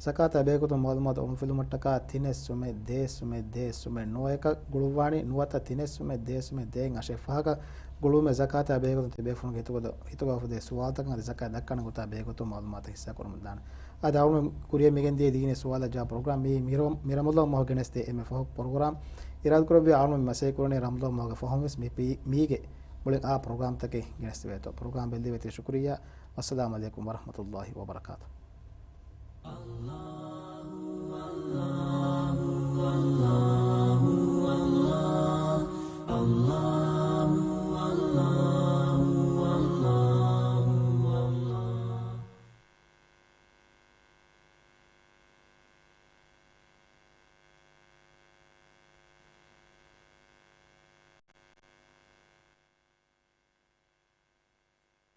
ޒަކާތާ ބެހޭގޮތުން މަޢުލޫމާތު އޮންނަ ފިލުމަށްޓަކާ ތިނެއް ސުމެއް ދޭއް ސުމެއް ދޭއް ސުމެއް ނުވައަކަށް ގުޅުއްވާނީ، ނުވަތަ ތިނެއް ސުމެއް ދޭއް ސުމެއް ދޭއް އަށެއް ފަހަކަށް ގުޅުވުމެއް ޒަކާތާ ބެހޭގޮތުން ތިބޭފުޅުންގެ ހިތުގަ، ހިތުގަ އުފުދޭ ސުވާލުތަކަށް އަދި ޒަކާތް ދައްކާނެ ގޮތާ ބެހޭގޮތުން މަޢުލޫމާތު ހިއްސާ ކުރަމުންދާނެ. އަދި އަޅުގަނޑު ކުރިއަށް މިގެންދިޔަ ދިގުނީ ސުވާލަށް ޖަވާބު ޕްރޮގްރާމް މި، މި ރަ-، މި ރަމަޟާން މަހު ގެނެސްދޭ އެންމެ ފަހު ޕްރޮގްރާމް. އިރާދަކުރެއްވިޔާ އަޅުގަނޑު މި މަސައްކަތް ކުރަނީ ރަމަޟާން މަހުގެ ފަހުން ވެސް މި ޕީ-، މީގެ މުޅިން އާ ޕްރޮގްރާމްތަކެއް ގެނެސްދެވޭތޯ. ޕްރޮގްރާމް ބެއްލެވޭތީ ޝުކުރިއްޔާ. ވައްސަލާމް ޢަލައިކުމް ވަރަޙްމަތުﷲި ވަބަރަކާތުހު.